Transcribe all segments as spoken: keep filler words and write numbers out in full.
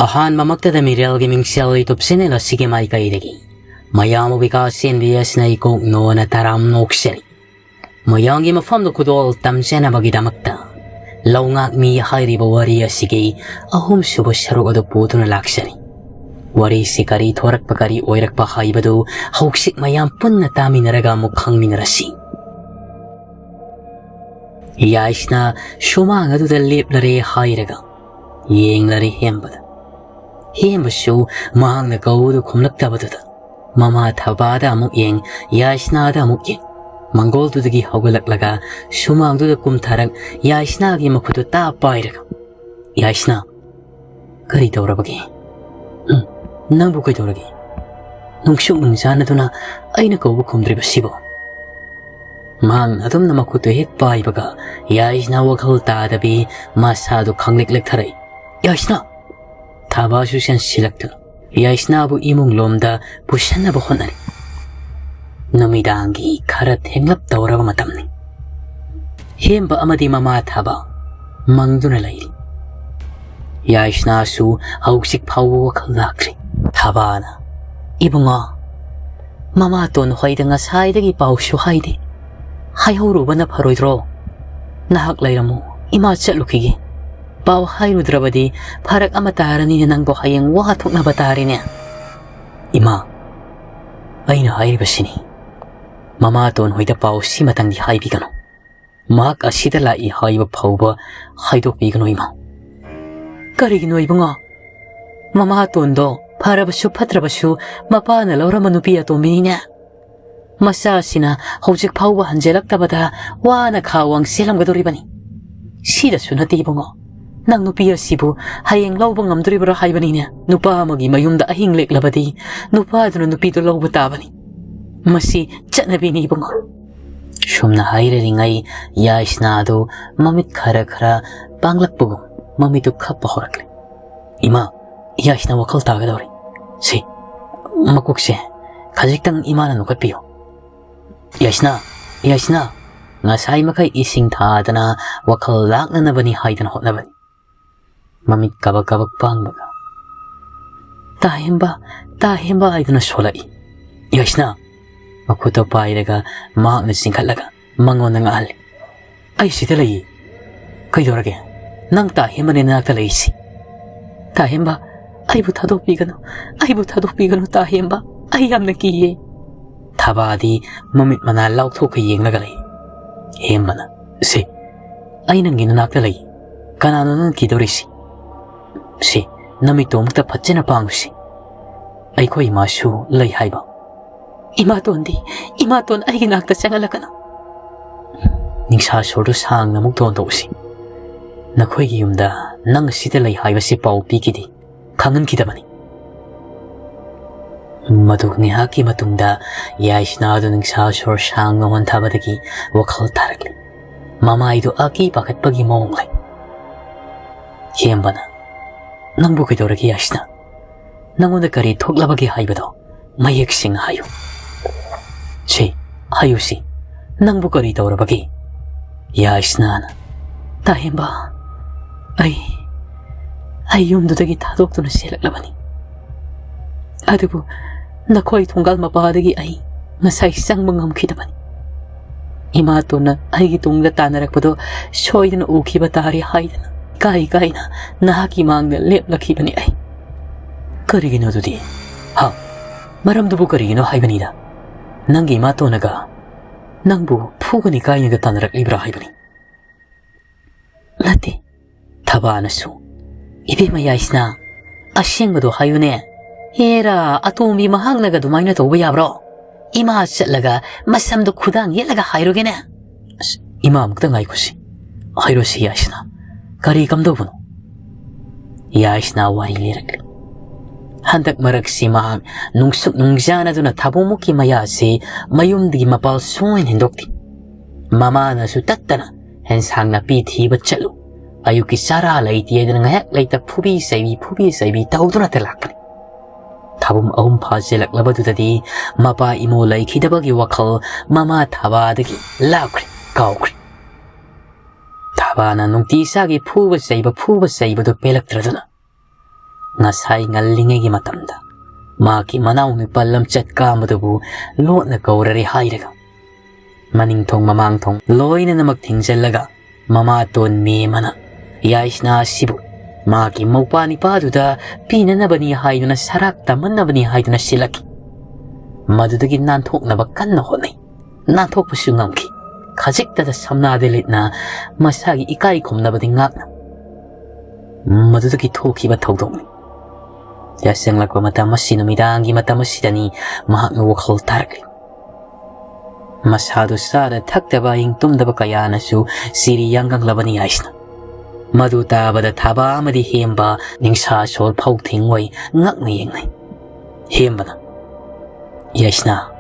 ꯑꯍꯥꯟꯕꯃꯛꯇꯗ ꯃꯤꯔꯦꯜꯒꯤ ꯃꯤꯡꯁꯦꯜ YouTube channel ꯑꯁꯤꯒꯤ ꯃꯥꯏꯀꯩꯗꯒꯤ ꯃꯌꯥꯝꯕꯨ ꯕꯤꯀꯥꯁ ꯑꯦꯟ ꯕꯤ ꯑꯦꯁꯅ ꯏꯀꯣꯛ ꯅꯣꯅ ꯇꯔꯥꯝ ꯅꯣꯛꯆꯔꯤ꯫ ꯃꯌꯥꯝꯒꯤ ꯃꯐꯝꯗ ꯈꯨꯗꯣꯜ ꯇꯝꯖꯅꯕꯒꯤꯗꯃꯛꯇ ꯂꯧꯉꯥꯛꯃꯤ ꯍꯥꯏꯔꯤꯕ ꯋꯥꯔꯤ ꯑꯁꯤꯒꯤ ꯑꯍꯨꯝꯁꯨꯕ ꯁꯔꯨꯛ ꯑꯗꯨ ꯄꯨꯗꯨꯅ ꯂꯥꯛꯆꯔꯤ꯫ ꯋꯥꯔꯤꯁꯤ ꯀꯔꯤ ꯊꯣꯔꯛꯄ ꯀꯔꯤ ꯑꯣꯏꯔꯛꯄ ꯍꯥꯏꯕꯗꯨ ꯍꯧꯖꯤꯛ ꯃꯌꯥꯝ ꯄꯨꯟꯅ ꯇꯥꯃꯤꯟꯅꯔꯒ ꯑꯃꯨꯛ ꯈꯪꯃꯤꯟꯅꯔꯁꯤ꯫ ꯌꯥꯏꯁꯅꯥ ꯁꯨꯃꯥꯡ ꯑꯗꯨꯗ ꯂꯦꯞꯂꯔꯦ ꯍꯥꯏꯔꯒ ꯌꯦꯡꯂꯔꯦ ꯍꯦꯝꯕꯗ꯫ ꯍꯦꯝꯕꯁꯨ ꯃꯍꯥꯛꯅ ꯀꯧꯕꯗꯨ ꯈꯨꯝꯂꯛꯇꯕꯗꯨꯗ ꯃꯃꯥ ꯊꯕꯥꯗ ꯑꯃꯨꯛ ꯌꯦꯡ, ꯌꯥꯏꯁꯅꯥꯗ ꯑꯃꯨꯛ ꯌꯦꯡ꯫ ꯃꯪꯒꯣꯜꯗꯨꯗꯒꯤ ꯍꯧꯒꯠꯂꯛꯂꯒ ꯁꯨꯃꯥꯡꯗꯨꯗ ꯀꯨꯝꯊꯔꯛ, ꯌꯥꯏꯁꯅꯥꯒꯤ ꯃꯈꯨꯠꯇꯨ ꯇꯥ ꯄꯥꯏꯔꯒ, "ꯌꯥꯏꯁꯅꯥ, ꯀꯔꯤ ꯇꯧꯔꯕꯒꯦ? ꯎꯝ, ꯅꯪꯕꯨ ꯀꯩꯗꯧꯔꯒꯦ? ꯅꯨꯡꯁꯨꯛ ꯅꯨꯡꯖꯥꯅꯗꯨꯅ ꯑꯩꯅ ꯀꯧꯕ ꯈꯨꯝꯗ꯭ꯔꯤꯕꯁꯤꯕꯨ?" ꯃꯍꯥꯛꯅ ꯑꯗꯨꯝꯅ ꯃꯈꯨꯠꯇꯨ ꯍꯦꯛ ꯄꯥꯏꯕꯒ ꯌꯥꯏꯁꯅꯥ ꯋꯥꯈꯜ ꯇꯥꯗꯕꯤ ꯃꯁꯥꯗꯨ ꯈꯪꯂꯦꯛ ꯂꯦꯛꯊꯔꯛꯏ꯫ "ꯌꯥꯏꯁꯅꯥ!" ꯊꯥꯕꯥꯁꯨ ꯆꯦꯟꯁꯤꯜꯂꯛꯇꯨꯅ ꯌꯥꯏꯁꯅꯥꯕꯨ ꯏꯃꯨꯡ ꯂꯣꯝꯗ ꯄꯨꯁꯟꯅꯕ ꯍꯣꯠꯅꯔꯤ꯫ ꯅꯨꯃꯤꯗꯥꯡꯒꯤ ꯈꯔ ꯊꯦꯡꯂꯞ ꯇꯧꯔꯕ ꯃꯇꯝꯅꯤ꯫ ꯍꯦꯝꯕ ꯑꯃꯗꯤ ꯃꯃꯥ ꯊꯥꯕ ꯃꯪꯗꯨꯅ ꯂꯩꯔꯤ꯫ ꯌꯥꯏꯁꯅꯥꯁꯨ ꯍꯧꯖꯤꯛ ꯐꯥꯎꯕ ꯋꯥꯈꯜ ꯂꯥꯛꯇ꯭ꯔꯤ꯫ ꯊꯥꯕꯥꯅ, "ꯏꯕꯨꯡꯉꯣ, ꯃꯃꯥꯇꯣꯟ ꯍꯣꯏꯗ ꯉꯁꯥꯏꯗꯒꯤ ꯄꯥꯎꯁꯨ ꯍꯥꯏꯗꯦ꯫ ꯍꯥꯏꯍꯧꯔꯨꯕꯅ ꯐꯔꯣꯏꯗ꯭ꯔꯣ? ꯅꯍꯥꯛ ꯂꯩꯔꯝꯃꯨ, ꯏꯃꯥ ꯆꯠꯂꯨꯈꯤꯒꯦ꯫ ꯄꯥꯎ ꯍꯥꯏꯔꯨꯗ꯭ꯔꯕꯗꯤ ꯐꯔꯛ ꯑꯃ ꯇꯥꯔꯅꯤꯅꯦ, ꯅꯪꯕꯨ ꯍꯌꯦꯡ ꯋꯥ ꯊꯣꯛꯅꯕ ꯇꯥꯔꯦꯅꯦ꯫" "ꯏꯃꯥ, ꯑꯩꯅ ꯍꯥꯏꯔꯤꯕꯁꯤꯅꯤ, ꯃꯃꯥꯇꯣꯟ ꯍꯣꯏꯗ ꯄꯥꯎ ꯁꯤꯃꯇꯪꯗꯤ ꯍꯥꯏꯕꯤꯒꯅꯨ꯫ ꯃꯍꯥꯛ ꯑꯁꯤꯗ ꯂꯥꯛꯏ ꯍꯥꯏꯕ ꯐꯥꯎꯕ ꯍꯥꯏꯗꯣꯛꯄꯤꯒꯅꯨ, ꯏꯃꯥ꯫" "ꯀꯔꯤꯒꯤꯅꯣ ꯏꯕꯨꯡꯉꯣ? ꯃꯃꯥꯇꯣꯟꯗꯣ ꯐꯔꯕꯁꯨ ꯐꯠꯇ꯭ꯔꯕꯁꯨ ꯃꯄꯥꯅ ꯂꯧꯔꯝꯕ ꯅꯨꯄꯤ ꯑꯇꯣꯝꯕꯤꯅꯤꯅꯦ꯫ ꯃꯆꯥꯁꯤꯅ ꯍꯧꯖꯤꯛ ꯐꯥꯎꯕ ꯍꯟꯖꯤꯜꯂꯛꯇꯕꯗ ꯋꯥꯅ ꯈꯥ ꯋꯥꯡ ꯆꯦꯜꯂꯝꯒꯗꯧꯔꯤꯕꯅꯤ꯫ ꯁꯤꯗꯁꯨ ꯅꯠꯇꯦ ꯏꯕꯨꯡꯉꯣ, ꯅꯪ ꯅꯨꯄꯤ ꯑꯁꯤꯕꯨ ꯍꯌꯦꯡ ꯂꯧꯕ ꯉꯝꯗꯣꯔꯤꯕ꯭ꯔꯥ ꯍꯥꯏꯕꯅꯤꯅꯦ꯫ ꯅꯨꯄꯥ ꯑꯃꯒꯤ ꯃꯌꯨꯝꯗ ꯑꯍꯤꯡ ꯂꯦꯛꯂꯕꯗꯤ ꯅꯨꯄꯥꯗꯨꯅ ꯅꯨꯄꯤꯗꯨ ꯂꯧꯕ ꯇꯥꯕꯅꯤ꯫ ꯃꯁꯤ ꯆꯠꯅꯕꯤꯅꯤ ꯏꯕꯨꯡꯉꯣ꯫" ꯁꯨꯝꯅ ꯍꯥꯏꯔꯔꯤꯉꯩ ꯌꯥꯏꯁꯅꯥꯗꯨ ꯃꯃꯤꯠ ꯈꯔ ꯈꯔ ꯄꯥꯡꯂꯛꯄꯒꯨꯝ ꯃꯃꯤꯠꯇꯨ ꯈꯞꯄ ꯍꯧꯔꯛꯂꯦ꯫ "ꯏꯃꯥ, ꯌꯥꯏꯁꯅꯥ ꯋꯥꯈꯜ ꯇꯥꯒꯗꯧꯔꯦ꯫ ꯁꯤ, ꯃꯀꯣꯛꯁꯦ ꯈꯖꯤꯛꯇꯪ ꯏꯃꯥꯅ ꯅꯣꯛꯈꯠꯄꯤꯌꯨ꯫ ꯌꯥꯏꯁꯅꯥ, ꯌꯥꯏꯁꯅꯥ!" ꯉꯁꯥꯏ ꯃꯈꯩ ꯏꯁꯤꯡ ꯊꯥꯗꯅ ꯋꯥꯈꯜ ꯂꯥꯛꯅꯅꯕꯅꯤ ꯍꯥꯏꯗꯅ ꯍꯣꯠꯅꯕꯅꯤ꯫ ꯃꯃꯤꯠ ꯀꯕꯛ ꯀꯕꯛ ꯄꯥꯡꯕꯒ "ꯇꯥ ꯍꯦꯝꯕ, ꯇꯥ ꯍꯦꯝꯕ" ꯍꯥꯏꯗꯨꯅ ꯁꯣꯜꯂꯛꯏ꯫ ꯌꯥꯏꯁꯅꯥ ꯃꯈꯨꯠꯇꯣ ꯄꯥꯏꯔꯒ ꯃꯍꯥꯛꯅ ꯆꯤꯡꯈꯠꯂꯒ ꯃꯉꯣꯟꯗ ꯉꯥꯛꯍꯜꯂꯤ꯫ "ꯑꯩ ꯁꯤꯗ ꯂꯩꯌꯦ꯫ ꯀꯩꯗꯧꯔꯒꯦ? ꯅꯪ ꯇꯥ ꯍꯦꯝꯕꯅꯦ ꯅꯅꯥꯛꯇ ꯂꯩꯔꯤꯁꯤ꯫ ꯇꯥ ꯍꯦꯝꯕ, ꯑꯩꯕꯨ ꯊꯥꯗꯣꯛꯄꯤꯒꯅꯨ, ꯑꯩꯕꯨ ꯊꯥꯗꯣꯛꯄꯤꯒꯅꯨ ꯇꯥ ꯍꯦꯝꯕ, ꯑꯩ ꯌꯥꯝꯅ ꯀꯤꯌꯦ"꯫ ꯊꯕꯥꯗꯤ ꯃꯃꯤꯠ ꯃꯅꯥ ꯂꯥꯎꯊꯣꯛꯀ ꯌꯦꯡꯂꯒ ꯂꯩ꯫ ꯍꯦꯝꯕꯅ, "ꯁꯦ, ꯑꯩ ꯅꯪꯒꯤ ꯅꯅꯥꯛꯇ ꯂꯩ꯫ ꯀꯅꯥꯅꯣ ꯅꯪ ꯀꯤꯗꯧꯔꯤꯁꯤ? ꯁꯦ, ꯅꯃꯤꯠꯇꯣ ꯑꯃꯨꯛꯇ ꯐꯖꯅ ꯄꯥꯡꯉꯨꯁꯤ꯫ ꯑꯩꯈꯣꯏ ꯏꯃꯥꯁꯨ ꯂꯩ ꯍꯥꯏꯕ"꯫ "ꯏꯃꯥꯇꯣꯟꯗꯤ? ꯏꯃꯥꯇꯣꯟ ꯑꯩꯒꯤ ꯅꯥꯛꯇ ꯆꯪꯍꯜꯂꯛꯀꯅꯨ"꯫ ꯅꯤꯡꯁꯥ ꯁꯣꯔꯗꯨ ꯁꯥꯡꯅ ꯑꯃꯨꯛ ꯊꯣꯟꯗꯣꯛꯎꯁꯤ꯫ "ꯅꯈꯣꯏꯒꯤ ꯌꯨꯝꯗ ꯅꯪ ꯑꯁꯤꯗ ꯂꯩ ꯍꯥꯏꯕꯁꯤ ꯄꯥꯎ ꯄꯤꯈꯤꯗꯦ, ꯈꯪꯍꯟꯈꯤꯗꯕꯅꯤ"꯫ ꯃꯗꯨ ꯉꯥꯏꯍꯥꯛꯀꯤ ꯃꯇꯨꯡꯗ ꯌꯥꯏꯁꯅꯥꯗꯨ ꯅꯤꯡꯁꯥ ꯁꯣꯔ ꯁꯥꯡꯅ ꯍꯣꯟꯊꯕꯗꯒꯤ ꯋꯥꯈꯜ ꯇꯥꯔꯛꯂꯦ꯫ ꯃꯃꯥꯏꯗꯨ ꯑꯀꯤ ꯄꯥꯈꯠꯄꯒꯤ ꯃꯑꯣꯡ ꯂꯩ꯫ ꯍꯦꯝꯕꯅ, "ꯅꯪꯕꯨ ꯀꯩꯗꯧꯔꯒꯦ ꯌꯥꯏꯁꯅꯥ? ꯅꯪꯉꯣꯟꯗ ꯀꯔꯤ ꯊꯣꯛꯂꯕꯒꯦ ꯍꯥꯏꯕꯗꯣ ꯃꯌꯦꯛ ꯁꯦꯡꯅ ꯍꯥꯏꯌꯨ꯫ ꯁꯤ, ꯍꯥꯏꯌꯨ ꯁꯤ, ꯅꯪꯕꯨ ꯀꯔꯤ ꯇꯧꯔꯕꯒꯦ?" ꯌꯥꯏꯁꯅꯥꯅ, "ꯇꯥ ꯍꯦꯝꯕ, ꯑꯩ, ꯑꯩ ꯌꯨꯝꯗꯨꯗꯒꯤ ꯊꯥꯗꯣꯛꯇꯨꯅ ꯆꯦꯜꯂꯛꯂꯕꯅꯤ꯫ ꯑꯗꯨꯕꯨ ꯅꯈꯣꯏ ꯊꯣꯡꯒꯥꯜ ꯃꯄꯥꯗꯒꯤ ꯑꯩ ꯉꯁꯥꯏ ꯆꯪꯕ ꯉꯝꯈꯤꯗꯕꯅꯤ꯫ ꯏꯃꯥꯇꯣꯟꯅ ꯑꯩꯒꯤ ꯇꯨꯡꯗ ꯇꯥꯟꯅꯔꯛꯄꯗꯣ ꯁꯣꯏꯗꯅ ꯎꯈꯤꯕ ꯇꯥꯔꯦ ꯍꯥꯏꯗꯅ ꯀꯥꯏ ꯀꯥꯏꯅ ꯅꯍꯥꯛꯀꯤ ꯃꯥꯡꯗ ꯂꯦꯞꯂꯛꯈꯤꯕꯅꯤ ꯑꯩ"꯫ "ꯀꯔꯤꯒꯤꯅꯣ ꯑꯗꯨꯗꯤ? ꯍꯥ? ꯃꯔꯝꯗꯨꯕꯨ ꯀꯔꯤꯒꯤꯅꯣ ꯍꯥꯏꯕꯅꯤꯗ? ꯅꯪꯒꯤ ꯏꯃꯥꯇꯣꯟꯅꯒ ꯅꯪꯕꯨ ꯐꯨꯒꯅꯤ ꯀꯥꯏꯅꯒ ꯇꯥꯟꯅꯔꯛꯂꯤꯕ꯭ꯔꯥ ꯍꯥꯏꯕꯅꯤ"꯫ "ꯅꯠꯇꯦ"꯫ ꯊꯕꯥꯅꯁꯨ, "ꯏꯕꯦꯝꯃ ꯌꯥꯏꯁꯅꯥ, ꯑꯁꯦꯡꯕꯗꯣ ꯍꯥꯏꯌꯨꯅꯦ꯫ ꯍꯦꯔꯥ, ꯑꯇꯣꯝꯕꯤ ꯃꯍꯥꯛꯅꯒ ꯑꯗꯨꯃꯥꯏꯅ ꯇꯧꯕ ꯌꯥꯕ꯭ꯔꯣ? ꯏꯃꯥ ꯆꯠꯂꯒ ꯃꯁꯝꯗꯣ ꯈꯨꯗꯥꯡ ꯌꯦꯠꯂꯒ ꯍꯥꯏꯔꯨꯒꯦꯅꯦ"꯫ "ꯑꯁ, ꯏꯃꯥ, ꯑꯃꯨꯛꯇ ꯉꯥꯏꯈꯣꯁꯤ꯫ ꯍꯥꯏꯔꯣꯁꯤ ꯌꯥꯏꯁꯅꯥ꯫ ꯀꯔꯤ ꯀꯝꯗꯧꯕꯅꯣ?" ꯌꯥꯏꯁꯅꯥ ꯋꯥꯔꯤ ꯂꯤꯔꯛꯂꯤ꯫ ꯍꯟꯗꯛ ꯃꯔꯛꯁꯤ ꯃꯍꯥꯛ ꯅꯨꯡꯁꯨꯛ ꯅꯨꯡꯖꯥꯅꯗꯨꯅ ꯊꯥꯕꯨꯡꯃꯨꯛꯀꯤ ꯃꯌꯥꯁꯤ ꯃꯌꯨꯝꯗꯒꯤ ꯃꯄꯥꯜ ꯁꯨꯡꯍꯦꯟ ꯍꯦꯟꯗꯣꯛꯇꯦ꯫ ꯃꯃꯥꯅꯁꯨ ꯇꯠꯇꯅ "ꯑꯦꯟꯁꯥꯡ ꯅꯥꯄꯤ ꯊꯤꯕ ꯆꯠꯂꯨ, ꯑꯌꯨꯛꯀꯤ ꯆꯥꯔꯥ ꯂꯩꯇꯦ" ꯍꯥꯏꯗꯅ ꯉꯥꯏꯍꯥꯛ ꯂꯩꯇ ꯐꯨꯕꯤ ꯆꯩꯕꯤ, ꯐꯨꯕꯤ ꯆꯩꯕꯤ ꯇꯧꯗꯨꯅꯇ ꯂꯥꯛꯄꯅꯤ꯫ ꯊꯥꯕꯨꯝ ꯑꯍꯨꯝ ꯐꯥꯖꯤꯜꯂꯛꯂꯕꯗꯨꯗꯗꯤ ꯃꯄꯥ ꯏꯃꯣ ꯂꯩꯈꯤꯗꯕꯒꯤ ꯋꯥꯈꯜ ꯃꯃꯥ ꯊꯕꯥꯗꯒꯤ ꯂꯥꯞꯈ꯭ꯔꯦ, ꯀꯥꯎꯈ꯭ꯔꯦ꯫ ꯊꯕꯥꯅ ꯅꯨꯡꯇꯤ ꯏꯆꯥꯒꯤ ꯐꯨꯕ ꯆꯩꯕ, ꯐꯨꯕ ꯆꯩꯕꯗꯨ ꯄꯦꯜꯂꯛꯇ꯭ꯔꯗꯨꯅ ꯉꯁꯥꯏ ꯉꯜꯂꯤꯉꯩꯒꯤ ꯃꯇꯝꯗ ꯃꯍꯥꯛꯀꯤ ꯃꯅꯥꯎ ꯅꯨꯄꯥ ꯂꯝꯆꯠ ꯀꯥꯝꯕꯗꯨꯕꯨ ꯂꯣꯠꯅ ꯀꯧꯔꯔꯦ ꯍꯥꯏꯔꯒ, ꯃꯅꯤꯡ ꯊꯣꯡ ꯃꯃꯥꯡ ꯊꯣꯡ ꯂꯣꯏꯅꯅꯃꯛ ꯊꯤꯡꯖꯤꯜꯂꯒ, ꯃꯃꯥꯇꯣꯟ ꯃꯦꯝ ꯑꯃꯅ ꯌꯥꯏꯁꯅꯥ ꯑꯁꯤꯕꯨ ꯃꯍꯥꯛꯀꯤ ꯃꯧꯄ꯭ꯋꯥ ꯅꯤꯄꯥꯗꯨꯗ ꯄꯤꯅꯅꯕꯅꯤ ꯍꯥꯏꯗꯨꯅ, ꯁꯔꯥꯛ ꯇꯝꯍꯟꯅꯕꯅꯤ ꯍꯥꯏꯗꯨꯅ ꯁꯤꯜꯂꯛꯈꯤ꯫ ꯃꯗꯨꯗꯒꯤ ꯅꯥꯟꯊꯣꯛꯅꯕ ꯀꯟꯅ ꯍꯣꯠꯅꯩ꯫ ꯅꯥꯟꯊꯣꯛꯄꯁꯨ ꯉꯝꯈꯤ꯫ ꯈꯖꯤꯛꯇꯗ ꯁꯝꯅꯥꯗ ꯂꯤꯠꯅ ꯃꯁꯥꯒꯤ ꯏꯀꯥꯏ ꯈꯨꯝꯅꯕꯗꯤ ꯉꯥꯛꯅ꯫ ꯃꯗꯨꯗꯒꯤ ꯊꯣꯛꯈꯤꯕ ꯊꯧꯗꯣꯛꯅꯤ꯫ ꯌꯥꯆꯪꯂꯛꯄ ꯃꯇꯝ ꯑꯁꯤ ꯅꯨꯃꯤꯗꯥꯡꯒꯤ ꯃꯇꯝ ꯑꯁꯤꯗꯅꯤ ꯃꯍꯥꯛꯅ ꯋꯥꯈꯜ ꯇꯥꯔꯛꯂꯤ꯫ ꯃꯁꯥꯗꯨ ꯆꯥꯗ ꯊꯛꯇꯕ, ꯑꯍꯤꯡ ꯇꯨꯝꯗꯕ ꯀꯌꯥꯅꯁꯨ ꯆꯤꯔꯤ ꯌꯥꯡꯒꯪꯂꯕꯅꯤ ꯌꯥꯏꯁꯅꯥ꯫ ꯃꯗꯨ ꯇꯥꯕꯗ ꯊꯥꯕ ꯑꯃꯗꯤ ꯍꯦꯝꯕ ꯅꯤꯡꯁꯥ ꯁꯣꯔ ꯐꯧ ꯊꯤꯡꯉꯣꯏ ꯉꯛꯅ ꯌꯦꯡꯅꯩ꯫ ꯍꯦꯝꯕꯅ, "ꯌꯥꯏꯁꯅꯥ,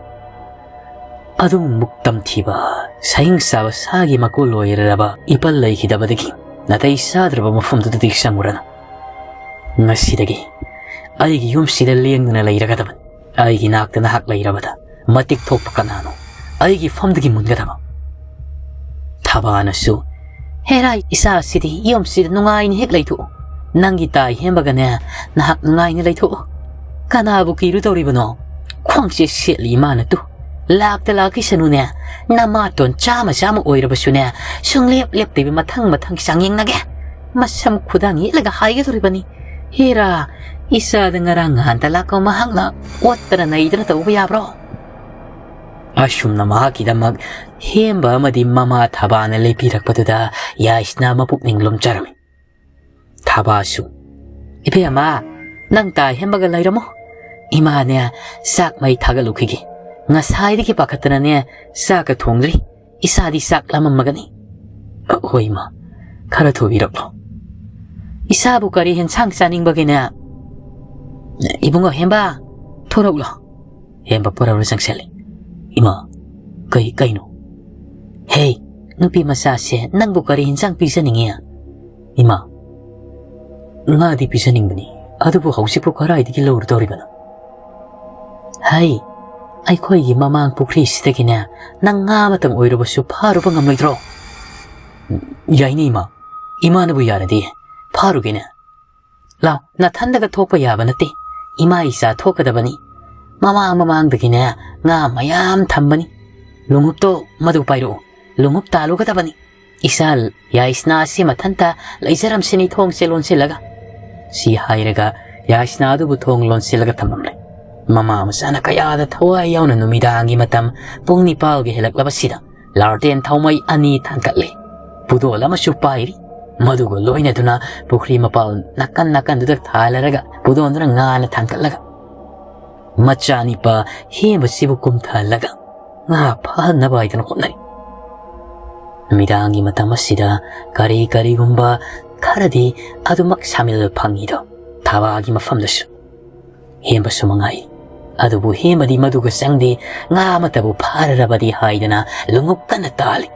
ꯑꯗꯨꯃꯨꯛ ꯇꯝꯊꯤꯕ, ꯁꯍꯤꯡ ꯆꯥꯕ ꯁꯥꯒꯤ ꯃꯀꯣꯜ ꯑꯣꯏꯔꯔꯕ ꯏꯄꯜ ꯂꯩꯈꯤꯗꯕꯗꯒꯤ ꯅꯥꯇꯩ ꯆꯥꯗ꯭ꯔꯕ ꯃꯐꯝꯗꯨꯗꯗꯤ ꯆꯪꯉꯨꯔꯅꯨ꯫ ꯉꯁꯤꯗꯒꯤ ꯑꯩꯒꯤ ꯌꯨꯝꯁꯤꯗ ꯂꯦꯡꯗꯅ ꯂꯩꯔꯒꯗꯕꯅꯤ꯫ ꯑꯩꯒꯤ ꯅꯥꯛꯇ ꯅꯍꯥꯛ ꯂꯩꯔꯕꯗ ꯃꯇꯤꯛ ꯊꯣꯛꯄ ꯀꯅꯥꯅꯣ ꯑꯩꯒꯤ ꯐꯝꯗꯒꯤ ꯃꯨꯟꯒꯗꯕ?" ꯊꯥꯕꯥꯅꯁꯨ, "ꯍꯦꯔꯥ, ꯏꯆꯥꯁꯤꯗꯤ ꯌꯨꯝꯁꯤꯗ ꯅꯨꯡꯉꯥꯏꯅ ꯍꯦꯛ ꯂꯩꯊꯣꯛꯎ꯫ ꯅꯪꯒꯤ ꯇꯥꯏ ꯍꯦꯝꯕꯒꯅꯦ ꯅꯍꯥꯛ ꯅꯨꯡꯉꯥꯏꯅ ꯂꯩꯊꯣꯛꯎ꯫ ꯀꯅꯥꯕꯨ ꯀꯤꯔꯨꯗꯧꯔꯤꯕꯅꯣ? ꯈ꯭ꯋꯥꯡꯆꯦꯠ ꯁꯦꯠꯂꯤ ꯏꯃꯥꯅ ꯇꯨ꯫ ꯂꯥꯛꯇ ꯂꯥꯛꯈꯤꯁꯅꯨꯅꯦ꯫ ꯅꯃꯥꯇꯣꯟ ꯆꯥꯝꯃ ꯆꯥꯝꯃ ꯑꯣꯏꯔꯕꯁꯨꯅꯦ, ꯁꯨꯡꯂꯦꯞ ꯂꯦꯞꯇꯕꯤ ꯃꯊꯪ ꯃꯊꯪ ꯆꯥꯡꯌꯦꯡꯅꯒꯦ꯫ ꯃꯁꯝ ꯈꯨꯗꯥꯡ ꯌꯦꯠꯂꯒ ꯍꯥꯏꯒꯗꯧꯔꯤꯕꯅꯤ꯫ ꯍꯦꯔꯥ, ꯏꯆꯥꯗ ꯉꯔꯥꯡ ꯅꯍꯥꯟꯗ ꯂꯥꯛꯄ ꯃꯍꯥꯛꯅ ꯑꯣꯠꯇꯅ ꯅꯩꯗꯅ ꯇꯧꯕ ꯌꯥꯕ꯭ꯔꯣ?" ꯑꯁꯨꯝꯅ ꯃꯍꯥꯛꯀꯤꯗꯃꯛ ꯍꯦꯝꯕ ꯑꯃꯗꯤ ꯃꯃꯥ ꯊꯥꯕꯥꯅ ꯂꯦꯞꯄꯤꯔꯛꯄꯗꯨꯗ ꯌꯥꯏꯁꯅꯥ ꯃꯄꯨꯛꯅꯤꯡ ꯂꯨꯝꯖꯔꯝꯃꯤ꯫ ꯊꯥꯕꯥꯁꯨ, "ꯏꯕꯦꯝꯃ, ꯅꯪ ꯇꯥ ꯍꯦꯝꯕꯒ ꯂꯩꯔꯝꯃꯣ꯫ ꯏꯃꯥꯅꯦ, ꯆꯥꯛ ꯃꯩ ꯊꯥꯒꯠꯂꯨꯈꯤꯒꯦ꯫ ꯉꯁꯥꯏꯗꯒꯤ ꯄꯥꯈꯠꯇꯅꯅꯦ ꯆꯥꯛꯀ ꯊꯣꯡꯗ꯭ꯔꯤ꯫ ꯏꯁꯥꯗꯤ ꯆꯥꯛ ꯂꯥꯝꯃꯝꯃꯒꯅꯤ꯫" "ꯍꯣꯏ ꯏꯃꯥ, ꯈꯔ ꯊꯨꯕꯤꯔꯛꯂꯣ꯫" "ꯏꯁꯥꯕꯨ ꯀꯔꯤ ꯍꯦꯟꯁꯥꯡ ꯆꯥꯅꯤꯡꯕꯒꯦꯅꯦ?" "ꯏꯕꯨꯡꯉꯣ ꯍꯦꯝꯕ, ꯊꯣꯔꯛꯂꯣ꯫" ꯍꯦꯝꯕ ꯄꯨꯔꯥ ꯆꯪꯁꯤꯜꯂꯤ꯫ "ꯏꯃꯥ, ꯀꯩ, ꯀꯩꯅꯣ?" "ꯍꯦ, ꯅꯨꯄꯤ ꯃꯆꯥꯁꯦ ꯅꯪꯕꯨ ꯀꯔꯤ ꯍꯤꯟꯖꯥꯡ ꯄꯤꯖꯅꯤꯡꯉꯤ?" "ꯏꯃꯥ, ꯉꯥꯗꯤ ꯄꯤꯖꯅꯤꯡꯕꯅꯤ, ꯑꯗꯨꯕꯨ ꯍꯧꯖꯤꯛꯄꯨ ꯀꯗꯥꯏꯗꯒꯤ ꯂꯧꯔꯨꯗꯧꯔꯤꯕꯅꯣ?" "ꯍꯩ, ꯑꯩꯈꯣꯏꯒꯤ ꯃꯃꯥꯡ ꯄꯨꯈ꯭ꯔꯤꯁꯤꯗꯒꯤꯅꯦ, ꯅꯪ ꯉꯥ ꯑꯃꯇꯪ ꯑꯣꯏꯔꯕꯁꯨ ꯐꯥꯔꯨꯕ ꯉꯝꯂꯣꯏꯗ꯭ꯔꯣ?" "ꯌꯥꯏꯅꯦ ꯏꯃꯥ, ꯏꯃꯥꯅꯕꯨ ꯌꯥꯔꯗꯤ ꯐꯥꯔꯨꯒꯦꯅꯦ꯫" "ꯂꯥꯎ, ꯅꯊꯟꯗꯒ ꯊꯣꯛꯄ ꯌꯥꯕ ꯅꯠꯇꯦ꯫ ꯏꯃꯥ ꯏꯆꯥ ꯊꯣꯛꯀꯗꯕꯅꯤ꯫ ꯃꯃꯥꯡ ꯃꯃꯥꯡꯗꯒꯤꯅꯦ ꯉꯥ ꯃꯌꯥꯝ ꯊꯝꯕꯅꯤ꯫ ꯂꯣꯡꯎꯞꯇꯣ ꯃꯗꯨ ꯄꯥꯏꯔꯛꯎ꯫ ꯂꯣꯡꯎꯞ ꯇꯥꯜꯂꯨꯒꯗꯕꯅꯤ꯫ ꯏꯆꯥ ꯌꯥꯏꯁꯅꯥ ꯑꯁꯤ ꯃꯊꯟꯇ ꯂꯩꯖꯔꯝꯁꯤꯅꯤ ꯊꯣꯡꯁꯦ ꯂꯣꯟꯁꯤꯜꯂꯒ"꯫ ꯁꯤ ꯍꯥꯏꯔꯒ ꯌꯥꯏꯁꯅꯥ ꯑꯗꯨꯕꯨ ꯊꯣꯡ ꯂꯣꯟꯁꯤꯜꯂꯒ ꯊꯝꯂꯝꯂꯦ꯫ ꯃꯃꯥ ꯃꯆꯥꯅ ꯀꯌꯥꯗ ꯊꯋꯥꯏ ꯌꯥꯎꯅ ꯅꯨꯃꯤꯗꯥꯡꯒꯤ ꯃꯇꯝ ꯄꯨꯡ ꯅꯤꯄꯥꯜꯒꯤ ꯍꯦꯜꯂꯛꯂꯕꯁꯤꯗ ꯂꯥꯔꯇꯦꯟ ꯊꯥꯎꯃꯩ ꯑꯅꯤ ꯊꯥꯡꯀꯠꯂꯦ꯫ ꯄꯨꯗꯣꯜ ꯑꯃꯁꯨ ꯄꯥꯏꯔꯤ꯫ ꯃꯗꯨꯒ ꯂꯣꯏꯅꯗꯨꯅ ꯄꯨꯈ꯭ꯔꯤ ꯃꯄꯥꯜ ꯅꯥꯀꯟ ꯅꯥꯀꯟꯗꯨꯗ ꯊꯥꯜꯂꯔꯒ ꯄꯨꯗꯣꯟꯗꯨꯅ ꯉꯥꯅ ꯊꯥꯡꯀꯠꯂꯒ ꯃꯆꯥꯅꯤꯄꯥ ꯍꯦꯝꯕꯁꯤꯕꯨ ꯀꯨꯝꯊꯍꯜꯂꯒ ꯉꯥ ꯐꯥꯅꯕ ꯍꯥꯏꯗꯅ ꯍꯣꯠꯅꯔꯤ꯫ ꯅꯨꯃꯤꯗꯥꯡꯒꯤ ꯃꯇꯝ ꯑꯁꯤꯗ ꯀꯔꯤ ꯀꯔꯤꯒꯨꯝꯕ ꯈꯔꯗꯤ ꯑꯗꯨꯃꯛ ꯁꯥꯃꯤꯜ ꯐꯪꯉꯤꯗꯣ ꯊꯕꯥꯒꯤ ꯃꯐꯝꯗꯁꯨ꯫ ꯍꯦꯝꯕꯁꯨ ꯃꯉꯥꯏ꯫ ꯑꯗꯨꯕꯨ ꯍꯦꯝꯕꯗꯤ ꯃꯗꯨꯒ ꯆꯪꯗꯦ, ꯉꯥ ꯑꯃꯠꯇꯕꯨ ꯐꯥꯔꯔꯕꯗꯤ ꯍꯥꯏꯗꯅ ꯂꯣꯡꯎꯞ ꯀꯟꯅ ꯇꯥꯜꯂꯤ꯫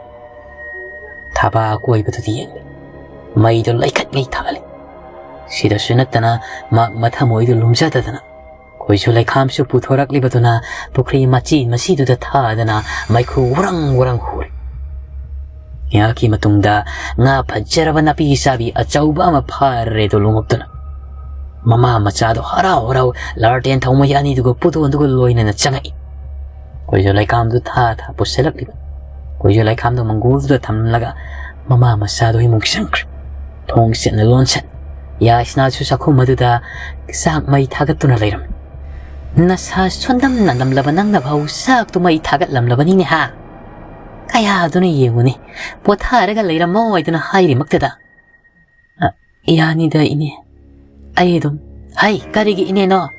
ꯊꯕꯥ ꯑꯀꯣꯏꯕꯗꯨꯗ ꯌꯦꯡꯂꯤ꯫ ꯃꯩꯗꯣ ꯂꯩꯈꯠꯉꯩ ꯊꯥꯜꯂꯤ꯫ ꯁꯤꯗꯁꯨ ꯅꯠꯇꯅ ꯃꯍꯥꯛ ꯃꯊꯃꯣꯏꯗꯨ ꯂꯨꯝꯖꯗꯗꯅ ꯈꯣꯏꯖꯨ ꯂꯩꯈꯥꯝꯁꯨ ꯄꯨꯊꯣꯔꯛꯂꯤꯕꯗꯨꯅ ꯄꯨꯈ꯭ꯔꯤ ꯃꯆꯤ ꯃꯆꯤꯗꯨꯗ ꯊꯥꯗꯅ ꯃꯩꯈꯨ ꯎꯔꯪ ꯎꯔꯪ ꯍꯨꯔꯤ꯫ ꯉꯥꯏꯍꯥꯛꯀꯤ ꯃꯇꯨꯡꯗ ꯉꯥ ꯐꯖꯔꯕ ꯅꯥꯄꯤ ꯆꯥꯕꯤ ꯑꯆꯧꯕ ꯑꯃ ꯐꯥꯔꯦꯗꯣ ꯂꯣꯡꯎꯞꯇꯨꯅ꯫ ꯃꯃꯥ ꯃꯆꯥꯗꯣ ꯍꯔꯥꯎ ꯍꯔꯥꯎ ꯂꯥꯔꯇꯦꯟ ꯊꯧꯃꯩ ꯑꯅꯤꯗꯨꯒ ꯄꯨꯗꯣꯟꯗꯨꯒ ꯂꯣꯏꯅꯅ ꯆꯪꯉꯛꯏ꯫ ꯈꯣꯏꯖꯨ ꯂꯩꯈꯥꯝꯗꯨ ꯊꯥ ꯊꯥ ꯄꯨꯁꯤꯜꯂꯛꯂꯤꯕ꯫ ꯈꯣꯏꯖꯨ ꯂꯩꯈꯥꯝꯗꯨ ꯃꯪꯒꯣꯜꯗꯨꯗ ꯊꯝꯂꯒ ꯃꯃꯥ ꯃꯆꯥꯗꯣ ꯏꯃꯨꯡ ꯆꯪꯈ꯭ꯔꯦ꯫ ꯊꯣꯡ ꯆꯦꯠꯅ ꯂꯣꯟꯁꯟ꯫ ꯌꯥꯏꯁꯅꯥꯁꯨ ꯆꯥꯛꯈꯨꯝ ꯑꯗꯨꯗ ꯆꯥꯛ ꯃꯩ ꯊꯥꯒꯠꯇꯨꯅ ꯂꯩꯔꯝꯃꯤ꯫ "ꯅꯁꯥ ꯁꯣꯟꯗꯝ ꯅꯥꯟꯗꯝꯂꯕ ꯅꯪꯅ ꯐꯥꯎ ꯆꯥꯛꯇꯨ ꯃꯩ ꯊꯥꯒꯠꯂꯝꯂꯕꯅꯤꯅꯦ ꯍꯥ? ꯀꯌꯥꯗꯨꯅ ꯌꯦꯡꯉꯨꯅꯦ, ꯄꯣꯊꯥꯔꯒ ꯂꯩꯔꯝꯃꯣ ꯍꯥꯏꯗꯨꯅ ꯍꯥꯏꯔꯤꯃꯛꯇꯗ"꯫ "ꯑ, ꯌꯥꯅꯤꯗ ꯏꯅꯦ꯫ ꯑꯩ ꯑꯗꯨꯝ"꯫ "ꯍꯩ, ꯀꯔꯤꯒꯤ ꯏꯅꯦꯅꯣ?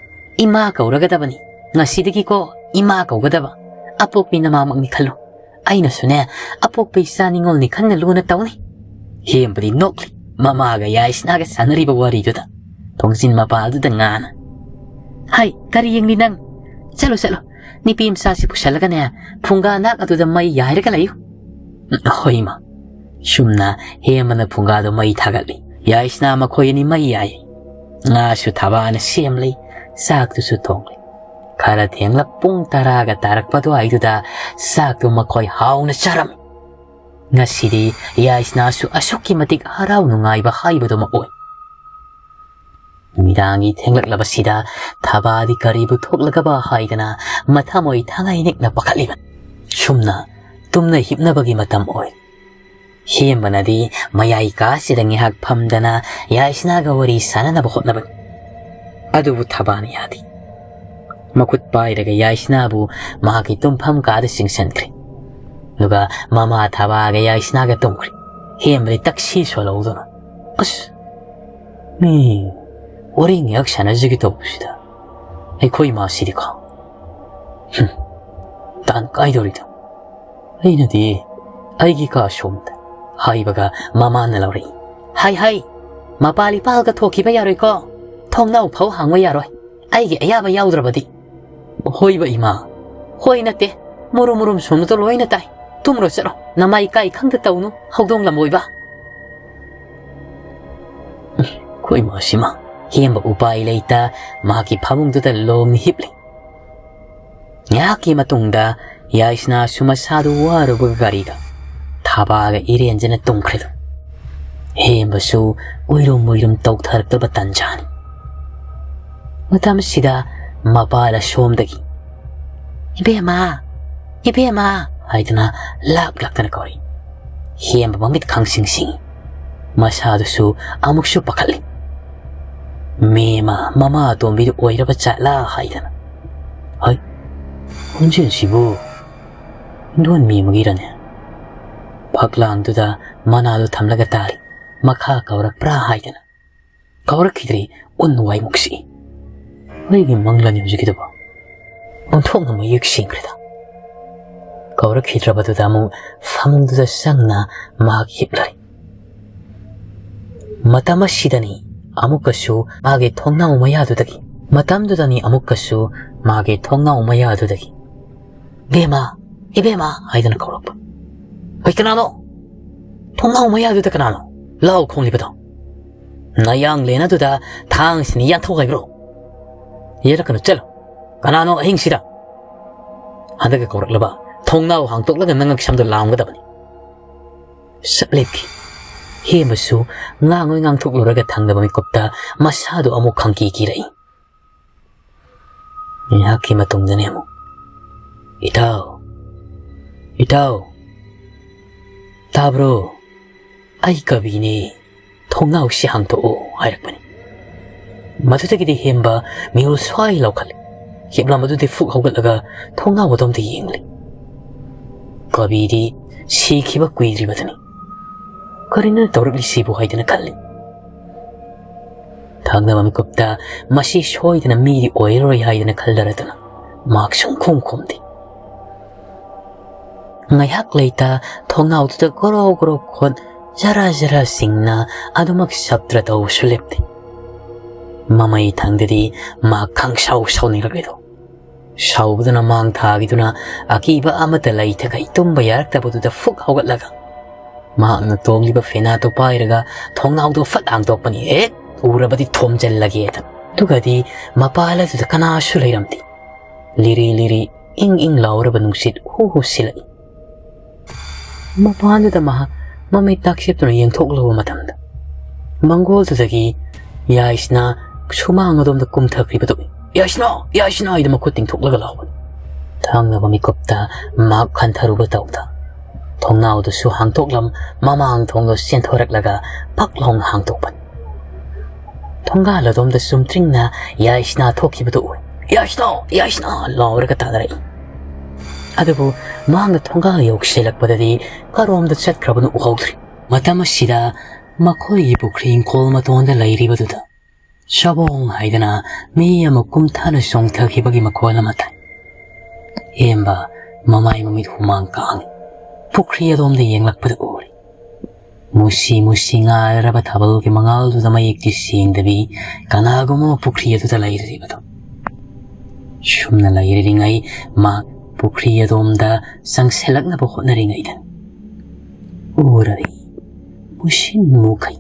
ꯏꯃꯥ ꯀꯧꯔꯒꯗꯕꯅꯤ꯫ ꯉꯁꯤꯗꯒꯤꯀꯣ ꯏꯃꯥ ꯀꯧꯒꯗꯕ꯫ ꯑꯄꯣꯛꯄꯤ ꯅꯃꯥꯃꯛꯅꯤ ꯈꯜꯂꯨ꯫ ꯑꯩꯅꯁꯨꯅꯦ ꯑꯄꯣꯛꯄ ꯏꯆꯥ ꯅꯤꯡꯉꯣꯜꯅꯤ ꯈꯟꯅ ꯂꯨꯅ ꯇꯧꯅꯤ"꯫ ꯍꯦꯝꯕꯗꯤ ꯅꯣꯛꯂꯤ꯫ ꯃꯃꯥꯒ ꯌꯥꯏꯁꯅꯥꯒ ꯁꯥꯟꯅꯔꯤꯕ ꯋꯥꯔꯤꯗꯨꯗ ꯊꯣꯡꯖꯤꯟ ꯃꯄꯥ ꯑꯗꯨꯗ ꯉꯥꯅ "ꯍꯩ, ꯀꯔꯤ ꯌꯦꯡꯂꯤ ꯅꯪ? ꯆꯠꯂꯣ, ꯆꯠꯂꯣ꯫ ꯅꯨꯄꯤ ꯃꯆꯥꯁꯤ ꯄꯨꯁꯜꯂꯒꯅꯦ ꯐꯨꯡꯒꯥ ꯅꯥꯛ ꯑꯗꯨꯗ ꯃꯩ ꯌꯥꯏꯔꯒ ꯂꯩꯌꯨ"꯫ "ꯍꯣꯏ ꯏꯃꯥ"꯫ ꯁꯨꯝꯅ ꯍꯦꯝꯕꯅ ꯐꯨꯡꯒꯥꯗꯨ ꯃꯩ ꯊꯥꯒꯠꯂꯤ꯫ ꯌꯥꯏꯁꯅꯥ ꯃꯈꯣꯏ ꯑꯅꯤ ꯃꯩ ꯌꯥꯏꯔꯤ꯫ ꯉꯥꯁꯨ ꯊꯕꯥꯅ ꯁꯦꯝꯂꯤ, ꯆꯥꯛꯇꯨꯁꯨ ꯊꯣꯡꯂꯤ꯫ ꯈꯔ ꯊꯦꯡꯂꯞ ꯄꯨꯡ ꯇꯔꯥꯒ ꯇꯥꯔꯛꯄ ꯑꯗꯨꯋꯥꯏꯗꯨꯗ ꯆꯥꯛꯇꯨ ꯃꯈꯣꯏ ꯍꯥꯎꯅ ꯆꯥꯔꯝꯃꯤ꯫ ꯉꯁꯤꯗꯤ ꯌꯥꯏꯁꯅꯥꯁꯨ ꯑꯁꯨꯛꯀꯤ ꯃꯇꯤꯛ ꯍꯔꯥꯎ ꯅꯨꯡꯉꯥꯏꯕ ꯍꯥꯏꯕꯗꯨꯃꯛ ꯑꯣꯏ꯫ ꯅꯨꯃꯤꯗꯥꯡꯒꯤ ꯊꯦꯡꯂꯛꯂꯕꯁꯤꯗ ꯊꯕꯥꯗꯤ ꯀꯔꯤꯕꯨ ꯊꯣꯛꯂꯒꯕ ꯍꯥꯏꯗꯅ ꯃꯊꯃꯣꯏ ꯊꯉꯥꯏ ꯅꯤꯛꯅ ꯄꯥꯈꯠꯂꯤꯕꯅꯤ꯫ ꯁꯨꯝꯅ ꯇꯨꯝꯅ ꯍꯤꯞꯅꯕꯒꯤ ꯃꯇꯝ ꯑꯣꯏ꯫ ꯍꯦꯝꯕꯅꯗꯤ ꯃꯌꯥꯏ ꯀꯥꯁꯤꯗ ꯉꯥꯏꯍꯥꯛ ꯐꯝꯗꯅ ꯌꯥꯏꯁꯅꯥꯒ ꯋꯥꯔꯤ ꯁꯥꯟꯅꯅꯕ ꯍꯣꯠꯅꯕꯅꯤ꯫ ꯑꯗꯨꯕꯨ ꯊꯕꯥꯅ ꯌꯥꯗꯦ꯫ ꯃꯈꯨꯠ ꯄꯥꯏꯔꯒ ꯌꯥꯏꯁꯅꯥꯕꯨ ꯃꯍꯥꯛꯀꯤ ꯇꯨꯝꯐꯝ ꯀꯥꯗ ꯆꯤꯡꯁꯤꯟꯈ꯭ꯔꯦ꯫ ꯑꯗꯨꯒ ꯃꯃꯥ ꯊꯕꯥꯒ ꯌꯥꯏꯁꯅꯥꯒ ꯇꯨꯝꯈ꯭ꯔꯦ꯫ ꯍꯦꯝꯕꯗꯤ ꯇꯛꯁꯤ ꯁꯣꯜꯍꯧꯗꯨꯅ, "ꯑꯁ, ꯃꯤ ꯋꯥꯔꯤ ꯉꯥꯏꯍꯥꯛ ꯁꯥꯟꯅꯖꯒꯦ ꯇꯧꯕꯁꯤꯗ ꯑꯩꯈꯣꯏ ꯏꯃꯥꯁꯤꯗꯤꯀꯣ, ꯍꯨꯝ, ꯇꯥꯟ ꯀꯥꯏꯗꯧꯔꯤꯗ? ꯑꯩꯅꯗꯤ ꯑꯩꯒꯤ ꯀꯥ ꯁꯣꯝꯗ" ꯍꯥꯏꯕꯒ ꯃꯃꯥꯅ ꯂꯧꯔꯛꯏ꯫ "ꯍꯥꯏ ꯍꯥꯏ, ꯃꯄꯥ ꯂꯤꯄꯥꯜꯒ ꯊꯣꯛꯈꯤꯕ ꯌꯥꯔꯣꯏꯀꯣ, ꯊꯣꯡꯅꯥꯎ ꯐꯥꯎ ꯍꯥꯡꯕ ꯌꯥꯔꯣꯏ, ꯑꯩꯒꯤ ꯑꯌꯥꯕ ꯌꯥꯎꯗ꯭ꯔꯕꯗꯤ꯫" "ꯍꯣꯏꯕ ꯏꯃꯥ, ꯍꯣꯏ ꯅꯠꯇꯦ, ꯃꯨꯔꯨꯝ ꯃꯨꯔꯨꯝ ꯁꯣꯟꯕꯗꯣ ꯂꯣꯏꯅ ꯇꯥꯏ꯫ ꯇꯨꯝꯔꯣ ꯆꯠꯂꯣ, ꯅꯃꯥꯏ ꯀꯥꯏ ꯈꯪꯗ ꯇꯧꯅꯨ, ꯍꯧꯗꯣꯡ ꯂꯝꯕꯣꯏꯕ꯫" ꯑꯩꯈꯣꯏ ꯃꯥꯁꯤꯃ ꯍꯦꯝꯕ ꯎꯄꯥꯏ ꯂꯩꯇ ꯃꯍꯥꯛꯀꯤ ꯐꯃꯨꯡꯗꯨꯗ ꯂꯣꯡꯅ ꯍꯤꯞꯂꯤ꯫ ꯉꯥꯏꯍꯥꯛꯀꯤ ꯃꯇꯨꯡꯗ ꯌꯥꯏꯁꯅꯥꯁꯨ ꯃꯁꯥꯗꯨ ꯋꯥꯔꯨꯕꯒ ꯒꯥꯔꯤꯗ ꯊꯥꯕꯥꯒ ꯏꯔꯦꯟꯖꯅ ꯇꯨꯝꯈ꯭ꯔꯦꯗꯣ꯫ ꯍꯦꯝꯕꯁꯨ ꯎꯏꯔꯨꯝ ꯎꯏꯔꯨꯝ ꯇꯧꯊꯔꯛꯇꯕ ꯇꯟꯖꯥꯅꯤ꯫ ꯃꯇꯝꯁꯤꯗ ꯃꯄꯥꯅ ꯁꯣꯝꯗꯒꯤ, "ꯏꯕꯦꯝꯃ, ꯏꯕꯦꯝꯃ" ꯍꯥꯏꯗꯨꯅ ꯂꯥꯛ ꯂꯥꯛꯇꯅ ꯀꯧꯔꯤ꯫ ꯍꯦꯝꯕ ꯃꯃꯤꯠ ꯈꯪꯁꯤꯡ ꯁꯤꯡꯏ꯫ ꯃꯁꯥꯗꯨꯁꯨ ꯑꯃꯨꯛꯁꯨ ꯄꯥꯈꯠꯂꯤ꯫ ꯃꯦꯃ ꯃꯃꯥ ꯑꯇꯣꯝꯕꯤꯗꯨ ꯑꯣꯏꯔꯕ ꯖꯥꯠꯂꯥ ꯍꯥꯏꯗꯅ꯫ ꯍꯩ, ꯈꯣꯟꯖꯦꯜꯁꯤꯕꯨ ꯍꯤꯡꯗꯣꯟ ꯃꯦꯃꯒꯤꯔꯅꯦ? ꯐꯛꯂꯥꯡꯗꯨꯗ ꯃꯅꯥꯗꯨ ꯊꯝꯂꯒ ꯇꯥꯔꯤ꯫ ꯃꯈꯥ ꯀꯧꯔꯛꯄ꯭ꯔꯥ ꯍꯥꯏꯗꯅ꯫ ꯀꯧꯔꯛꯈꯤꯗ꯭ꯔꯦ꯫ ꯑꯣꯟ ꯋꯥꯏꯃꯨꯛꯁꯤ꯫ ꯑꯩꯒꯤ ꯃꯪꯂꯥꯟ ꯍꯧꯖꯤꯛꯀꯤꯗꯨꯕꯨ ꯑꯣꯟꯊꯣꯛꯅ ꯃꯌꯦꯛ ꯁꯦꯡꯈ꯭ꯔꯦꯗ꯫ ꯀꯧꯔꯛꯈꯤꯗ꯭ꯔꯕꯗꯨꯗ ꯑꯃꯨꯛ ꯐꯃꯨꯡꯗꯨꯗ ꯆꯪꯅ ꯃꯍꯥꯛ ꯍꯤꯞꯂꯔꯦ꯫ ꯃꯇꯝ ꯑꯁꯤꯗꯅꯤ ꯑꯃꯨꯛꯀꯁꯨ ꯃꯥꯒꯤ ꯊꯣꯡꯅꯥꯎ ꯃꯌꯥꯗꯨꯗꯒꯤ, ꯃꯇꯝꯗꯨꯗꯅꯤ ꯑꯃꯨꯛꯀꯁꯨ ꯃꯥꯒꯤ ꯊꯣꯡꯅꯥꯎ ꯃꯌꯥꯗꯨꯗꯒꯤ, "ꯏꯕꯦꯝꯃ, ꯏꯕꯦꯝꯃ" ꯍꯥꯏꯗꯨꯅ ꯀꯧꯔꯛꯄ꯫ "ꯍꯣꯏ, ꯀꯅꯥꯅꯣ? ꯊꯣꯡꯅꯥꯎ ꯃꯌꯥꯗꯨꯗ ꯀꯅꯥꯅꯣ ꯂꯥꯎ ꯈꯣꯡꯂꯤꯕꯗꯣ? ꯅꯌꯥꯡ ꯂꯦꯟ ꯑꯗꯨꯗ ꯊꯥꯡꯁꯤꯅ ꯌꯥꯟꯊꯣꯛ ꯍꯥꯏꯕ꯭ꯔꯣ? ꯌꯦꯠꯂꯛꯀꯅꯨ, ꯆꯠꯂꯣ꯫ ꯀꯅꯥꯅꯣ ꯑꯍꯤꯡꯁꯤꯗ?" ꯍꯟꯗꯛꯀ ꯀꯧꯔꯛꯂꯕ ꯊꯣꯡꯅꯥꯎ ꯍꯥꯡꯇꯣꯛꯂꯒ ꯅꯉꯛ ꯁꯝꯗꯣ ꯂꯥꯝꯒꯗꯕꯅꯤ꯫ ꯁꯛ ꯂꯦꯞꯈꯤ꯫ ꯍꯦꯝꯕꯁꯨ ꯉꯥꯡꯉꯣꯏ ꯉꯥꯡꯊꯣꯛꯂꯨꯔꯒ ꯊꯪꯅꯕ ꯃꯤꯀꯨꯞꯇ ꯃꯁꯥꯗꯣ ꯑꯃꯨꯛ ꯈꯪꯀꯤ ꯀꯤꯔꯛꯏ꯫ ꯉꯥꯏꯍꯥꯛꯀꯤ ꯃꯇꯨꯡꯗꯅꯦ ꯑꯃꯨꯛ, "ꯏꯇꯥꯎ, ꯏꯇꯥꯎ, ꯇꯥꯕ꯭ꯔꯣ? ꯑꯩ ꯀꯕꯤꯅꯦ, ꯊꯣꯡꯅꯥꯎꯁꯤ ꯍꯥꯡꯗꯣꯛꯑꯣ" ꯍꯥꯏꯔꯛꯄꯅꯤ꯫ ꯃꯗꯨꯗꯒꯤꯗꯤ ꯍꯦꯝꯕ ꯃꯤꯍꯨꯜ ꯁ꯭ꯋꯥꯏ ꯂꯥꯎꯈꯠꯂꯤ꯫ ꯍꯤꯞꯂꯝꯕꯗꯨꯗꯤ ꯐꯨꯛ ꯍꯧꯒꯠꯂꯒ ꯊꯣꯡꯅꯥꯎ ꯑꯗꯣꯝꯗ ꯌꯦꯡꯂꯤ꯫ ꯀꯕꯤꯗꯤ ꯁꯤꯈꯤꯕ ꯀꯨꯏꯗ꯭ꯔꯤꯕꯗꯨꯅꯤ꯫ "ꯀꯔꯤꯅꯣ ꯇꯧꯔꯛꯂꯤꯁꯤꯕꯨ?" ꯍꯥꯏꯗꯅ ꯈꯜꯂꯤ꯫ ꯊꯪꯅꯕ ꯃꯤꯀꯨꯞꯇ ꯃꯁꯤ ꯁꯣꯏꯗꯅ ꯃꯤꯗꯤ ꯑꯣꯏꯔꯔꯣꯏ ꯍꯥꯏꯗꯅ ꯈꯜꯂꯔꯗꯅ ꯃꯍꯥꯛ ꯁꯨꯝ ꯈꯨꯝ ꯈꯨꯝꯗꯦ꯫ ꯉꯥꯏꯍꯥꯛ ꯂꯩꯇ ꯊꯣꯡꯅꯥꯎꯗꯨꯗ ꯒꯣꯔꯣ ꯒꯣꯔꯣ ꯈꯣꯠ, ꯖꯔꯥ ꯖꯔꯥ ꯁꯤꯡꯅ ꯑꯗꯨꯃꯛ ꯁꯞꯇ꯭ꯔ ꯇꯧꯕꯁꯨ ꯂꯦꯞꯇꯦ꯫ ꯃꯃꯩ ꯊꯪꯗꯗꯤ ꯃꯍꯥꯛ ꯈꯪꯁꯥꯎ ꯁꯥꯎꯅꯤꯡꯂꯛꯂꯦꯗꯣ꯫ ꯁꯥꯎꯕꯗꯨꯅ ꯃꯥꯡ ꯊꯥꯈꯤꯗꯨꯅ ꯑꯀꯤꯕ ꯑꯃꯠꯇ ꯂꯩꯊꯈꯩ ꯇꯨꯝꯕ ꯌꯥꯔꯛꯇꯕꯗꯨꯗ ꯐꯨꯛ ꯍꯧꯒꯠꯂꯒ ꯃꯍꯥꯛꯅ ꯇꯣꯡꯂꯤꯕ ꯐꯦꯅꯥꯇꯣ ꯄꯥꯏꯔꯒ ꯊꯣꯡꯅꯥꯎꯗꯣ ꯐꯠ ꯍꯥꯡꯗꯣꯛꯄꯅꯤ꯫ "ꯍꯦꯛ ꯎꯔꯕꯗꯤ ꯊꯣꯝꯖꯤꯜꯂꯒꯦꯗꯅ"꯫ ꯑꯗꯨꯒꯗꯤ ꯃꯄꯥꯟ ꯑꯗꯨꯗ ꯀꯅꯥꯁꯨ ꯂꯩꯔꯝꯗꯦ꯫ ꯂꯤꯔꯤ ꯂꯤꯔꯤ ꯏꯪ ꯏꯪ ꯂꯥꯎꯔꯕ ꯅꯨꯡꯁꯤꯠ ꯍꯨ ꯍꯨ ꯁꯤꯜꯂꯛꯏ꯫ ꯃꯄꯥꯟꯗꯨꯗ ꯃꯍꯥꯛ ꯃꯃꯤꯠ ꯇꯥꯛꯁꯦꯠꯇꯨꯅ ꯌꯦꯡꯊꯣꯛꯂꯨꯕ ꯃꯇꯝꯗ, ꯃꯪꯒꯣꯜꯗꯨꯗꯒꯤ ꯌꯥꯏꯁꯅꯥ ꯁꯨꯃꯥꯡ ꯑꯗꯣꯝꯗ ꯀꯨꯝꯊꯈ꯭ꯔꯤꯕꯗꯨ, "ꯌꯥꯏꯁꯅꯥ! ꯌꯥꯏꯁꯅꯥ!" ꯍꯥꯏꯗꯨꯅ ꯃꯈꯨꯠ ꯇꯤꯡꯊꯣꯛꯂꯒ ꯂꯥꯎꯕꯅꯤ꯫ ꯊꯪꯅꯕ ꯃꯤꯀꯨꯞꯇ ꯃꯍꯥꯛ ꯈꯟꯊꯔꯨꯕ ꯇꯧꯗ, ꯊꯣꯡꯅꯥꯎꯗꯨꯁꯨ ꯍꯥꯡꯗꯣꯛꯂꯝ, ꯃꯃꯥꯡ ꯊꯣꯡꯗꯣ ꯆꯦꯟꯊꯣꯔꯛꯂꯒ ꯐꯛ ꯂꯥꯎꯅ ꯍꯥꯡꯗꯣꯛꯄꯅꯤ꯫ ꯊꯣꯡꯒꯥꯜ ꯑꯗꯣꯝꯗ ꯆꯨꯝꯇ꯭ꯔꯤꯡꯅ ꯌꯥꯏꯁꯅꯥ ꯊꯣꯛꯈꯤꯕꯗꯨ ꯎꯏ꯫ "ꯌꯥꯏꯁꯅꯥ! ꯌꯥꯏꯁꯅꯥ!" ꯂꯥꯎꯔꯒ ꯇꯥꯅꯔꯛꯏ꯫ ꯑꯗꯨꯕꯨ ꯃꯍꯥꯛꯅ ꯊꯣꯡꯒꯥꯜ ꯌꯧꯁꯤꯜꯂꯛꯄꯗꯗꯤ ꯀꯔꯣꯝꯗ ꯆꯠꯈ꯭ꯔꯕꯅꯣ ꯎꯍꯧꯗ꯭ꯔꯤ꯫ ꯃꯇꯝ ꯑꯁꯤꯗ ꯃꯈꯣꯏꯒꯤ ꯄꯨꯈ꯭ꯔꯤ ꯏꯪꯈꯣꯜ ꯃꯇꯣꯟꯗ ꯂꯩꯔꯤꯕꯗꯨꯗ ꯁꯕꯣꯡ ꯍꯥꯏꯗꯅ ꯃꯤ ꯑꯃ ꯀꯨꯝꯊꯅ ꯆꯣꯡꯊꯈꯤꯕꯒꯤ ꯃꯈꯣꯜ ꯑꯃ ꯇꯥꯏ꯫ ꯍꯦꯝꯕ ꯃꯃꯥꯏ ꯃꯃꯤꯠ ꯍꯨꯃꯥꯡ ꯀꯥꯡꯏ꯫ ꯄꯨꯈ꯭ꯔꯤ ꯑꯗꯣꯝꯗ ꯌꯦꯡꯂꯛꯄꯗ ꯎꯔꯦ꯫ ꯃꯨꯁꯤ ꯃꯨꯁꯤ ꯉꯥꯔꯕ ꯊꯥꯕꯜꯒꯤ ꯃꯉꯥꯜꯗꯨꯗ ꯃꯌꯦꯛꯇꯤ ꯁꯦꯡꯗꯕꯤ ꯀꯅꯥꯒꯨꯝꯕ ꯑꯃ ꯄꯨꯈ꯭ꯔꯤ ꯑꯗꯨꯗ ꯂꯩꯔꯤꯕꯗꯣ꯫ ꯁꯨꯝꯅ ꯂꯩꯔꯤꯉꯩ ꯃꯍꯥꯛ ꯄꯨꯈ꯭ꯔꯤ ꯑꯗꯣꯝꯗ ꯆꯪꯁꯤꯜꯂꯛꯅꯕ ꯍꯣꯠꯅꯔꯤꯉꯩꯗ ꯎꯔꯔꯦ꯫ ꯃꯨꯁꯤꯟ ꯃꯨꯈꯩ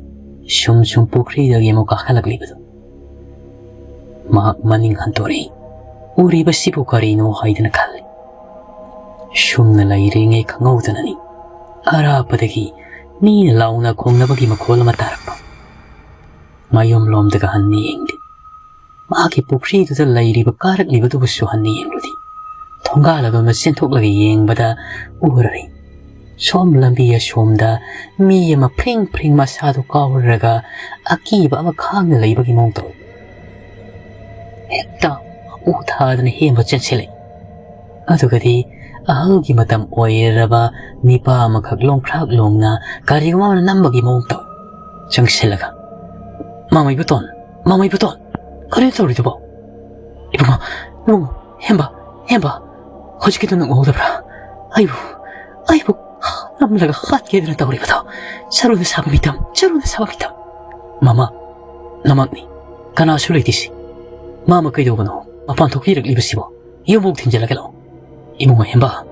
ꯁꯨꯝ ꯁꯨꯝ ꯄꯨꯈ꯭ꯔꯤꯗꯒꯤ ꯑꯃꯨꯛ ꯀꯥꯈꯠꯂꯛꯂꯤꯕꯗꯨ꯫ ꯃꯍꯥꯛ ꯃꯅꯤꯡ ꯍꯟꯗꯣꯔꯛꯏ꯫ ꯎꯔꯤꯕꯁꯤꯕꯨ ꯀꯔꯤꯅꯣ ꯍꯥꯏꯗꯅ ꯈꯜꯂꯤ꯫ ꯁꯨꯝꯅ ꯂꯩꯔꯤꯉꯩ ꯈꯪꯍꯧꯗꯅꯅꯤ ꯑꯔꯥꯞꯄꯗꯒꯤ ꯃꯤꯅ ꯂꯥꯎꯅ ꯈꯣꯡꯅꯕꯒꯤ ꯃꯈꯣꯜ ꯑꯃ ꯇꯥꯔꯛꯄ꯫ ꯃꯌꯨꯝꯂꯣꯝꯗꯒ ꯍꯟꯅ ꯌꯦꯡꯂꯤ꯫ ꯃꯍꯥꯛꯀꯤ ꯄꯨꯈ꯭ꯔꯤꯗꯨꯗ ꯂꯩꯔꯤꯕ ꯀꯥꯔꯛꯂꯤꯕꯗꯨꯕꯨꯁꯨ ꯍꯟꯅ ꯌꯦꯡꯂꯨꯔꯤ꯫ ꯊꯣꯡꯒꯥꯜ ꯑꯗꯣꯝꯗ ꯆꯦꯟꯊꯣꯛꯂꯒ ꯌꯦꯡꯕꯗ ꯎꯔꯔꯦ꯫ ꯁꯣꯝ ꯂꯝꯕꯤ ꯑꯁꯣꯝꯗ ꯃꯤ ꯑꯃ ꯐ꯭ꯔꯤꯡ ꯐ꯭ꯔꯤꯡ ꯃꯁꯥꯗꯨ ꯀꯥꯎꯔꯒ ꯑꯀꯤꯕ ꯑꯃ ꯈꯥꯡꯅ ꯂꯩꯕꯒꯤ ꯃꯑꯣꯡ ꯇꯧꯏ꯫ ꯍꯦꯛꯇ ꯎ ꯊꯥꯗꯅ ꯍꯦꯟꯕ ꯆꯦꯟꯁꯤꯜꯂꯛꯏ꯫ ꯑꯗꯨꯒꯗꯤ ꯑꯍꯜꯒꯤ ꯃꯇꯝ ꯑꯣꯏꯔꯕ ꯅꯤꯄꯥ ꯑꯃꯈꯛ ꯂꯣꯡꯈ꯭ꯔꯥꯛ ꯂꯣꯡꯅ ꯀꯔꯤꯒꯨꯝꯕ ꯑꯃꯅ ꯅꯝꯕꯒꯤ ꯃꯑꯣꯡ ꯇꯧꯏ꯫ ꯆꯪꯁꯤꯜꯂꯒ, "ꯃꯃꯩꯕꯨꯇꯣꯟ, ꯃꯃꯩꯕꯨꯇꯣꯟ, ꯀꯔꯤꯅꯣ ꯇꯧꯔꯤꯗꯨꯕꯣ?" "ꯏꯕꯨꯡꯉꯣ, ꯏꯕꯨꯡꯉꯣ, ꯍꯦꯝꯕ, ꯍꯦꯝꯕ, ꯍꯧꯖꯤꯛꯀꯤꯗꯣ ꯅꯪ ꯎꯍꯧꯗꯕ꯭ꯔꯥ? ꯑꯩꯕꯨ, ꯑꯩꯕꯨ ꯅꯝꯂꯒ ꯍꯥꯠꯀꯦꯗꯅ ꯇꯧꯔꯤꯕꯗꯣ꯫ ꯆꯔꯨꯅ ꯁꯥꯕ ꯃꯤꯇꯝ, ꯆꯔꯨꯅ ꯁꯥꯕ ꯃꯤꯇꯝ꯫ ꯃꯃꯥ, ꯅꯃꯛꯅꯤ꯫ ꯀꯅꯥꯁꯨ ꯂꯩꯇꯦ ꯁꯤ꯫ ꯃꯥꯃ ꯀꯩꯗꯧꯕꯅꯣ? ꯃꯄꯥꯟ ꯊꯣꯛꯄꯤꯔꯛꯂꯤꯕꯁꯤꯕꯣ? ꯌꯨꯝꯐꯥꯎ ꯊꯤꯟꯖꯤꯜꯂꯒ ꯂꯥꯛꯑꯣ꯫ ꯏꯕꯨꯡꯉꯣ ꯍꯦꯝꯕ,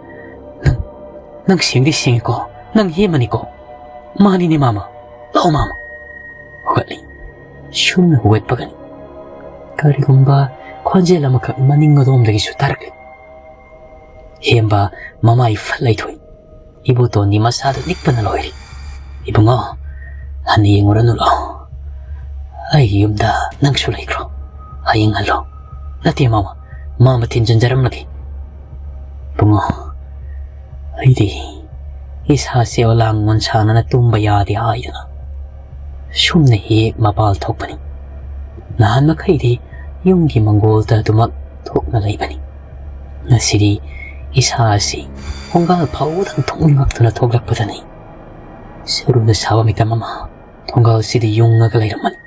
ꯅꯪ, ꯅꯪ ꯁꯦꯡꯗꯤ ꯁꯦꯡꯉꯤꯀꯣ? ꯅꯪ ꯍꯦꯝꯕꯅꯤꯀꯣ? ꯃꯥꯅꯤꯅꯦ ꯃꯥꯃ꯫ ꯂꯥꯛꯑꯣ ꯃꯥꯃ꯫" ꯍꯧꯒꯠꯂꯤ꯫ ꯁꯨꯝꯅ ꯍꯧꯒꯠꯄꯒꯅꯤ ꯀꯔꯤꯒꯨꯝꯕ ꯈꯣꯟꯖꯦꯜ ꯑꯃꯈꯛ ꯃꯅꯤꯡ ꯑꯗꯣꯝꯗꯒꯤꯁꯨ ꯇꯥꯔꯛꯂꯤ꯫ ꯍꯦꯝꯕ ꯃꯃꯥꯏ ꯐꯠ ꯂꯩꯊꯣꯛꯏ꯫ ꯏꯕꯣꯇꯣꯟꯗꯤ ꯃꯁꯥꯗꯨ ꯅꯤꯛꯄꯅ ꯂꯣꯏꯔꯦ꯫ "ꯏꯕꯨꯡꯉꯣ, ꯍꯟꯅ ꯌꯦꯡꯉꯨꯔꯅꯨ ꯂꯥꯛꯑꯣ꯫ ꯑꯩꯒꯤ ꯌꯨꯝꯗ ꯅꯪꯁꯨ ꯂꯩꯈ꯭ꯔꯣ꯫ ꯍꯌꯦꯡ ꯍꯜꯂꯣ꯫" "ꯅꯠꯇꯦ ꯃꯥꯃ, ꯃꯥꯃ ꯊꯤꯟꯖꯤꯟꯖꯔꯝꯂꯒꯦ꯫" "ꯏꯕꯨꯡꯉꯣ, ꯑꯩꯗꯤ ꯏꯁꯥꯁꯦ ꯑꯣꯂꯥꯡ ꯃꯣꯟꯁꯥꯅꯅ ꯇꯨꯝꯕ ꯌꯥꯗꯦ ꯍꯥꯏꯗꯅ ꯁꯨꯝꯅ ꯍꯦꯛ ꯃꯄꯥꯜ ꯊꯣꯛꯄꯅꯤ꯫ ꯅꯍꯥꯟ ꯃꯈꯩꯗꯤ ꯌꯨꯝꯒꯤ ꯃꯪꯒꯣꯜꯗ ꯑꯗꯨꯃꯛ ꯊꯣꯛꯅ ꯂꯩꯕꯅꯤ꯫ ꯉꯁꯤꯗꯤ ꯏꯁꯥ ꯑꯁꯤ ꯊꯣꯡꯒꯥꯜ ꯐꯥꯎꯕꯗꯪ ꯊꯣꯛꯅꯤꯡꯉꯛꯇꯨꯅ ꯊꯣꯛꯂꯛꯄꯗꯅꯤ ꯆꯔꯨꯅ ꯁꯥꯕ ꯃꯤꯇꯝ ꯑꯃ ꯊꯣꯡꯒꯥꯜꯁꯤꯗ ꯌꯨꯡꯉꯒ ꯂꯩꯔꯝꯃꯅꯤ꯫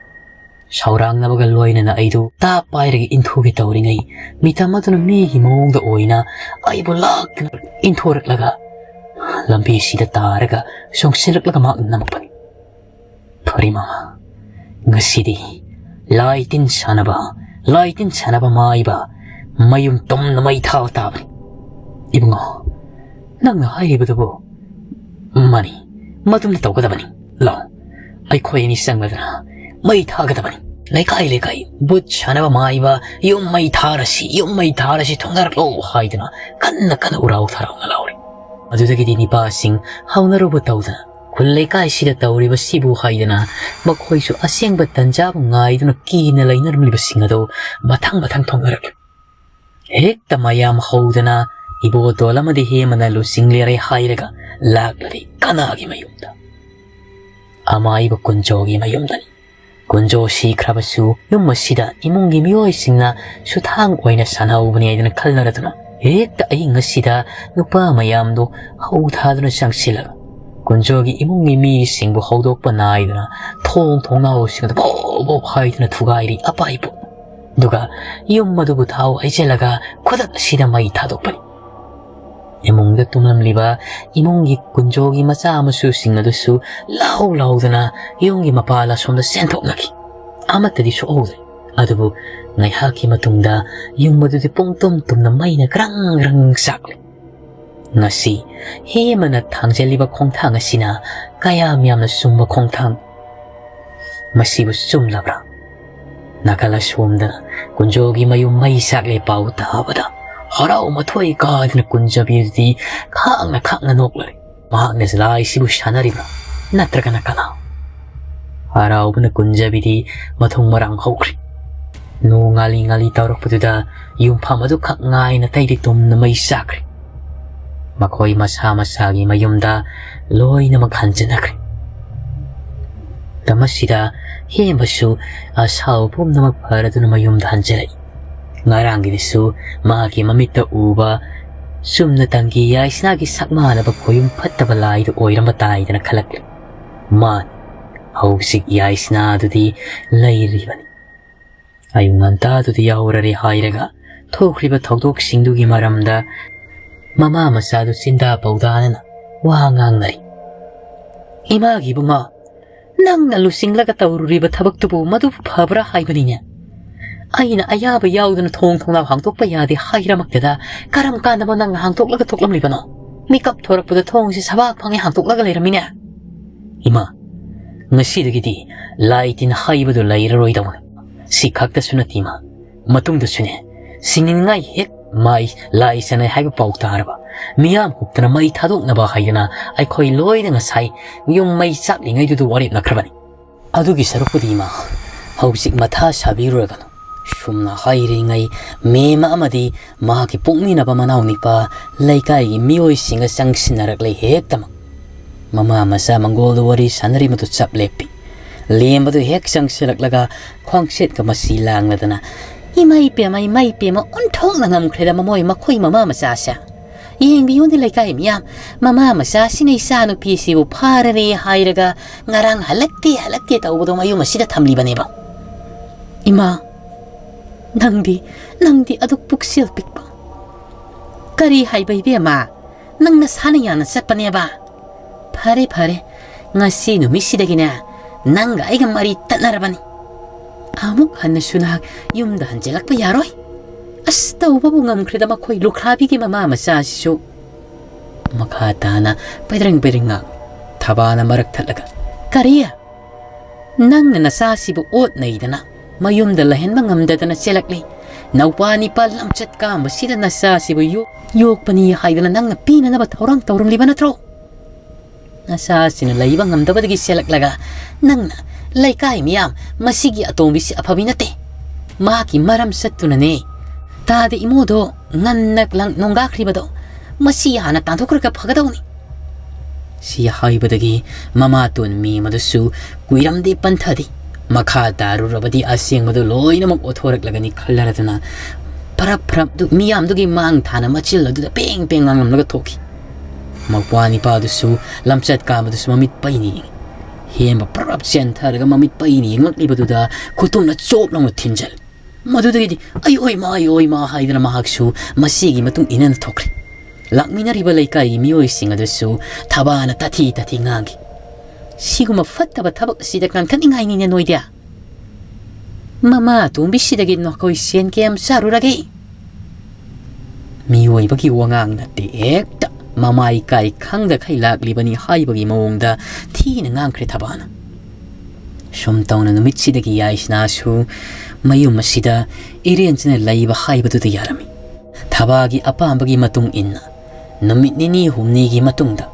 ꯁꯥꯎꯔꯥꯡꯅꯕꯒ ꯂꯣꯏꯅꯅ ꯑꯩꯗꯨ ꯇꯥꯞ ꯄꯥꯏꯔꯒ ꯏꯟꯊꯨꯒꯦ ꯇꯧꯔꯤꯉꯩ, ꯃꯤꯇꯝ ꯑꯗꯨꯅ ꯃꯤꯒꯤ ꯃꯑꯣꯡꯗ ꯑꯣꯏꯅ ꯑꯩꯕꯨ ꯂꯥꯛꯇꯨꯅ ꯏꯟꯊꯣꯔꯛꯂꯒ ꯂꯝꯕꯤꯁꯤꯗ ꯇꯥꯔꯒ ꯆꯣꯡꯁꯤꯜꯂꯛꯂꯒ ꯃꯍꯥꯛꯅ ꯅꯝꯃꯛꯄꯅꯤ꯫ ꯐꯔꯦ ꯃꯃꯥ, ꯉꯁꯤꯗꯤ ꯂꯥꯏ ꯇꯤꯟ ꯁꯥꯟꯅꯕ, ꯂꯥꯏ ꯇꯤꯟ ꯁꯥꯟꯅꯕ ꯃꯥꯏꯕ ꯃꯌꯨꯝ ꯇꯨꯝꯅ ꯃꯩ ꯊꯥꯕ ꯇꯥꯕꯅꯤ꯫ ꯏꯕꯨꯡꯉꯣ, ꯅꯪꯅ ꯍꯥꯏꯔꯤꯕꯗꯨꯕꯨ ꯃꯥꯅꯤ, ꯃꯗꯨꯝꯅ ꯇꯧꯒꯗꯕꯅꯤ꯫ ꯂꯥꯎ, ꯑꯩꯈꯣꯏ ꯑꯅꯤ ꯆꯪꯂꯗꯅ ꯃꯩ ꯊꯥꯒꯗꯕꯅꯤ꯫ ꯂꯩꯀꯥꯏ ꯂꯩꯀꯥꯏ ꯚꯨꯠ ꯁꯥꯟꯅꯕ ꯃꯥꯏꯕ, "ꯌꯨꯝ ꯃꯩ ꯊꯥꯔꯁꯤ, ꯌꯨꯝ ꯃꯩ ꯊꯥꯔꯁꯤ, ꯊꯣꯡꯅꯔꯛꯂꯣ" ꯍꯥꯏꯗꯨꯅ ꯀꯟꯅ ꯀꯟꯅ ꯎꯔꯥꯎ ꯊꯔꯥꯎꯅ ꯂꯥꯎꯔꯤ꯫ ꯑꯗꯨꯗꯒꯤꯗꯤ ꯅꯤꯄꯥꯁꯤꯡ ꯍꯧꯅꯔꯨꯕ ꯇꯧꯗꯅ ꯈꯨꯜ ꯂꯩꯀꯥꯏꯁꯤꯗ ꯇꯧꯔꯤꯕꯁꯤꯕꯨ ꯍꯥꯏꯗꯅ ꯃꯈꯣꯏꯁꯨ ꯑꯁꯦꯡꯕ ꯇꯟꯖꯥꯕꯨ ꯉꯥꯏꯗꯨꯅ ꯀꯤꯅ ꯂꯩꯅꯔꯝꯂꯤꯕꯁꯤꯡ ꯑꯗꯨ ꯃꯊꯪ ꯃꯊꯪ ꯊꯣꯛꯅꯔꯛꯂꯤ꯫ ꯍꯦꯛꯇ ꯃꯌꯥꯝ ꯍꯧꯗꯅ ꯏꯕꯣꯇꯣꯜ ꯑꯃꯗꯤ ꯍꯦꯃꯅ ꯂꯨꯆꯤꯡꯂꯦꯔꯦ ꯍꯥꯏꯔꯒ ꯂꯥꯛꯂꯔꯦ ꯀꯅꯥꯒꯤ ꯃꯌꯨꯝꯗ? ꯑꯃꯥꯏꯕ ꯀꯨꯟꯖꯣꯒꯤ ꯃꯌꯨꯝꯗꯅꯤ꯫ ꯀꯨꯟꯖꯣ ꯁꯤꯈ꯭ꯔꯕꯁꯨ ꯌꯨꯝ ꯑꯁꯤꯗ ꯏꯃꯨꯡꯒꯤ ꯃꯤꯑꯣꯏꯁꯤꯡꯅ ꯁꯨꯊꯥꯡ ꯑꯣꯏꯅ ꯁꯥꯟꯅꯍꯧꯕꯅꯤ ꯍꯥꯏꯗꯅ ꯈꯜꯂꯔꯗꯨꯅ ꯍꯦꯛꯇ ꯑꯍꯤꯡ ꯑꯁꯤꯗ ꯅꯨꯄꯥ ꯃꯌꯥꯝꯗꯣ ꯍꯧ ꯊꯥꯗꯨꯅ ꯆꯪꯁꯤꯜꯂꯒ ꯀꯨꯟꯖꯣꯒꯤ ꯏꯃꯨꯡꯒꯤ ꯃꯤꯁꯤꯡꯕꯨ ꯍꯧꯗꯣꯛꯄ ꯅꯥꯏꯗꯅ ꯊꯣꯡ ꯊꯣꯡꯅꯥꯎꯁꯤꯡ ꯑꯗꯨ ꯕꯣꯞ ꯕꯣꯞ ꯍꯥꯏꯗꯨꯅ ꯊꯨꯒꯥꯏꯔꯤ ꯑꯄꯥꯏꯕ꯫ ꯑꯗꯨꯒ ꯌꯨꯝ ꯑꯗꯨꯕꯨ ꯊꯥꯎ ꯍꯩꯖꯤꯜꯂꯒ ꯈꯨꯗꯛ ꯑꯁꯤꯗ ꯃꯩ ꯊꯥꯗꯣꯛꯄꯅꯤ꯫ ꯏꯃꯨꯡꯗ ꯇꯨꯝꯂꯝꯂꯤꯕ ꯏꯃꯨꯡꯒꯤ ꯀꯨꯟꯖꯣꯒꯤ ꯃꯆꯥ ꯃꯁꯨꯁꯤꯡ ꯑꯗꯨꯁꯨ ꯂꯥꯎ ꯂꯥꯎꯗꯅ ꯌꯨꯝꯒꯤ ꯃꯄꯥꯜ ꯑꯁꯣꯝꯗ ꯆꯦꯟꯊꯣꯛꯅꯈꯤ꯫ ꯑꯃꯠꯇꯗꯤ ꯁꯣꯛꯍꯧꯗ꯭ꯔꯦ꯫ ꯑꯗꯨꯕꯨ ꯉꯥꯏꯍꯥꯛꯀꯤ ꯃꯇꯨꯡꯗ ꯌꯨꯝ ꯑꯗꯨꯗꯤ ꯄꯨꯡꯇꯨꯝ ꯇꯨꯝꯅ ꯃꯩꯅ ꯒ꯭ꯔꯪ ꯒ꯭ꯔꯪ ꯆꯥꯛꯂꯤ꯫ ꯉꯁꯤ ꯍꯦꯃꯅ ꯊꯥꯡꯖꯜꯂꯤꯕ ꯈꯣꯡꯊꯥꯡ ꯑꯁꯤꯅ ꯀꯌꯥꯝ ꯌꯥꯝꯅ ꯆꯨꯝꯕ ꯈꯣꯡꯊꯥꯡ? ꯃꯁꯤꯕꯨ ꯆꯨꯝꯂꯕ꯭ꯔꯥ? ꯅꯥꯀꯜ ꯑꯁꯣꯝꯗ ꯀꯨꯟꯖꯣꯒꯤ ꯃꯌꯨꯝ ꯃꯩ ꯆꯥꯛꯂꯦ ꯄꯥꯎ ꯇꯥꯕꯗ ꯍꯔꯥꯎ ꯃꯊꯣꯏ ꯀꯥꯗꯅ ꯀꯨꯟꯖꯕꯤꯗꯨꯗꯤ ꯈꯥꯡꯅ ꯈꯥꯡꯅ ꯅꯣꯛꯂꯔꯦ꯫ ꯃꯍꯥꯛꯅ ꯂꯥꯏꯁꯤꯕꯨ ꯁꯥꯟꯅꯔꯤꯕ꯭ꯔꯥ ꯅꯠꯇ꯭ꯔꯒꯅ ꯀꯅꯥ? ꯍꯔꯥꯎꯕꯅ ꯀꯨꯟꯖꯕꯤꯗꯤ ꯃꯊꯨꯡ ꯃꯔꯥꯡ ꯍꯧꯈ꯭ꯔꯦ꯫ ꯅꯣꯡ ꯉꯥꯂꯤ ꯉꯥꯂꯤ ꯇꯧꯔꯛꯄꯗꯨꯗ ꯌꯨꯝꯐꯝ ꯑꯗꯨꯈꯛ ꯉꯥꯏꯅ ꯑꯇꯩꯗꯤ ꯇꯨꯝꯅ ꯃꯩ ꯆꯥꯛꯈ꯭ꯔꯦ꯫ ꯃꯈꯣꯏ ꯃꯁꯥ ꯃꯁꯥꯒꯤ ꯃꯌꯨꯝꯗ ꯂꯣꯏꯅꯃꯛ ꯍꯟꯖꯤꯟꯅꯈ꯭ꯔꯦ꯫ ꯃꯇꯝ ꯑꯁꯤꯗ ꯍꯦꯝꯕꯁꯨ ꯑꯁꯥꯎꯕ ꯄꯨꯝꯅꯃꯛ ꯐꯔꯗꯨꯅ ꯃꯌꯨꯝꯗ ꯍꯟꯖꯤꯜꯂꯛꯏ꯫ ꯉꯔꯥꯡꯒꯤꯗꯨꯁꯨ ꯃꯍꯥꯛꯀꯤ ꯃꯃꯤꯠꯇ ꯎꯕ ꯆꯨꯝꯅ ꯇꯪꯒꯤ ꯌꯥꯏꯁꯅꯥꯒꯤ ꯁꯛ ꯃꯥꯟꯅꯕ ꯈꯣꯌꯨꯝ ꯐꯠꯇꯕ ꯂꯥꯏꯗꯨ ꯑꯣꯏꯔꯝꯕ ꯇꯥꯏꯗꯅ ꯈꯜꯂꯛꯂꯦ꯫ ꯃꯥꯅꯤ, ꯍꯧꯖꯤꯛ ꯌꯥꯏꯁꯅꯥ ꯑꯗꯨꯗꯤ ꯂꯩꯔꯤꯕꯅꯤ꯫ ꯑꯌꯨꯛ ꯉꯟꯇꯥꯗꯨꯗ ꯌꯥꯎꯔꯔꯦ ꯍꯥꯏꯔꯒ ꯊꯣꯛꯈ꯭ꯔꯤꯕ ꯊꯧꯗꯣꯛꯁꯤꯡꯗꯨꯒꯤ ꯃꯔꯝꯗ ꯃꯃꯥ ꯃꯆꯥꯗꯨ ꯆꯤꯟꯗꯥ ꯄꯧꯗꯥꯅꯅ ꯋꯥ ꯉꯥꯡꯅꯔꯤ꯫ "ꯏꯃꯥꯒꯤ ꯏꯕꯨꯡꯉꯣ, ꯅꯪꯅ ꯂꯨꯆꯤꯡꯂꯒ ꯇꯧꯔꯨꯔꯤꯕ ꯊꯕꯛꯇꯨꯕꯨ ꯃꯗꯨꯕꯨ ꯐꯕ꯭ꯔꯥ ꯍꯥꯏꯕꯅꯤꯅꯦ? ꯑꯩꯅ ꯑꯌꯥꯕ ꯌꯥꯎꯗꯅ ꯊꯣꯡ ꯊꯣꯡꯅꯥꯎ ꯍꯥꯡꯗꯣꯛꯄ ꯌꯥꯗꯦ ꯍꯥꯏꯔꯃꯛꯇꯗ ꯀꯔꯝ ꯀꯥꯟꯗꯕꯨ ꯅꯪꯅ ꯍꯥꯡꯗꯣꯛꯂꯒ ꯊꯣꯛꯂꯝꯂꯤꯕꯅꯣ? ꯃꯤꯀꯞ ꯊꯣꯔꯛꯄꯗ ꯊꯣꯡꯁꯤ ꯁꯕꯥꯛ ꯐꯪꯉꯦ ꯍꯥꯡꯗꯣꯛꯂꯒ ꯂꯩꯔꯝꯃꯤꯅꯦ꯫ ꯏꯃꯥ, ꯉꯁꯤꯗꯒꯤꯗꯤ ꯂꯥꯏ ꯇꯤꯟ ꯍꯥꯏꯕꯗꯨ ꯂꯩꯔꯔꯣꯏꯗꯧꯅꯤ꯫ ꯁꯤ ꯈꯛꯇꯁꯨ ꯅꯠꯇꯦ ꯏꯃꯥ, ꯃꯇꯨꯡꯗꯁꯨꯅꯦ, ꯁꯤꯡꯅꯤꯡꯉꯥꯏ ꯍꯦꯛ ꯃꯥꯏ ꯂꯥꯏ ꯁꯥꯟꯅꯩ ꯍꯥꯏꯕ ꯄꯥꯎ ꯇꯥꯔꯕ ꯃꯤꯌꯥꯝ ꯍꯨꯞꯇꯅ ꯃꯩ ꯊꯥꯗꯣꯛꯅꯕ ꯍꯥꯏꯗꯅ ꯑꯩꯈꯣꯏ ꯂꯣꯏꯅ ꯉꯁꯥꯏ ꯌꯨꯝ ꯃꯩ ꯆꯥꯛꯂꯤꯉꯩꯗꯨꯗ ꯋꯥꯔꯦꯞꯅꯈ꯭ꯔꯕꯅꯤ꯫ ꯑꯗꯨꯒꯤ ꯁꯔꯨꯛꯄꯨꯗꯤ ꯏꯃꯥ, ꯍꯧꯖꯤꯛ ꯃꯊꯥ ꯁꯥꯕꯤꯔꯨꯔꯒꯅꯨ꯫ ꯁꯨꯝꯅ ꯍꯥꯏꯔꯤꯉꯩ ꯃꯦꯝ ꯑꯃꯗꯤ ꯃꯍꯥꯛꯀꯤ ꯄꯣꯛꯃꯤꯟꯅꯕ ꯃꯅꯥꯎ ꯅꯤꯄꯥ ꯂꯩꯀꯥꯏꯒꯤ ꯃꯤꯑꯣꯏꯁꯤꯡꯒ ꯆꯪꯁꯤꯟꯅꯔꯛꯂꯦ ꯍꯦꯛꯇꯃꯛ꯫ ꯃꯃꯥ ꯃꯆꯥ ꯃꯪꯒꯣꯜꯗ ꯋꯥꯔꯤ ꯁꯥꯟꯅꯔꯤꯕꯗꯨ ꯆꯞ ꯂꯦꯞꯄꯤ꯫ ꯂꯦꯝꯕꯗꯨ ꯍꯦꯛ ꯆꯪꯁꯤꯜꯂꯛꯂꯒ ꯈ꯭ꯋꯥꯡꯁꯦꯠꯀ ꯃꯁꯤ ꯂꯥꯡꯂꯗꯅ, "ꯏꯃꯥ ꯏꯄꯦꯝꯃ, ꯏꯃꯥ ꯏꯄꯦꯝꯃ, ꯑꯣꯟꯊꯣꯛꯅ ꯉꯝꯈ꯭ꯔꯦꯗ ꯃꯃꯣꯏ ꯃꯈꯣꯏ ꯃꯃꯥ ꯃꯆꯥꯁꯦ꯫ ꯌꯦꯡꯕꯤꯌꯨꯅꯦ ꯂꯩꯀꯥꯏ ꯃꯤꯌꯥꯝ, ꯃꯃꯥ ꯃꯆꯥꯁꯤꯅ ꯏꯆꯥ ꯅꯨꯄꯤꯁꯤꯕꯨ ꯐꯥꯔꯔꯦ ꯍꯥꯏꯔꯒ ꯉꯔꯥꯡ ꯍꯜꯂꯛꯇꯦ ꯍꯜꯂꯛꯇꯦ ꯇꯧꯕꯗꯣ ꯃꯌꯨꯝ ꯑꯁꯤꯗ ꯊꯝꯂꯤꯕꯅꯦꯕ꯫ ꯏꯃꯥ, ꯅꯪꯗꯤ, ꯅꯪꯗꯤ ꯑꯗꯨꯛ ꯄꯨꯛꯆꯦꯜ ꯄꯤꯛꯄ꯫ ꯀꯔꯤ ꯍꯥꯏꯕ ꯏꯕꯦꯝꯃ? ꯅꯪ ꯅꯁꯥꯅ ꯌꯥꯅ ꯆꯠꯄꯅꯦꯕ꯫ ꯐꯔꯦ, ꯐꯔꯦ, ꯉꯁꯤ ꯅꯨꯃꯤꯠꯁꯤꯗꯒꯤꯅꯦ ꯅꯪꯒ ꯑꯩꯒ ꯃꯔꯤ ꯇꯠꯅꯔꯕꯅꯤ꯫ ꯑꯃꯨꯛ ꯍꯟꯅꯁꯨ ꯅꯍꯥꯛ ꯌꯨꯝꯗ ꯍꯟꯖꯤꯜꯂꯛꯄ ꯌꯥꯔꯣꯏ꯫ ꯑꯁ, ꯇꯧꯕꯕꯨ ꯉꯝꯈ꯭ꯔꯦꯗ ꯃꯈꯣꯏ ꯂꯨꯈ꯭ꯔꯥꯕꯤꯒꯤ ꯃꯃꯥ ꯃꯆꯥꯁꯤꯁꯨ꯫" ꯃꯈꯥ ꯇꯥꯅ ꯄꯩꯗ꯭ꯔꯤꯡ ꯄꯩꯗ꯭ꯔꯤꯡ ꯉꯥꯡ꯫ ꯊꯕꯥꯅ ꯃꯔꯛ ꯊꯠꯂꯒ, "ꯀꯔꯤ? ꯅꯪꯅ ꯅꯆꯥꯁꯤꯕꯨ ꯑꯣꯠ ꯅꯩꯗꯅ ꯃꯌꯨꯝꯗ ꯂꯩꯍꯟꯕ ꯉꯝꯗꯗꯅ ꯆꯦꯜꯂꯛꯂꯤ꯫ ꯅꯧꯄꯥ ꯅꯤꯄꯥ ꯂꯝꯆꯠ ꯀꯥꯝꯕꯁꯤꯗ ꯅꯆꯥꯁꯤꯕꯨ ꯌꯣ-, ꯌꯣꯛꯄꯅꯤ ꯍꯥꯏꯗꯅ ꯅꯪꯅ ꯄꯤꯅꯅꯕ ꯊꯧꯔꯥꯡ ꯇꯧꯔꯝꯂꯤꯕ ꯅꯠꯇ꯭ꯔꯣ? ꯅꯆꯥꯁꯤꯅ ꯂꯩꯕ ꯉꯝꯗꯕꯗꯒꯤ ꯆꯦꯜꯂꯛꯂꯒ ꯅꯪꯅ, ꯂꯩꯀꯥꯏ ꯃꯤꯌꯥꯝ, ꯃꯁꯤꯒꯤ ꯑꯇꯣꯝꯕꯤꯁꯤ ꯑꯐꯕꯤ ꯅꯠꯇꯦ꯫ ꯃꯍꯥꯛꯀꯤ ꯃꯔꯝ ꯆꯠꯇꯨꯅꯅꯦ ꯇꯥꯗ ꯏꯃꯣꯗꯣ ꯉꯟꯅ ꯂꯪ-, ꯅꯣꯡꯒꯥꯈ꯭ꯔꯤꯕꯗꯣ꯫ ꯃꯁꯤ ꯍꯥꯟꯅ ꯇꯥꯟꯊꯣꯛꯈ꯭ꯔꯒ ꯐꯒꯗꯧꯅꯤ꯫" ꯁꯤ ꯍꯥꯏꯕꯗꯒꯤ ꯃꯃꯥꯇꯣꯟ ꯃꯦꯝ ꯑꯗꯨꯁꯨ ꯀꯨꯏꯔꯝꯗꯦ ꯄꯟꯊꯗꯦ꯫ ꯃꯈꯥ ꯇꯥꯔꯨꯔꯕꯗꯤ ꯑꯁꯦꯡꯕꯗꯨ ꯂꯣꯏꯅꯃꯛ ꯑꯣꯊꯣꯔꯛꯂꯒꯅꯤ ꯈꯜꯂꯔꯗꯨꯅ ꯐꯔꯞ ꯐꯔꯞ ꯗꯨ ꯃꯤꯌꯥꯝꯗꯨꯒꯤ ꯃꯥꯡ ꯊꯥꯅ ꯃꯆꯤꯜ ꯑꯗꯨꯗ ꯄꯦꯡ ꯄꯦꯡ ꯉꯥꯡꯂꯝꯂꯒ ꯊꯣꯛꯈꯤ꯫ ꯃꯧꯄ꯭ꯋꯥ ꯅꯤꯄꯥꯗꯨꯁꯨ ꯂꯝꯆꯠ ꯀꯥꯕꯗꯨꯁꯨ ꯃꯃꯤꯠ ꯄꯩꯅ ꯌꯦꯡꯉꯤ꯫ ꯍꯦꯟꯕ ꯄ꯭ꯔꯞ ꯄ꯭ꯔꯞ ꯆꯦꯟꯊꯔꯒ ꯃꯃꯤꯠ ꯄꯩꯅ ꯌꯦꯡꯂꯛꯂꯤꯕꯗꯨꯗ ꯈꯨꯇꯨꯝꯅ ꯆꯣꯞ ꯂꯥꯎꯅ ꯊꯤꯟꯖꯜꯂꯤ꯫ ꯃꯗꯨꯗꯒꯤꯗꯤ "ꯑꯩ ꯑꯣꯏ ꯃꯥ, ꯑꯩ ꯑꯣꯏ ꯃꯥ" ꯍꯥꯏꯗꯅ ꯃꯍꯥꯛꯁꯨ ꯃꯁꯤꯒꯤ ꯃꯇꯨꯡ ꯏꯟꯅ ꯊꯣꯛꯈ꯭ꯔꯦ꯫ ꯂꯥꯛꯃꯤꯟꯅꯔꯤꯕ ꯂꯩꯀꯥꯏꯒꯤ ꯃꯤꯑꯣꯏꯁꯤꯡ ꯑꯗꯨꯁꯨ ꯊꯕꯥꯅ ꯇꯥꯊꯤ ꯇꯥꯊꯤ ꯉꯥꯡꯈꯤ꯫ "ꯁꯤꯒꯨꯝꯕ ꯐꯠꯇꯕ ꯊꯕꯛ ꯑꯁꯤꯗ ꯀꯟꯈꯠꯅꯤꯡꯉꯥꯏꯅꯤꯅꯦ ꯅꯣꯏꯗꯤ? ꯃꯃꯥ ꯑꯇꯣꯝꯕꯤꯁꯤꯗꯒꯤ ꯅꯈꯣꯏ ꯁꯦꯟ ꯀꯌꯥꯝ ꯆꯥꯔꯨꯔꯒꯦ?" ꯃꯤꯑꯣꯏꯕꯒꯤ ꯋꯥꯉꯥꯡ ꯅꯠꯇꯦ, ꯍꯦꯛꯇ ꯃꯃꯥ ꯏꯀꯥꯏ ꯈꯪꯗꯈꯩ ꯂꯥꯛꯂꯤꯕꯅꯤ ꯍꯥꯏꯕꯒꯤ ꯃꯑꯣꯡꯗ ꯊꯤꯅ ꯉꯥꯡꯈ꯭ꯔꯦ ꯊꯕꯥꯅ꯫ ꯁꯨꯝ ꯇꯧꯅ ꯅꯨꯃꯤꯠꯁꯤꯗꯒꯤ ꯌꯥꯏꯁꯅꯥꯁꯨ ꯃꯌꯨꯝ ꯑꯁꯤꯗ ꯏꯔꯦꯟꯖꯅ ꯂꯩꯕ ꯍꯥꯏꯕꯗꯨꯗ ꯌꯥꯔꯝꯃꯤ꯫ ꯊꯕꯥꯒꯤ ꯑꯄꯥꯝꯕꯒꯤ ꯃꯇꯨꯡ ꯏꯟꯅ ꯅꯨꯃꯤꯠ ꯅꯤꯅꯤ ꯍꯨꯝꯅꯤꯒꯤ ꯃꯇꯨꯡꯗ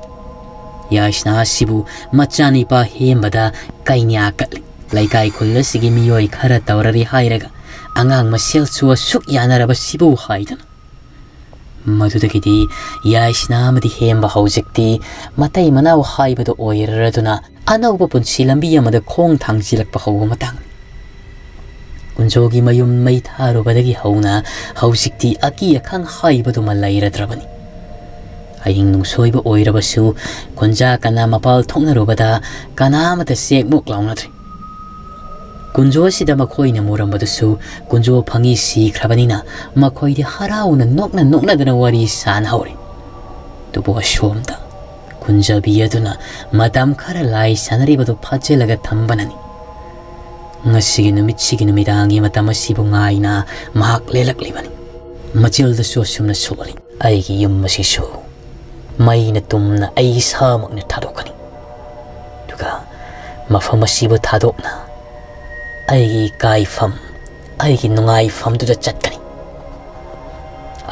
ꯌꯥꯏꯁꯅꯥ ꯑꯁꯤꯕꯨ ꯃꯆꯥꯅꯤꯄꯥ ꯍꯦꯝꯕꯗ ꯀꯩꯅ꯭ꯌꯥ ꯀꯠꯂꯤ꯫ ꯂꯩꯀꯥꯏ ꯈꯨꯜ ꯑꯁꯤꯒꯤ ꯃꯤꯑꯣꯏ ꯈꯔ ꯇꯧꯔꯔꯤ ꯍꯥꯏꯔꯒ ꯑꯉꯥꯡ ꯃꯁꯦꯜꯁꯨ ꯑꯁꯨꯛ ꯌꯥꯅꯔꯕꯁꯤꯕꯨ ꯍꯥꯏꯗꯨꯅ꯫ ꯃꯗꯨꯗꯒꯤꯗꯤ ꯌꯥꯏꯁꯅꯥ ꯑꯃꯗꯤ ꯍꯦꯝꯕ ꯍꯧꯖꯤꯛꯇꯤ ꯃꯇꯩ ꯃꯅꯥꯎ ꯍꯥꯏꯕꯗꯨ ꯑꯣꯏꯔꯔꯗꯨꯅ ꯑꯅꯧꯕ ꯄꯨꯟꯁꯤ ꯂꯝꯕꯤ ꯑꯃꯗ ꯈꯣꯡ ꯊꯥꯡꯖꯤꯜꯂꯛꯄ ꯍꯧꯕ ꯃꯇꯥꯡꯅꯤ꯫ ꯀꯨꯟꯖꯣꯒꯤ ꯃꯌꯨꯝ ꯃꯩ ꯊꯥꯔꯨꯕꯗꯒꯤ ꯍꯧꯅ ꯍꯧꯖꯤꯛꯇꯤ ꯑꯀꯤ ꯑꯈꯪ ꯍꯥꯏꯕꯗꯨꯃ ꯂꯩꯔꯗ꯭ꯔꯕꯅꯤ꯫ ꯑꯍꯤꯡ ꯅꯨꯡꯁꯣꯏꯕ ꯑꯣꯏꯔꯕꯁꯨ ꯀꯨꯟꯖꯥ ꯀꯅꯥ ꯃꯄꯥꯜ ꯊꯣꯛꯅꯔꯨꯕꯗ ꯀꯅꯥ ꯑꯃꯠꯇ ꯆꯦꯛꯃꯨꯛ ꯂꯥꯎꯅꯗ꯭ꯔꯦ꯫ ꯀꯨꯟꯖꯣ ꯑꯁꯤꯗ ꯃꯈꯣꯏꯅ ꯃꯨꯔꯝꯕꯗꯨꯁꯨ ꯀꯨꯟꯖꯣ ꯐꯪꯉꯤ ꯁꯤꯈ꯭ꯔꯕꯅꯤꯅ ꯃꯈꯣꯏꯗꯤ ꯍꯔꯥꯎꯅ ꯅꯣꯛꯅ ꯅꯣꯛꯅꯗꯅ ꯋꯥꯔꯤ ꯁꯥꯅꯍꯧꯔꯦ꯫ ꯑꯗꯨꯕꯨ ꯑꯁꯣꯝꯗ ꯀꯨꯟꯖꯕꯤ ꯑꯗꯨꯅ ꯃꯇꯝ ꯈꯔ ꯂꯥꯏ ꯁꯥꯟꯅꯔꯤꯕꯗꯨ ꯐꯥꯖꯤꯜꯂꯒ ꯊꯝꯕꯅꯅꯤ꯫ ꯉꯁꯤꯒꯤ ꯅꯨꯃꯤꯠꯁꯤꯒꯤ ꯅꯨꯃꯤꯗꯥꯡꯒꯤ ꯃꯇꯝ ꯑꯁꯤꯕꯨ ꯉꯥꯏꯅ ꯃꯍꯥꯛ ꯂꯦꯜꯂꯛꯂꯤꯕꯅꯤ꯫ ꯃꯆꯤꯜꯗꯁꯨ ꯑꯁꯨꯝꯅ ꯁꯣꯛꯂꯤ, "ꯑꯩꯒꯤ ꯌꯨꯝ ꯑꯁꯤꯁꯨ ꯃꯩꯅ ꯇꯨꯝꯅ ꯑꯩ ꯏꯁꯥꯃꯛꯅ ꯊꯥꯗꯣꯛꯀꯅꯤ꯫ ꯑꯗꯨꯒ ꯃꯐꯝ ꯑꯁꯤꯕꯨ ꯊꯥꯗꯣꯛꯅ ꯑꯩꯒꯤ ꯏꯀꯥꯏꯐꯝ, ꯑꯩꯒꯤ ꯅꯨꯡꯉꯥꯏꯐꯝꯗꯨꯗ ꯆꯠꯀꯅꯤ꯫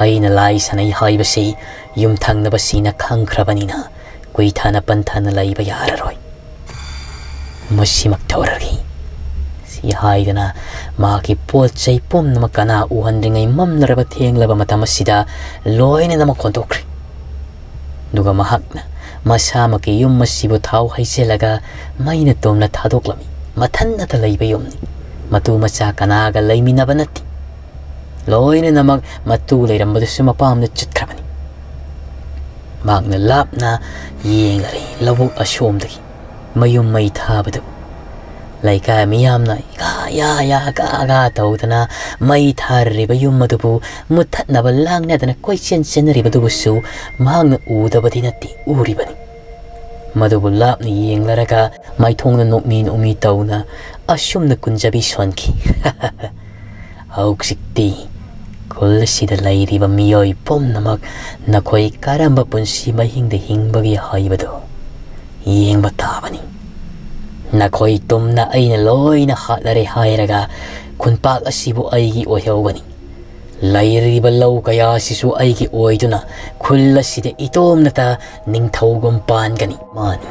ꯑꯩꯅ ꯂꯥꯏ ꯁꯥꯟꯅꯩ ꯍꯥꯏꯕꯁꯤ ꯌꯨꯝꯊꯪꯅꯕꯁꯤꯡꯅ ꯈꯪꯈ꯭ꯔꯕꯅꯤꯅ ꯀꯨꯏꯊꯅ ꯄꯟꯊꯅ ꯂꯩꯕ ꯌꯥꯔꯔꯣꯏ꯫ ꯃꯁꯤꯃꯛ ꯇꯧꯔꯒꯦ" ꯁꯤ ꯍꯥꯏꯗꯅ ꯃꯍꯥꯛꯀꯤ ꯄꯣꯠ ꯆꯩ ꯄꯨꯝꯅꯃꯛ ꯀꯅꯥ ꯎꯍꯟꯗ꯭ꯔꯤꯉꯩ ꯃꯝꯂꯔꯕ ꯊꯦꯡꯂꯕ ꯃꯇꯝ ꯑꯁꯤꯗ ꯂꯣꯏꯅꯅꯃꯛ ꯍꯣꯟꯗꯣꯛꯈ꯭ꯔꯦ꯫ ꯑꯗꯨꯒ ꯃꯍꯥꯛꯅ ꯃꯁꯥꯃꯛꯀꯤ ꯌꯨꯝ ꯑꯁꯤꯕꯨ ꯊꯥꯎ ꯍꯩꯖꯤꯜꯂꯒ ꯃꯩꯅ ꯇꯨꯝꯅ ꯊꯥꯗꯣꯛꯂꯝꯃꯤ꯫ ꯃꯊꯟꯅꯇ ꯂꯩꯕ ꯌꯨꯝꯅꯤ꯫ ꯃꯇꯨ ꯃꯆꯥ ꯀꯅꯥꯒ ꯂꯩꯃꯤꯟꯅꯕ ꯅꯠꯇꯦ꯫ ꯂꯣꯏꯅꯅꯃꯛ ꯃꯇꯨ ꯂꯩꯔꯝꯕꯗꯨꯁꯨ ꯃꯄꯥꯝꯗ ꯆꯠꯈ꯭ꯔꯕꯅꯤ꯫ ꯃꯍꯥꯛꯅ ꯂꯥꯞꯅ ꯌꯦꯡꯂꯔꯦ ꯂꯧꯕꯨꯛ ꯑꯁꯣꯝꯗꯒꯤ ꯃꯌꯨꯝ ꯃꯩ ꯊꯥꯕꯗꯨ꯫ ꯂꯩꯀꯥꯏ ꯃꯤꯌꯥꯝꯅ ꯏꯒꯥ ꯌꯥ ꯌꯥ ꯒꯥ ꯒꯥ ꯇꯧꯗꯅ ꯃꯩ ꯊꯥꯔꯤꯕ ꯌꯨꯝ ꯑꯗꯨꯕꯨ ꯃꯨꯠꯊꯠꯅꯕ ꯂꯥꯡꯅꯗꯅ ꯀꯣꯏꯆꯦꯟ ꯆꯦꯟꯅꯔꯤꯕꯗꯨꯕꯨꯁꯨ ꯃꯍꯥꯛꯅ ꯎꯗꯕꯗꯤ ꯅꯠꯇꯦ, ꯎꯔꯤꯕꯅꯤ꯫ ꯃꯗꯨꯕꯨ ꯂꯥꯞꯅ ꯌꯦꯡꯂꯔꯒ ꯃꯥꯏꯊꯣꯡꯗ ꯅꯣꯛꯃꯤ ꯅꯣꯛꯃꯤ ꯇꯧꯅ ꯑꯁꯨꯝꯅ ꯀꯨꯟꯖꯕꯤ ꯁꯣꯟꯈꯤ꯫ "ꯍꯧꯖꯤꯛꯇꯤ ꯈꯨꯜ ꯑꯁꯤꯗ ꯂꯩꯔꯤꯕ ꯃꯤꯑꯣꯏ ꯄꯨꯝꯅꯃꯛ ꯅꯈꯣꯏ ꯀꯔꯝꯕ ꯄꯨꯟꯁꯤ ꯃꯍꯤꯡꯗ ꯍꯤꯡꯕꯒꯦ ꯍꯥꯏꯕꯗꯨ ꯌꯦꯡꯕ ꯇꯥꯕꯅꯤ꯫ ꯅꯈꯣꯏ ꯇꯨꯝꯅ ꯑꯩꯅ ꯂꯣꯏꯅ ꯍꯥꯠꯂꯔꯦ ꯍꯥꯏꯔꯒ ꯈꯨꯟꯄꯥꯛ ꯑꯁꯤꯕꯨ ꯑꯩꯒꯤ ꯑꯣꯏꯍꯧꯒꯅꯤ꯫ "ꯂꯩꯔꯤꯕ ꯂꯧ ꯀꯌꯥꯁꯤꯁꯨ ꯑꯩꯒꯤ ꯑꯣꯏꯗꯨꯅ ꯈꯨꯜ ꯑꯁꯤꯗ ꯏꯇꯣꯝꯅꯇ ꯅꯤꯡꯊꯧꯒꯨꯝ ꯄꯥꯟꯒꯅꯤ꯫ ꯃꯥꯅꯤ,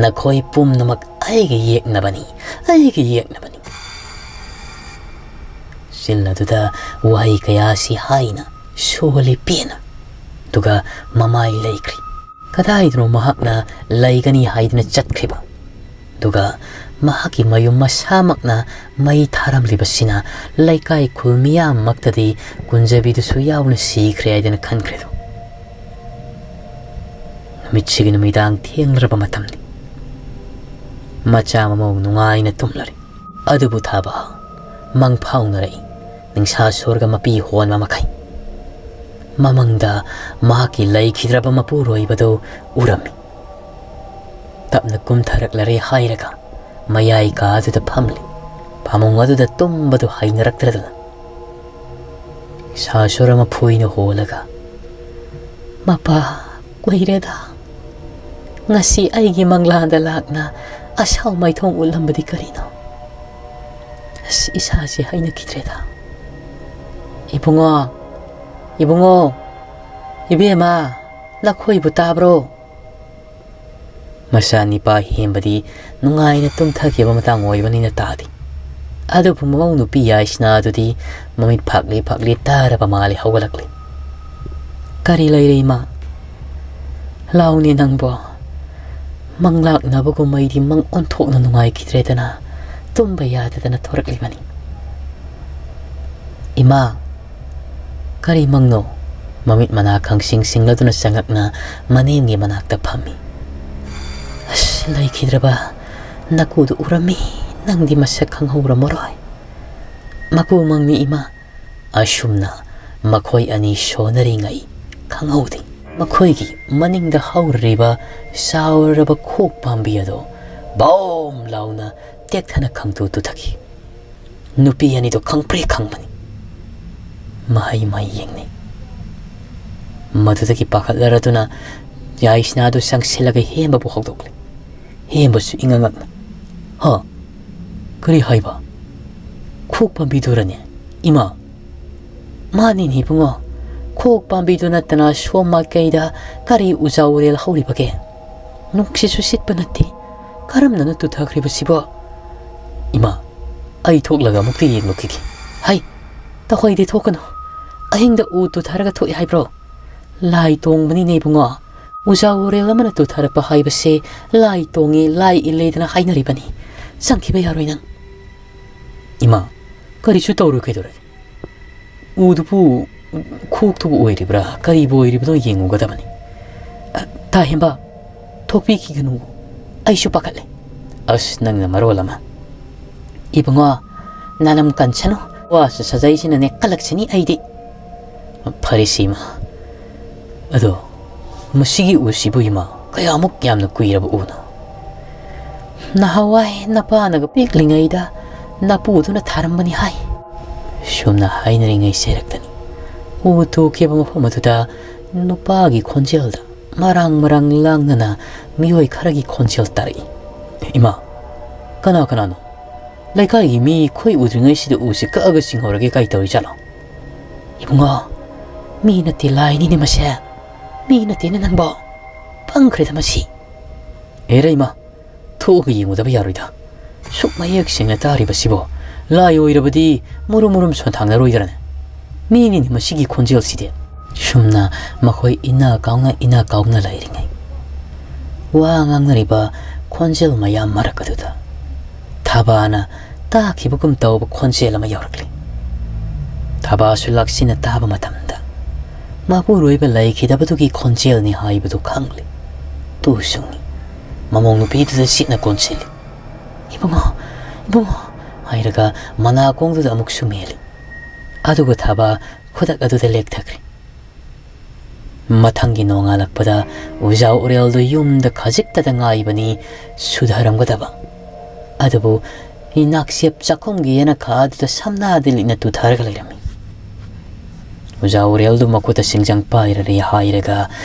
ꯅꯈꯣꯏ ꯄꯨꯝꯅꯃꯛ ꯑꯩꯒꯤ ꯌꯦꯛꯅꯕꯅꯤ, ꯑꯩꯒꯤ ꯌꯦꯛꯅꯕꯅꯤ"꯫ ꯆꯤꯜ ꯑꯗꯨꯗ ꯋꯥꯍꯩ ꯀꯌꯥꯁꯤ ꯍꯥꯏꯅ ꯁꯣꯜꯂꯤ ꯄꯦꯟꯅ, ꯑꯗꯨꯒ ꯃꯃꯥꯏ ꯂꯩꯈ꯭ꯔꯤ꯫ ꯀꯗꯥꯏꯗꯅꯣ ꯃꯍꯥꯛꯅ ꯂꯩꯒꯅꯤ ꯍꯥꯏꯗꯨꯅ ꯆꯠꯈ꯭ꯔꯤꯕ꯫ ꯑꯗꯨꯒ ꯃꯍꯥꯛꯀꯤ ꯃꯌꯨꯝ ꯃꯁꯥꯃꯛꯅ ꯃꯩ ꯊꯥꯔꯝꯂꯤꯕꯁꯤꯅ ꯂꯩꯀꯥꯏ ꯈꯨꯜ ꯃꯤꯌꯥꯝꯃꯛꯇꯗꯤ ꯀꯨꯟꯖꯕꯤꯗꯨꯁꯨ ꯌꯥꯎꯅ ꯁꯤꯈ꯭ꯔꯦ ꯍꯥꯏꯗꯅ ꯈꯟꯈ꯭ꯔꯦꯗꯣ꯫ ꯅꯨꯃꯤꯠꯁꯤꯒꯤ ꯅꯨꯃꯤꯗꯥꯡ ꯊꯦꯡꯂꯔꯕ ꯃꯇꯝꯅꯤ꯫ ꯃꯆꯥ ꯃꯃꯧ ꯅꯨꯡꯉꯥꯏꯅ ꯇꯨꯝꯂꯔꯤ꯫ ꯑꯗꯨꯕꯨ ꯊꯥꯕ ꯃꯪ ꯐꯥꯎꯅꯔꯛꯏ, ꯅꯤꯡꯁꯥ ꯁꯣꯔꯒ ꯃꯄꯤ ꯍꯣꯟꯕ ꯃꯈꯩ꯫ ꯃꯃꯪꯗ ꯃꯍꯥꯛꯀꯤ ꯂꯩꯈꯤꯗ꯭ꯔꯕ ꯃꯄꯨꯔꯣꯏꯕꯗꯨ ꯎꯔꯝꯃꯤ꯫ ꯇꯞꯅ ꯀꯨꯝꯊꯔꯛꯂꯔꯦ ꯍꯥꯏꯔꯒ ꯃꯌꯥꯏ ꯀꯥ ꯑꯗꯨꯗ ꯐꯝꯂꯤ꯫ ꯐꯃꯨꯡ ꯑꯗꯨꯗ ꯇꯨꯝꯕꯗꯨ ꯍꯩꯅꯔꯛꯇ꯭ꯔꯗꯅ ꯁꯥꯁꯨꯔ ꯃꯐꯣꯏꯅ ꯍꯣꯜꯂꯒ, "ꯃꯄꯥ, ꯀꯨꯏꯔꯦꯗ꯫ ꯉꯁꯤ ꯑꯩꯒꯤ ꯃꯪꯂꯥꯟꯗ ꯂꯥꯛꯅ ꯑꯁꯥꯎ ꯃꯥꯏꯊꯣꯡ ꯎꯠꯂꯝꯕꯗꯤ ꯀꯔꯤꯅꯣ? ꯑꯁ, ꯏꯁꯥꯁꯤ ꯍꯩꯅꯈꯤꯗ꯭ꯔꯦꯗ꯫ ꯏꯕꯨꯡꯉꯣ, ꯏꯕꯨꯡꯉꯣ, ꯏꯕꯦꯝꯃ, ꯅꯈꯣꯏꯕꯨ ꯇꯥꯕ꯭ꯔꯣ?" ꯃꯆꯥ ꯅꯤꯄꯥ ꯍꯦꯝꯕꯗꯤ ꯅꯨꯡꯉꯥꯏꯅ ꯇꯨꯝꯊꯈꯤꯕ ꯃꯇꯥꯡ ꯑꯣꯏꯕꯅꯤꯅ ꯇꯥꯗꯦ꯫ ꯑꯗꯨꯕꯨ ꯃꯃꯧ ꯅꯨꯄꯤ ꯌꯥꯏꯁꯅꯥ ꯑꯗꯨꯗꯤ ꯃꯃꯤꯠ ꯐꯥꯛꯂꯤ ꯐꯥꯛꯂꯤ ꯇꯥꯔꯕ ꯃꯥꯜꯂꯤ ꯍꯧꯒꯠꯂꯛꯂꯤ꯫ "ꯀꯔꯤ ꯂꯩꯔꯦ ꯏꯃꯥ? ꯂꯥꯎꯅꯦ ꯅꯪꯕꯣ꯫ ꯃꯪꯂꯥꯛꯅꯕꯒꯨꯝ ꯑꯩꯗꯤ ꯃꯪ ꯑꯣꯟꯊꯣꯛꯅ ꯅꯨꯡꯉꯥꯏꯈꯤꯗ꯭ꯔꯦꯗꯅ ꯇꯨꯝꯕ ꯌꯥꯗꯗꯅ ꯊꯣꯔꯛꯂꯤꯕꯅꯤ꯫" "ꯏꯃꯥ, ꯀꯔꯤ ꯃꯪꯅꯣ?" ꯃꯃꯤꯠ ꯃꯅꯥ ꯈꯪꯁꯤꯡ ꯁꯤꯡꯂꯗꯨꯅ ꯆꯪꯉꯛꯅ ꯃꯅꯦꯝꯒꯤ ꯃꯅꯥꯛꯇ ꯐꯝꯃꯤ꯫ "ꯑꯁ, ꯂꯩꯈꯤꯗ꯭ꯔꯕ ꯅꯀꯨꯗꯨ ꯎꯔꯝꯃꯤ, ꯅꯪꯗꯤ ꯃꯁꯛ ꯈꯪꯍꯧꯔꯝꯃꯔꯣꯏ꯫ ꯃꯀꯨ ꯃꯪꯅꯤ ꯏꯃꯥ꯫" ꯑꯁꯨꯝꯅ ꯃꯈꯣꯏ ꯑꯅꯤ ꯁꯣꯟꯅꯔꯤꯉꯩ ꯈꯪꯍꯧꯗꯦ꯫ ꯃꯈꯣꯏꯒꯤ ꯃꯅꯤꯡꯗ ꯍꯧꯔꯤꯕ ꯆꯥꯎꯔꯕ ꯈꯣꯛ ꯄꯥꯝꯕꯤ ꯑꯗꯣ ꯕꯣꯝ ꯂꯥꯎꯅ ꯇꯦꯛꯊꯅ ꯈꯪꯇꯨ ꯇꯨꯊꯈꯤ꯫ ꯅꯨꯄꯤ ꯑꯅꯤꯗꯨ ꯈꯪꯄ꯭ꯔꯦꯛ ꯈꯪꯕꯅꯤ꯫ ꯃꯍꯩ ꯃꯍꯩ ꯌꯦꯡꯅꯩ꯫ ꯃꯗꯨꯗꯒꯤ ꯄꯥꯈꯠꯂꯔꯗꯨꯅ ꯌꯥꯏꯁꯅꯥꯗꯨ ꯆꯪꯁꯤꯜꯂꯒ ꯍꯦꯝꯕꯕꯨ ꯍꯧꯗꯣꯛꯂꯦ꯫ ꯍꯦꯝꯕꯁꯨ ꯏꯉꯛ ꯉꯛꯅ, "ꯍꯥ? ꯀꯔꯤ ꯍꯥꯏꯕ? ꯈꯣꯛ ꯄꯥꯝꯕꯤꯗꯨꯔꯅꯦ? ꯏꯃꯥ!" "ꯃꯥꯅꯤꯅꯦ ꯏꯕꯨꯡꯉꯣ, ꯈꯣꯛ ꯄꯥꯝꯕꯤꯗꯨ ꯅꯠꯇꯅ ꯁꯣꯝ ꯃꯥꯏꯀꯩꯗ ꯀꯔꯤ ꯎꯖꯥ ꯎꯔꯦꯜ ꯍꯧꯔꯤꯕꯒꯦ? ꯅꯨꯡꯁꯤꯠꯁꯨ ꯁꯤꯠꯄ ꯅꯠꯇꯦ, ꯀꯔꯝꯅꯅꯣ ꯇꯨꯊꯈ꯭ꯔꯤꯕꯁꯤꯕꯣ?" "ꯏꯃꯥ, ꯑꯩ ꯊꯣꯛꯂꯒ ꯑꯃꯨꯛꯇ ꯌꯦꯡꯂꯨꯈꯤꯒꯦ꯫" "ꯍꯩ, ꯇꯧꯍꯩꯗꯦ, ꯊꯣꯛꯀꯅꯨ꯫ ꯑꯍꯤꯡꯗ ꯎ ꯇꯨꯊꯔꯒ ꯊꯣꯛꯏ ꯍꯥꯏꯕ꯭ꯔꯣ? ꯂꯥꯏ ꯇꯣꯡꯕꯅꯤꯅꯦ ꯏꯕꯨꯡꯉꯣ꯫ ꯎꯖꯥ ꯎꯔꯦꯜ ꯑꯃꯅ ꯇꯨꯊꯔꯛꯄ ꯍꯥꯏꯕꯁꯦ ꯂꯥꯏ ꯇꯣꯡꯉꯤ, ꯂꯥꯏ ꯏꯜꯂꯦꯗꯅ ꯍꯥꯏꯅꯔꯤꯕꯅꯤ꯫ ꯆꯪꯈꯤꯕ ꯌꯥꯔꯣꯏ ꯅꯪ꯫" "ꯏꯃꯥ, ꯀꯔꯤꯁꯨ ꯇꯧꯔꯣꯏ, ꯀꯩꯗꯧꯔꯒꯦ? ꯎꯗꯨꯕꯨ ꯈꯣꯛꯇꯨꯕꯨ ꯑꯣꯏꯔꯤꯕ꯭ꯔꯥ, ꯀꯔꯤꯕꯨ ꯑꯣꯏꯔꯤꯕꯅꯣ ꯌꯦꯡꯉꯨꯒꯗꯕꯅꯤ꯫" "ꯑ, ꯇꯥ ꯍꯦꯝꯕ, ꯊꯣꯛꯄꯤꯈꯤꯒꯅꯨ, ꯑꯩꯁꯨ ꯄꯥꯈꯠꯂꯦ꯫" "ꯑꯁ, ꯅꯪꯅ ꯃꯔꯣꯜ ꯑꯃ꯫" "ꯏꯕꯨꯡꯉꯣ, ꯅꯥꯅꯝ ꯀꯟꯁꯅꯨ, ꯋꯥꯁꯨ ꯁꯥꯖꯩꯁꯤꯅꯅꯦ ꯀꯜꯂꯛꯁꯤꯅꯤ ꯑꯩꯗꯤ꯫" "ꯐꯔꯦꯁꯤ ꯏꯃꯥ, ꯑꯗꯣ ꯃꯁꯤꯒꯤ ꯎꯁꯤꯕꯨ ꯏꯃꯥ, ꯀꯌꯥꯃꯨꯛ ꯌꯥꯝꯅ ꯀꯨꯏꯔꯕ ꯎꯅꯣ?" "ꯅꯍꯥꯟꯋꯥꯏ ꯅꯄꯥꯅꯒ ꯄꯤꯛꯂꯤꯉꯩꯗ ꯅꯄꯨꯗꯨꯅ ꯊꯥꯔꯝꯕꯅꯤ ꯍꯥꯏ꯫" ꯁꯨꯝꯅ ꯍꯥꯏꯅꯔꯤꯉꯩ ꯁꯦꯔꯛꯇꯅꯤ ꯎ ꯇꯨꯈꯤꯕ ꯃꯐꯝ ꯑꯗꯨꯗ ꯅꯨꯄꯥꯒꯤ ꯈꯣꯟꯖꯦꯜꯗ ꯃꯔꯥꯡ ꯃꯔꯥꯡ ꯂꯥꯡꯅꯅ ꯃꯤꯑꯣꯏ ꯈꯔꯒꯤ ꯈꯣꯟꯖꯦꯜ ꯇꯥꯔꯛꯏ꯫ "ꯏꯃꯥ, ꯀꯅꯥ ꯀꯅꯥꯅꯣ? ꯂꯩꯀꯥꯏꯒꯤ ꯃꯤ ꯈꯣꯏ ꯎꯗ꯭ꯔꯤꯉꯩꯁꯤꯗ ꯎꯁꯤ ꯀꯛꯑꯒ ꯆꯤꯡꯍꯧꯔꯒꯦ ꯀꯥꯏ ꯇꯧꯔꯤꯖꯥꯠꯂꯣ?" "ꯏꯕꯨꯡꯉꯣ, ꯃꯤ ꯅꯠꯇꯦ, ꯂꯥꯏꯅꯤꯅꯦ ꯃꯁꯦ꯫ ꯃꯤ ꯅꯠꯇꯦꯅꯦ ꯅꯪꯕꯣ꯫ ꯄꯪꯈ꯭ꯔꯦꯗ ꯃꯁꯤ꯫" "ꯑꯦꯔ ꯏꯃꯥ, ꯊꯣꯛꯑꯒ ꯌꯦꯡꯉꯨꯗꯕ ꯌꯥꯔꯣꯏꯗ꯫ ꯁꯨꯛ ꯃꯌꯦꯛ ꯁꯦꯡꯅ ꯇꯥꯔꯤꯕꯁꯤꯕꯣ꯫ ꯂꯥꯏ ꯑꯣꯏꯔꯕꯗꯤ ꯃꯨꯔꯨꯝ ꯃꯨꯔꯨꯝ ꯁꯣꯟꯊꯥꯡꯅꯔꯣꯏꯗ꯭ꯔꯅꯦ? ꯃꯤꯅꯤꯅꯦ ꯃꯁꯤꯒꯤ ꯈꯣꯟꯖꯦꯜꯁꯤꯗꯤ꯫" ꯁꯨꯝꯅ ꯃꯈꯣꯏ ꯏꯅꯥ ꯀꯥꯎꯅ ꯏꯅꯥ ꯀꯥꯎꯅ ꯂꯩꯔꯤꯉꯩ, ꯋꯥ ꯉꯥꯡꯅꯔꯤꯕ ꯈꯣꯟꯖꯦꯜ ꯃꯌꯥꯝ ꯃꯔꯛ ꯑꯗꯨꯗ ꯊꯥꯕꯥꯅ ꯇꯥꯈꯤꯕꯒꯨꯝ ꯇꯧꯕ ꯈꯣꯟꯖꯦꯜ ꯑꯃ ꯌꯧꯔꯛꯂꯤ꯫ ꯊꯥꯕꯥꯁꯨ ꯂꯥꯛꯁꯤꯟꯅ ꯇꯥꯕ ꯃꯇꯝꯗ ꯃꯄꯨꯔꯣꯏꯕ ꯂꯩꯈꯤꯗꯕꯗꯨꯒꯤ ꯈꯣꯟꯖꯦꯜꯅꯤ ꯍꯥꯏꯕꯗꯨ ꯈꯪꯂꯦ꯫ ꯇꯨ ꯁꯨꯡꯏ꯫ ꯃꯃꯧ ꯅꯨꯄꯤꯗꯨꯗ ꯁꯤꯠꯅ ꯀꯣꯟꯁꯤꯜꯂꯤ꯫ "ꯏꯕꯨꯡꯉꯣ, ꯏꯕꯨꯡꯉꯣ" ꯍꯥꯏꯔꯒ ꯃꯅꯥꯀꯣꯡꯗꯨꯗ ꯑꯃꯨꯛꯁꯨ ꯃꯦꯜꯂꯤ꯫ ꯑꯗꯨꯒ ꯊꯥꯕ ꯈꯨꯗꯛ ꯑꯗꯨꯗ ꯂꯦꯛꯊꯈ꯭ꯔꯦ꯫ ꯃꯊꯪꯒꯤ ꯅꯣꯡꯉꯥꯜꯂꯛꯄꯗ ꯎꯖꯥ ꯎꯔꯦꯜꯗꯨ ꯌꯨꯝꯗ ꯈꯖꯤꯛꯇꯗ ꯉꯥꯏꯕꯅꯤ ꯁꯨꯙꯔꯝꯒꯗꯕ꯫ ꯑꯗꯨꯕꯨ ꯅꯥꯛꯆꯦꯞ ꯆꯥꯛꯈꯨꯝꯒꯤ ꯌꯦꯅꯈꯥ ꯑꯗꯨꯗ ꯁꯝꯅꯥꯗ ꯂꯤꯠꯅ ꯇꯨꯊꯔꯒ ꯂꯩꯔꯝꯃꯤ꯫ ꯎꯖꯥ ꯎꯔꯦꯜꯗꯨ ꯃꯈꯨꯠꯇ ꯁꯤꯡꯖꯪ ꯄꯥꯏꯔꯔꯦ ꯍꯥꯏꯔꯒ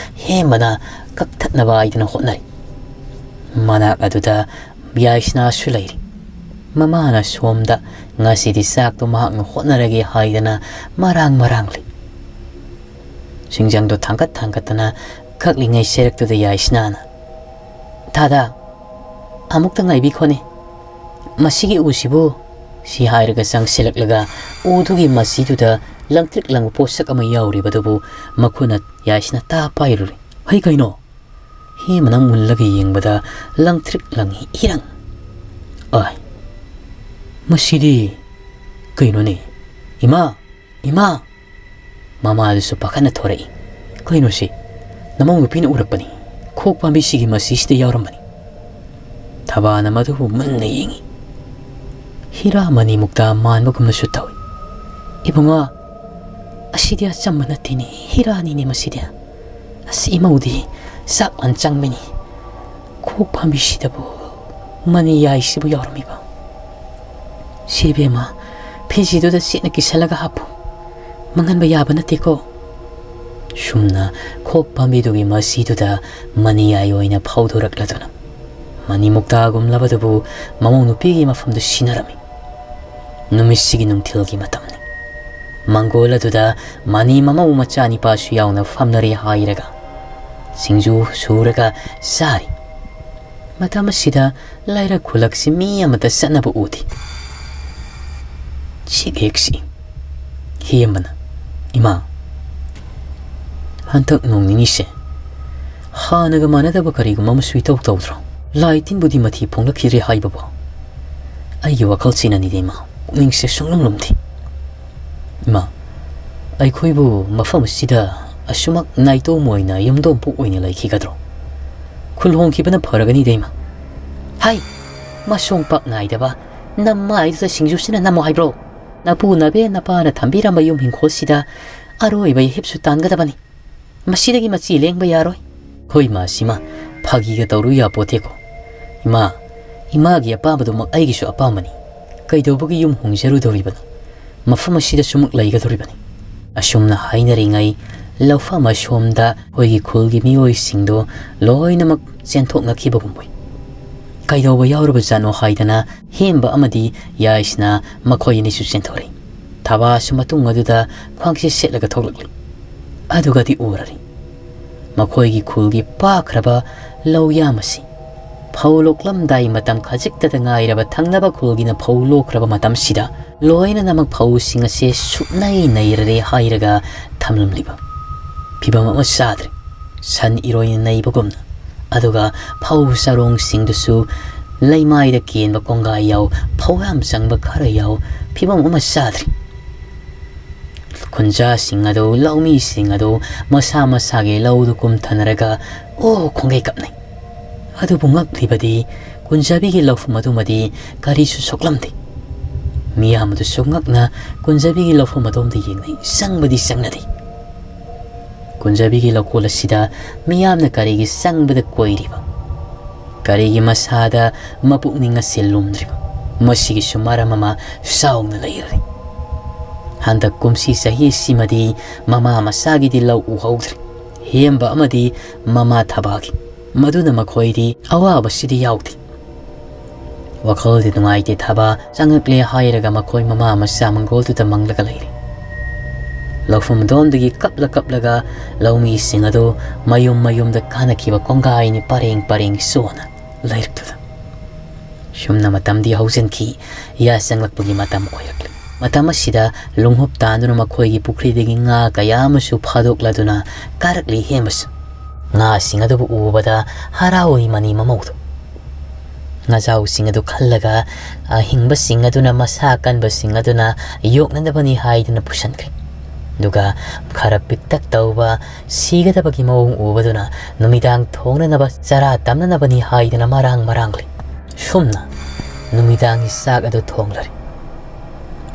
ꯍꯦꯝꯕꯅ ꯀꯛꯊꯠꯅꯕ ꯍꯥꯏꯗꯨꯅ ꯍꯣꯠꯅꯔꯤ꯫ ꯃꯅꯥꯛ ꯑꯗꯨꯗ ꯌꯥꯏꯁꯅꯥꯁꯨ ꯂꯩꯔꯤ꯫ ꯃꯃꯥꯅ ꯁꯣꯝꯗ ꯉꯁꯤꯗꯤ ꯆꯥꯛꯇꯣ ꯃꯍꯥꯛꯅ ꯍꯣꯠꯅꯔꯒꯦ ꯍꯥꯏꯗꯅ ꯃꯔꯥꯡ ꯃꯔꯥꯡꯂꯤ꯫ ꯁꯤꯡꯖꯪꯗꯣ ꯊꯥꯡꯒꯠ ꯊꯥꯡꯒꯠꯇꯅ ꯀꯛꯂꯤꯉꯩ ꯁꯦꯔꯛꯇꯨꯗ ꯌꯥꯏꯁꯅꯥꯅ, "ꯗꯥꯗꯥ, ꯑꯃꯨꯛꯇ ꯉꯥꯏꯕꯤꯈꯣꯅꯦ꯫ ꯃꯁꯤꯒꯤ ꯎꯁꯤꯕꯨ?" ꯁꯤ ꯍꯥꯏꯔꯒ ꯆꯪꯁꯤꯜꯂꯛꯂꯒ ꯎꯗꯨꯒꯤ ꯃꯆꯤꯗꯨꯗ ꯂꯪꯇ꯭ꯔꯤꯛ ꯂꯪꯕ ꯄꯣꯠꯁꯛ ꯑꯃ ꯌꯥꯎꯔꯤꯕꯗꯨꯕꯨ ꯃꯈꯨꯠꯅ ꯌꯥꯏꯁꯅꯥ ꯇꯥ ꯄꯥꯏꯔꯨꯔꯦ꯫ "ꯍꯩ, ꯀꯩꯅꯣ?" ꯍꯦꯃꯅ ꯃꯨꯜꯂꯒ ꯌꯦꯡꯕꯗ ꯂꯪꯇ꯭ꯔꯤꯛ ꯂꯪꯏ ꯏꯔꯪ꯫ "ꯑꯥꯏ, ꯃꯁꯤꯗꯤ ꯀꯩꯅꯣꯅꯦ? ꯏꯃꯥ! ꯏꯃꯥ!" ꯃꯃꯥꯗꯨꯁꯨ ꯄꯥꯈꯠꯅ ꯊꯣꯔꯛꯏ꯫ "ꯀꯩꯅꯣꯁꯤ? ꯅꯃꯧ ꯅꯨꯄꯤꯅ ꯎꯔꯛꯄꯅꯤ꯫ ꯈꯣꯛ ꯄꯥꯝꯕꯤꯁꯤꯒꯤ ꯃꯆꯤꯁꯤꯗ ꯌꯥꯎꯔꯝꯕꯅꯤ꯫" ꯊꯕꯥꯅ ꯃꯗꯨꯕꯨ ꯃꯨꯟꯅ ꯌꯦꯡꯏ꯫ ꯍꯤꯔꯥ ꯃꯅꯤ ꯃꯨꯛꯇꯥ ꯃꯥꯟꯕꯒꯨꯝꯅꯁꯨ ꯇꯧꯏ꯫ "ꯏꯕꯨꯡꯉꯣ, ꯑꯁꯤꯗꯤ ꯑꯆꯝꯕ ꯅꯠꯇꯦꯅꯦ, ꯍꯤꯔꯥꯅꯤꯅꯦ ꯃꯁꯤꯗꯤ꯫ ꯑꯁ, ꯏꯃꯧꯗꯤ ꯆꯥꯛ ꯂꯥꯟ ꯆꯪꯕꯅꯤ꯫ ꯈꯣꯛ ꯄꯥꯝꯕꯤꯁꯤꯗꯕꯨ ꯃꯅꯤ ꯌꯥꯏꯁꯤꯕꯨ ꯌꯥꯎꯔꯝꯃꯤꯕ꯫ ꯁꯤ ꯏꯕꯦꯝꯃ, ꯐꯤꯖꯤꯗꯨꯗ ꯆꯦꯠꯅ ꯀꯤꯁꯜꯂꯒ ꯍꯥꯞꯄꯨ꯫ ꯃꯪꯍꯟꯕ ꯌꯥꯕ ꯅꯠꯇꯦꯀꯣ꯫" ꯁꯨꯝꯅ ꯈꯣꯛ ꯄꯥꯝꯕꯤꯗꯨꯒꯤ ꯃꯆꯤꯗꯨꯗ ꯃꯅꯤ ꯌꯥꯏ ꯑꯣꯏꯅ ꯐꯧꯗꯣꯔꯛꯂꯗꯨꯅ ꯃꯅꯤ ꯃꯨꯛꯇꯥꯒꯨꯝꯂꯕꯗꯨꯕꯨ ꯃꯃꯧ ꯅꯨꯄꯤꯒꯤ ꯃꯐꯝꯗ ꯁꯤꯟꯅꯔꯝꯃꯤ꯫ ꯅꯨꯃꯤꯠꯁꯤꯒꯤ ꯅꯨꯡꯊꯤꯜꯒꯤ ꯃꯇꯝꯅꯤ꯫ ꯃꯪꯒꯣꯜ ꯑꯗꯨꯗ ꯃꯅꯤ ꯃꯃꯧ ꯃꯆꯥꯅꯤꯄꯥꯁꯨ ꯌꯥꯎꯅ ꯐꯝꯅꯔꯦ ꯍꯥꯏꯔꯒ ꯁꯤꯡꯖꯨ ꯁꯨꯔꯒ ꯆꯥꯔꯤ꯫ ꯃꯇꯝ ꯑꯁꯤꯗ ꯂꯩꯔꯛ ꯈꯨꯂꯛꯁꯤ ꯃꯤ ꯑꯃꯠꯇ ꯆꯠꯅꯕ ꯎꯗꯦ꯫ ꯆꯤꯛ ꯍꯦꯛ ꯆꯤꯛꯏ꯫ ꯍꯦꯝꯕꯅ, "ꯏꯃꯥ, ꯍꯟꯗꯛ ꯅꯣꯡ ꯅꯤꯅꯤꯁꯦ ꯍꯥꯟꯅꯒ ꯃꯥꯟꯅꯗꯕ ꯀꯔꯤꯒꯨꯝꯕ ꯑꯃꯁꯨ ꯏꯇꯧ ꯇꯧꯗ꯭ꯔꯣ? ꯂꯥꯏ ꯇꯤꯟꯕꯨꯗꯤ ꯃꯊꯤ ꯐꯣꯡꯂꯛꯈꯤꯗ꯭ꯔꯦ ꯍꯥꯏꯕꯕꯨ ꯑꯩꯒꯤ ꯋꯥꯈꯜꯁꯤꯅꯅꯤꯗ ꯏꯃꯥ, ꯄꯨꯛꯅꯤꯡꯁꯦ ꯁꯨꯡꯂꯨꯝ ꯂꯨꯝꯗꯦ꯫ ꯏꯃꯥ, ꯑꯩꯈꯣꯏꯕꯨ ꯃꯐꯝ ꯑꯁꯤꯗ ꯑꯁꯨꯃꯛ ꯅꯥꯏꯇꯣꯝ ꯑꯣꯏꯅ ꯌꯨꯝꯗꯣꯡꯄꯣꯛ ꯑꯣꯏꯅ ꯂꯩꯈꯤꯒꯗ꯭ꯔꯣ? ꯈꯨꯜ ꯍꯣꯡꯈꯤꯕꯅ ꯐꯔꯒꯅꯤꯗ ꯏꯃꯥ꯫" "ꯍꯥꯏ, ꯃꯁꯣꯡ ꯄꯥꯛ ꯅꯥꯏꯗꯕ ꯅꯃꯥꯏꯗꯨꯗ ꯁꯤꯡꯖꯨꯁꯤꯅ ꯅꯝꯃꯣ ꯍꯥꯏꯕ꯭ꯔꯣ? ꯅꯄꯨ ꯅꯕꯦ ꯅꯄꯥꯅ ꯊꯝꯕꯤꯔꯝꯕ ꯌꯨꯝ ꯍꯤꯡꯈꯣꯜꯁꯤꯗ ꯑꯔꯣꯏꯕ ꯏꯍꯤꯞꯁꯨ ꯇꯥꯟꯒꯗꯕꯅꯤ꯫ ꯃꯁꯤꯗꯒꯤ ꯃꯆꯤ ꯂꯦꯡꯕ ꯌꯥꯔꯣꯏ꯫" ꯑꯩꯈꯣꯏ ꯏꯃꯥꯁꯤꯃ ꯐꯥꯒꯤꯒ ꯇꯧꯔꯨ ꯌꯥꯄꯣꯠꯇꯦꯀꯣ꯫ "ꯏꯃꯥ, ꯏꯃꯥꯒꯤ ꯑꯄꯥꯝꯕꯗꯨꯃꯛ ꯑꯩꯒꯤꯁꯨ ꯑꯄꯥꯝꯕꯅꯤ꯫ ꯀꯩꯗꯧꯕꯒꯤ ꯌꯨꯝ ꯍꯣꯡꯖꯔꯨꯗꯧꯔꯤꯕꯅꯣ? ꯃꯐꯝ ꯑꯁꯤꯗ ꯁꯨꯃꯛ ꯂꯩꯒꯗꯧꯔꯤꯕꯅꯤ꯫" ꯑꯁꯨꯝꯅ ꯍꯥꯏꯅꯔꯤꯉꯩ ꯂꯧꯐꯝ ꯑꯁꯣꯝꯗ ꯑꯩꯈꯣꯏꯒꯤ ꯈꯨꯜꯒꯤ ꯃꯤꯑꯣꯏꯁꯤꯡꯗꯣ ꯂꯣꯏꯅꯃꯛ ꯆꯦꯟꯊꯣꯛꯅꯈꯤꯕꯒꯨꯝ ꯑꯣꯏ꯫ ꯀꯩꯗꯧꯕ ꯌꯥꯎꯔꯕꯖꯥꯠꯅꯣ ꯍꯥꯏꯗꯅ ꯍꯦꯝꯕ ꯑꯃꯗꯤ ꯌꯥꯏꯁꯅ ꯃꯈꯣꯏ ꯑꯅꯤꯁꯨ ꯆꯦꯟꯊꯣꯔꯛꯏ꯫ ꯊꯕꯥꯁꯨ ꯃꯇꯨꯡ ꯑꯗꯨꯗ ꯈ꯭ꯋꯥꯡꯁꯤ ꯁꯦꯠꯂꯒ ꯊꯣꯛꯂꯛꯂꯤ꯫ ꯑꯗꯨꯒꯗꯤ ꯎꯔꯔꯤ꯫ ꯃꯈꯣꯏꯒꯤ ꯈꯨꯜꯒꯤ ꯄꯥꯛꯈ꯭ꯔꯕ ꯂꯧꯌꯥꯝ ꯑꯁꯤ ꯐꯧ ꯂꯣꯛꯂꯝꯗꯥꯏ ꯃꯇꯝ ꯈꯖꯤꯛꯇꯗ ꯉꯥꯏꯔꯕ ꯊꯪꯅꯕ ꯈꯨꯜꯒꯤꯅ ꯐꯧ ꯂꯣꯛꯈ꯭ꯔꯕ ꯃꯇꯝꯁꯤꯗ ꯂꯣꯏꯅꯅꯃꯛ ꯐꯧꯁꯤꯡ ꯑꯁꯦ ꯁꯨꯞꯅꯩ ꯅꯩꯔꯔꯦ ꯍꯥꯏꯔꯒ ꯊꯝꯂꯝꯂꯤꯕ ꯐꯤꯕꯝ ꯑꯃ ꯆꯥꯗ꯭ꯔꯦ꯫ ꯁꯟ ꯏꯔꯣꯏꯅ ꯅꯩꯕꯒꯨꯝꯅ꯫ ꯑꯗꯨꯒ ꯐꯧ ꯆꯔꯣꯡꯁꯤꯡꯗꯨꯁꯨ ꯂꯩꯃꯥꯏꯗ ꯀꯦꯟꯕ ꯀꯣꯡꯒꯥꯏ ꯌꯥꯎ, ꯐꯧ ꯌꯥꯝ ꯆꯪꯕ ꯈꯔ ꯌꯥꯎ, ꯐꯤꯕꯝ ꯑꯃ ꯆꯥꯗ꯭ꯔꯦ꯫ ꯈꯨꯟꯖꯥꯁꯤꯡ ꯑꯗꯨ, ꯂꯧꯃꯤꯁꯤꯡ ꯑꯗꯨ ꯃꯁꯥ ꯃꯁꯥꯒꯤ ꯂꯧꯗꯨ ꯀꯨꯝꯊꯅꯔꯒ ꯑꯣ ꯈꯣꯡꯒꯩ ꯀꯞꯅꯩ꯫ ꯑꯗꯨꯕꯨ ꯉꯛꯂꯤꯕꯗꯤ ꯀꯨꯟꯖꯥꯕꯤꯒꯤ ꯂꯧꯐꯝ ꯑꯗꯨꯃꯗꯤ ꯀꯔꯤꯁꯨ ꯁꯣꯛꯂꯝꯗꯦ꯫ ꯃꯤꯌꯥꯝ ꯑꯗꯨꯁꯨ ꯉꯛꯅ ꯀꯨꯟꯖꯥꯕꯤꯒꯤ ꯂꯧꯐꯝ ꯑꯗꯣꯝꯗ ꯌꯦꯡꯅꯩ, ꯆꯪꯕꯗꯤ ꯆꯪꯅꯗꯦ꯫ ꯀꯨꯟꯖꯥꯕꯤꯒꯤ ꯂꯧꯀꯣꯜ ꯑꯁꯤꯗ ꯃꯤꯌꯥꯝꯅ ꯀꯔꯤꯒꯤ ꯆꯪꯕꯗ ꯀꯣꯏꯔꯤꯕ? ꯀꯔꯤꯒꯤ ꯃꯁꯥꯗ ꯃꯄꯨꯛꯅꯤꯡ ꯑꯁꯤ ꯂꯨꯝꯗ꯭ꯔꯤꯕ? ꯃꯁꯤꯒꯤꯁꯨ ꯃꯔꯝ ꯑꯃ ꯆꯥꯎꯅ ꯂꯩꯔꯔꯤ꯫ ꯍꯟꯗꯛ ꯀꯨꯝꯁꯤ ꯆꯍꯤ ꯑꯁꯤꯃꯗꯤ ꯃꯃꯥ ꯃꯆꯥꯒꯤꯗꯤ ꯂꯧ ꯎꯍꯧꯗ꯭ꯔꯦ꯫ ꯍꯦꯝꯕ ꯑꯃꯗꯤ ꯃꯃꯥ ꯊꯕꯥꯒꯤ꯫ ꯃꯗꯨꯅ ꯃꯈꯣꯏꯗꯤ ꯑꯋꯥꯕꯁꯤꯗꯤ ꯌꯥꯎꯗꯦ꯫ ꯋꯥꯈꯜꯗꯤ ꯅꯨꯡꯉꯥꯏꯇꯦ ꯊꯕꯥ꯫ ꯆꯪꯉꯛꯂꯦ ꯍꯥꯏꯔꯒ ꯃꯈꯣꯏ ꯃꯃꯥ ꯃꯆꯥ ꯃꯪꯒꯣꯜꯗꯨꯗ ꯃꯪꯂꯒ ꯂꯩꯔꯤ꯫ ꯂꯧꯐꯝ ꯑꯗꯣꯝꯗꯒꯤ ꯀꯞꯂ ꯀꯞꯂꯒ ꯂꯧꯃꯤꯁꯤꯡ ꯑꯗꯨ ꯃꯌꯨꯝ ꯃꯌꯨꯝꯗ ꯀꯥꯅꯈꯤꯕ ꯀꯣꯡꯒꯥꯏꯅꯤ ꯄꯔꯦꯡ ꯄꯔꯦꯡ ꯆꯣꯟꯅ ꯂꯩꯔꯛꯇꯨꯗ꯫ ꯁꯨꯝꯅ ꯃꯇꯝꯗꯤ ꯍꯧꯖꯤꯟꯈꯤ꯫ ꯌꯥ ꯆꯪꯂꯛꯄꯒꯤ ꯃꯇꯝ ꯑꯣꯏꯔꯛꯂꯦ꯫ ꯃꯇꯝ ꯑꯁꯤꯗ ꯂꯣꯡꯍꯨꯞ ꯇꯥꯟꯗꯨꯅ ꯃꯈꯣꯏꯒꯤ ꯄꯨꯈ꯭ꯔꯤꯗꯒꯤ ꯉꯥ ꯀꯌꯥ ꯑꯃꯁꯨ ꯐꯥꯗꯣꯛꯂꯗꯨꯅ ꯀꯥꯔꯛꯂꯤ ꯍꯦꯝꯕꯁꯨ꯫ ꯉꯥꯁꯤꯡ ꯑꯗꯨꯕꯨ ꯎꯕꯗ ꯍꯔꯥꯎꯏ ꯃꯅꯤ ꯃꯃꯧꯗꯨ꯫ ꯉꯥꯖꯥꯎꯁꯤꯡ ꯑꯗꯨ ꯈꯜꯂꯒ ꯑꯍꯤꯡꯕꯁꯤꯡ ꯑꯗꯨꯅ, ꯃꯁꯥ ꯀꯟꯕꯁꯤꯡ ꯑꯗꯨꯅ ꯌꯣꯛꯅꯅꯕꯅꯤ ꯍꯥꯏꯗꯨꯅ ꯄꯨꯁꯟꯈ꯭ꯔꯦ꯫ ꯑꯗꯨꯒ ꯈꯔ ꯄꯤꯛꯇꯛ ꯇꯧꯕ, ꯁꯤꯒꯗꯕꯒꯤ ꯃꯑꯣꯡ ꯎꯕꯗꯨꯅ ꯅꯨꯃꯤꯗꯥꯡ ꯊꯣꯡꯅꯅꯕ ꯆꯔꯥ ꯇꯝꯅꯅꯕꯅꯤ ꯍꯥꯏꯗꯨꯅ ꯃꯔꯥꯡ ꯃꯔꯥꯡꯂꯤ꯫ ꯁꯨꯝꯅ ꯅꯨꯃꯤꯗꯥꯡꯒꯤ ꯆꯥꯛ ꯑꯗꯨ ꯊꯣꯡꯂꯔꯤ꯫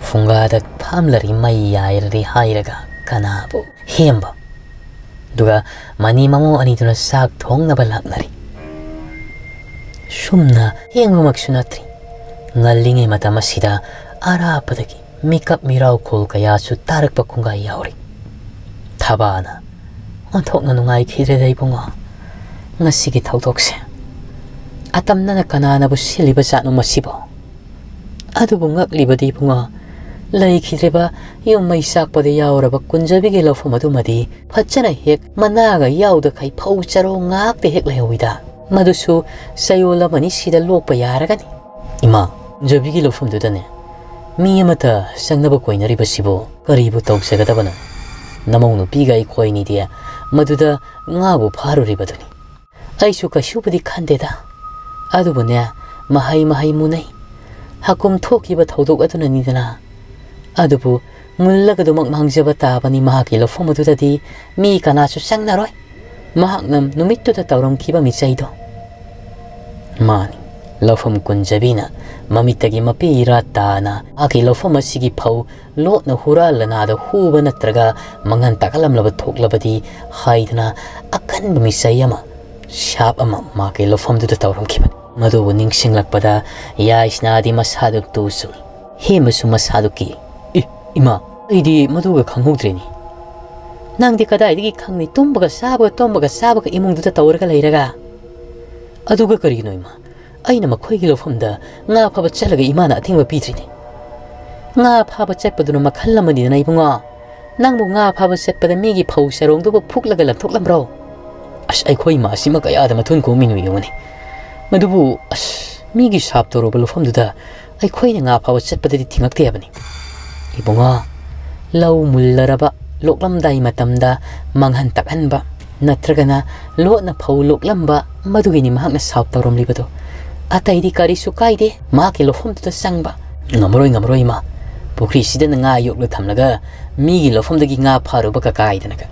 ꯐꯨꯡꯒꯥꯗ ꯐꯝꯂꯔꯤ, ꯃꯩ ꯌꯥꯏꯔꯔꯤ ꯍꯥꯏꯔꯒ ꯀꯅꯥꯕꯨ? ꯍꯦꯝꯕ꯫ ꯑꯗꯨꯒ ꯃꯅꯤ ꯃꯃꯧ ꯑꯅꯤꯗꯨꯅ ꯆꯥꯛ ꯊꯣꯡꯅꯕ ꯂꯥꯛꯅꯔꯤ꯫ ꯁꯨꯝꯅ ꯍꯦꯡꯕꯃꯛꯁꯨ ꯅꯠꯇ꯭ꯔꯤ꯫ ꯉꯜꯂꯤꯉꯩ ꯃꯇꯝ ꯑꯁꯤꯗ ꯑꯔꯥꯞꯄꯗꯒꯤ ꯃꯤꯀꯞ ꯃꯤꯔꯥꯎꯈꯣꯜ ꯀꯌꯥꯁꯨ ꯇꯥꯔꯛꯄ ꯈꯣꯡꯒꯥꯏ ꯌꯥꯎꯔꯤ꯫ ꯊꯕꯥꯅ, "ꯑꯣꯟꯊꯣꯛꯅ ꯅꯨꯡꯉꯥꯏꯈꯤꯗ꯭ꯔꯦꯗ ꯏꯕꯨꯡꯉꯣ, ꯉꯁꯤꯒꯤ ꯊꯧꯗꯣꯛꯁꯦ꯫ ꯑꯇꯝꯅꯅ ꯀꯅꯥꯅꯕꯨ ꯁꯤꯜꯂꯤꯕ ꯖꯥꯠꯅꯣ ꯃꯁꯤꯕꯣ? ꯑꯗꯨꯕꯨ ꯉꯛꯂꯤꯕꯗꯤ ꯏꯕꯨꯡꯉꯣ, ꯂꯩꯈꯤꯗ꯭ꯔꯤꯕ ꯌꯨꯝ ꯃꯩ ꯆꯥꯛꯄꯗ ꯌꯥꯎꯔꯕ ꯀꯨꯟꯖꯕꯤꯒꯤ ꯂꯧꯐꯝ ꯑꯗꯨꯃꯗꯤ ꯐꯖꯅ ꯍꯦꯛ ꯃꯅꯥꯒ ꯌꯥꯎꯗꯈꯩ ꯐꯧ ꯆꯔꯣꯡ ꯉꯥꯛꯇ ꯍꯦꯛ ꯂꯩꯍꯧꯋꯤꯗ꯫ ꯃꯗꯨꯁꯨ ꯆꯌꯣꯜ ꯑꯃꯅꯤ ꯁꯤꯗ ꯂꯣꯛꯄ ꯌꯥꯔꯒꯅꯤ꯫ ꯏꯃꯥ, ꯀꯨꯟꯖꯕꯤꯒꯤ ꯂꯧꯐꯝꯗꯨꯗꯅꯦ ꯃꯤ ꯑꯃꯠꯇ ꯆꯪꯅꯕ ꯀꯣꯏꯅꯔꯤꯕꯁꯤꯕꯨ ꯀꯔꯤꯕꯨ ꯇꯧꯖꯒꯗꯕꯅꯣ? ꯅꯃꯧ ꯅꯨꯄꯤꯒ ꯑꯩꯈꯣꯏꯅꯤꯗꯤ ꯃꯗꯨꯗ ꯉꯥꯕꯨ ꯐꯥꯔꯨꯔꯤꯕꯗꯨꯅꯤ꯫ ꯑꯩꯁꯨ ꯀꯩꯁꯨꯕꯨꯗꯤ ꯈꯟꯗꯦꯗ꯫ ꯑꯗꯨꯕꯨꯅꯦ, ꯃꯍꯩ ꯃꯍꯩ ꯃꯨꯟꯅꯩ꯫ ꯍꯀꯨꯝ ꯊꯣꯛꯈꯤꯕ ꯊꯧꯗꯣꯛ ꯑꯗꯨꯅꯅꯤꯗꯅ꯫ ꯑꯗꯨꯕꯨ ꯃꯨꯜꯂꯒꯗꯨꯃꯛ ꯃꯥꯡꯖꯕ ꯇꯥꯕꯅꯤ꯫ ꯃꯍꯥꯛꯀꯤ ꯂꯧꯐꯝ ꯑꯗꯨꯗꯗꯤ ꯃꯤ ꯀꯅꯥꯁꯨ ꯆꯪꯅꯔꯣꯏ꯫ ꯃꯍꯥꯛꯅ ꯅꯨꯃꯤꯠꯇꯨꯗ ꯇꯧꯔꯝꯈꯤꯕ ꯃꯤꯆꯩꯗꯣ꯫ ꯃꯥꯅꯤ, ꯂꯧꯐꯝ ꯀꯨꯟꯖꯕꯤꯅ ꯃꯃꯤꯠꯇꯒꯤ ꯃꯄꯤ ꯏꯔꯥ ꯇꯥꯅ ꯃꯍꯥꯛꯀꯤ ꯂꯧꯐꯝ ꯑꯁꯤꯒꯤ ꯐꯧ ꯂꯣꯠꯅ ꯍꯨꯔꯥꯟꯂꯅꯥꯗ ꯍꯨꯕ ꯅꯠꯇ꯭ꯔꯒ ꯃꯥꯡꯍꯟ ꯇꯥꯛꯍꯜꯂꯝꯂꯕ ꯊꯣꯛꯂꯕꯗꯤ ꯍꯥꯏꯗꯅ ꯑꯀꯟꯕ ꯃꯤꯆꯩ ꯑꯃ, ꯁꯥꯞ ꯑꯃ ꯃꯍꯥꯛꯀꯤ ꯂꯧꯐꯝꯗꯨꯗ ꯇꯧꯔꯝꯈꯤꯕꯅꯤ꯫ ꯃꯗꯨꯕꯨ ꯅꯤꯡꯁꯤꯡꯂꯛꯄꯗ ꯌꯥꯏꯁꯅꯥꯗꯤ ꯃꯁꯥꯗꯨ ꯇꯨ ꯆꯨꯡꯏ꯫ ꯍꯦꯃꯁꯨ ꯃꯁꯥꯗꯨ ꯀꯤ꯫ "ꯏ, ꯏꯃꯥ, ꯑꯩꯗꯤ ꯃꯗꯨꯒ ꯈꯪꯍꯧꯗ꯭ꯔꯦꯅꯦ꯫" "ꯅꯪꯗꯤ ꯀꯗꯥꯏꯗꯒꯤ ꯈꯪꯅꯤ? ꯇꯨꯝꯕꯒ ꯆꯥꯕꯒ, ꯇꯨꯝꯕꯒ ꯆꯥꯕꯒ ꯏꯃꯨꯡꯗꯨꯗ ꯇꯧꯔꯒ ꯂꯩꯔꯒ?" "ꯑꯗꯨꯒ ꯀꯔꯤꯒꯤꯅꯣ ꯏꯃꯥ? ꯑꯩꯅ ꯃꯈꯣꯏꯒꯤ ꯂꯧꯐꯝꯗ ꯉꯥ ꯐꯥꯕ ꯆꯠꯂꯒ ꯏꯃꯥꯅ ꯑꯊꯤꯡꯕ ꯄꯤꯗ꯭ꯔꯤꯅꯦ꯫" "ꯉꯥ ꯐꯥꯕ ꯆꯠꯄꯗꯨꯅ ꯃꯈꯜ ꯑꯃꯅꯤꯗꯅ ꯏꯕꯨꯡꯉꯣ꯫ ꯅꯪꯕꯨ ꯉꯥ ꯐꯥꯕ ꯆꯠꯄꯗ ꯃꯤꯒꯤ ꯐꯧ ꯆꯔꯣꯡꯗꯨꯕꯨ ꯐꯨꯛꯂꯒ ꯂꯪꯊꯣꯛꯂꯝꯕ꯭ꯔꯣ?" "ꯑꯁ, ꯑꯩꯈꯣꯏ ꯏꯃꯥꯁꯤꯃ ꯀꯌꯥꯗ ꯃꯊꯨꯟ ꯀꯣꯝꯃꯤꯅꯣ ꯌꯦꯡꯉꯨꯅꯦ꯫ ꯃꯗꯨꯕꯨ, ꯑꯁ, ꯃꯤꯒꯤ ꯁꯥꯞ ꯇꯧꯔꯕ ꯂꯧꯐꯝꯗꯨꯗ ꯑꯩꯈꯣꯏꯅ ꯉꯥ ꯐꯥꯕ ꯆꯠꯄꯗꯗꯤ ꯊꯤꯡꯉꯛꯇꯦ ꯍꯥꯏꯕꯅꯤ꯫" "ꯏꯕꯨꯡꯉꯣ, ꯂꯧ ꯃꯨꯜꯂꯔꯕ ꯂꯣꯛꯂꯝꯗꯥꯏ ꯃꯇꯝꯗ ꯃꯥꯡꯍꯟ ꯇꯥꯛꯍꯟꯕ ꯅꯠꯇ꯭ꯔꯒꯅ ꯂꯣꯠꯅ ꯐꯧ ꯂꯣꯛꯂꯝꯕ, ꯃꯗꯨꯒꯤꯅꯤ ꯃꯍꯥꯛꯅ ꯁꯥꯞ ꯇꯧꯔꯝꯂꯤꯕꯗꯣ꯫ ꯑꯇꯩꯗꯤ ꯀꯔꯤꯁꯨ ꯀꯥꯏꯗꯦ, ꯃꯍꯥꯛꯀꯤ ꯂꯧꯐꯝꯗꯨꯗ ꯆꯪꯕ꯫" "ꯉꯝꯃꯔꯣꯏ, ꯉꯝꯃꯔꯣꯏ ꯏꯃꯥ꯫ ꯄꯨꯈ꯭ꯔꯤꯁꯤꯗꯅ ꯉꯥ ꯌꯣꯛꯂ ꯊꯝꯂꯒ ꯃꯤꯒꯤ ꯂꯧꯐꯝꯗꯒꯤ ꯉꯥ ꯐꯥꯔꯨꯕ ꯀꯀꯥꯏꯗꯅꯒ꯫"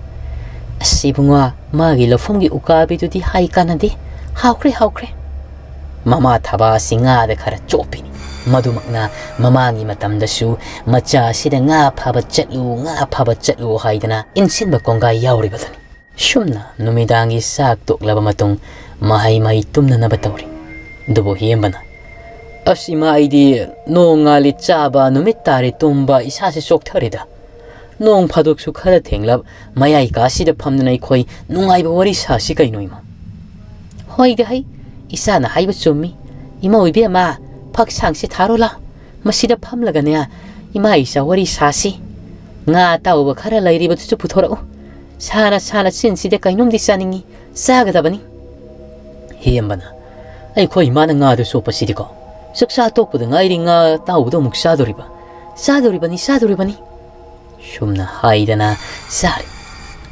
"ꯑꯁ ꯏꯕꯨꯡꯉꯣ, ꯃꯥꯒꯤ ꯂꯧꯐꯝꯒꯤ ꯎꯀꯥꯕꯤꯗꯨꯗꯤ ꯍꯥꯏ ꯀꯥꯟꯅꯗꯦ꯫ ꯍꯥꯎꯈ꯭ꯔꯦ, ꯍꯥꯎꯈ꯭ꯔꯦ꯫" ꯃꯃꯥ ꯊꯕꯥ ꯑꯁꯤ ꯉꯥꯗ ꯈꯔ ꯆꯣꯞꯄꯤꯅꯤ꯫ ꯃꯗꯨꯃꯛꯅ ꯃꯃꯥꯡꯒꯤ ꯃꯇꯝꯗꯁꯨ ꯃꯆꯥ ꯑꯁꯤꯗ "ꯉꯥ ꯐꯥꯕ ꯆꯠꯂꯨ, ꯉꯥ ꯐꯥꯕ ꯆꯠꯂꯨ" ꯍꯥꯏꯗꯅ ꯏꯟꯁꯤꯟꯕ ꯀꯣꯡꯒꯥꯏ ꯌꯥꯎꯔꯤꯕꯗꯨꯅꯤ꯫ ꯁꯨꯝꯅ ꯅꯨꯃꯤꯗꯥꯡꯒꯤ ꯆꯥꯛ ꯇꯣꯛꯂꯕ ꯃꯇꯨꯡ ꯃꯍꯩ ꯃꯍꯩ ꯇꯨꯝꯅꯅꯕ ꯇꯧꯔꯤ꯫ ꯑꯗꯨꯕꯨ ꯍꯦꯝꯕꯅ, "ꯑꯁ ꯏꯃꯥ, ꯑꯩꯗꯤ ꯅꯣꯡ ꯉꯥꯜꯂꯤ ꯆꯥꯕ, ꯅꯨꯃꯤꯠ ꯇꯥꯔꯦ ꯇꯨꯝꯕ, ꯏꯁꯥꯁꯦ ꯆꯣꯛꯊꯔꯦꯗ꯫ ꯅꯣꯡ ꯐꯥꯗꯣꯛꯁꯨ ꯈꯔ ꯊꯦꯡꯂꯞ ꯃꯌꯥꯏ ꯀꯥꯁꯤꯗ ꯐꯝꯗꯅ ꯑꯩꯈꯣꯏ ꯅꯨꯡꯉꯥꯏꯕ ꯋꯥꯔꯤ ꯁꯥꯁꯤ ꯀꯩꯅꯣ ꯏꯃꯥ?" "ꯍꯣꯏꯗ ꯍꯩ, "ꯏꯆꯥꯅ ꯍꯥꯏꯕ ꯆꯨꯝꯃꯤ꯫ ꯏꯃꯧ ꯏꯕꯦꯝꯃ, ꯐꯛꯁꯥꯡꯁꯦ ꯊꯥꯔꯣ ꯂꯥꯎ꯫ ꯃꯁꯤꯗ ꯐꯝꯂꯒꯅꯦ, ꯏꯃꯥ ꯏꯆꯥ ꯋꯥꯔꯤ ꯁꯥꯁꯤ꯫ ꯉꯥ ꯑꯇꯥꯎꯕ ꯈꯔ ꯂꯩꯔꯤꯕꯗꯨꯁꯨ ꯄꯨꯊꯣꯔꯛꯎ꯫ ꯁꯥꯅ ꯁꯥꯅ ꯆꯤꯟꯁꯤꯗ ꯀꯩꯅꯣꯝꯗꯤ ꯆꯥꯅꯤꯡꯉꯤ꯫ ꯆꯥꯒꯗꯕꯅꯤ꯫" ꯍꯦꯝꯕꯅ, "ꯑꯩꯈꯣꯏ ꯏꯃꯥꯅ ꯉꯥꯗꯨ ꯆꯣꯞꯄꯁꯤꯗꯤꯀꯣ꯫ ꯆꯥꯛꯆꯥ ꯇꯣꯛꯄꯗ ꯉꯥꯏꯔꯤ ꯉꯥ ꯑꯇꯥꯎꯕꯗꯣ ꯑꯃꯨꯛ ꯆꯥꯗꯣꯔꯤꯕ?" "ꯆꯥꯗꯣꯔꯤꯕꯅꯤ, ꯆꯥꯗꯣꯔꯤꯕꯅꯤ꯫" ꯁꯨꯝꯅ ꯍꯥꯏꯗꯅ ꯆꯥꯔꯤ꯫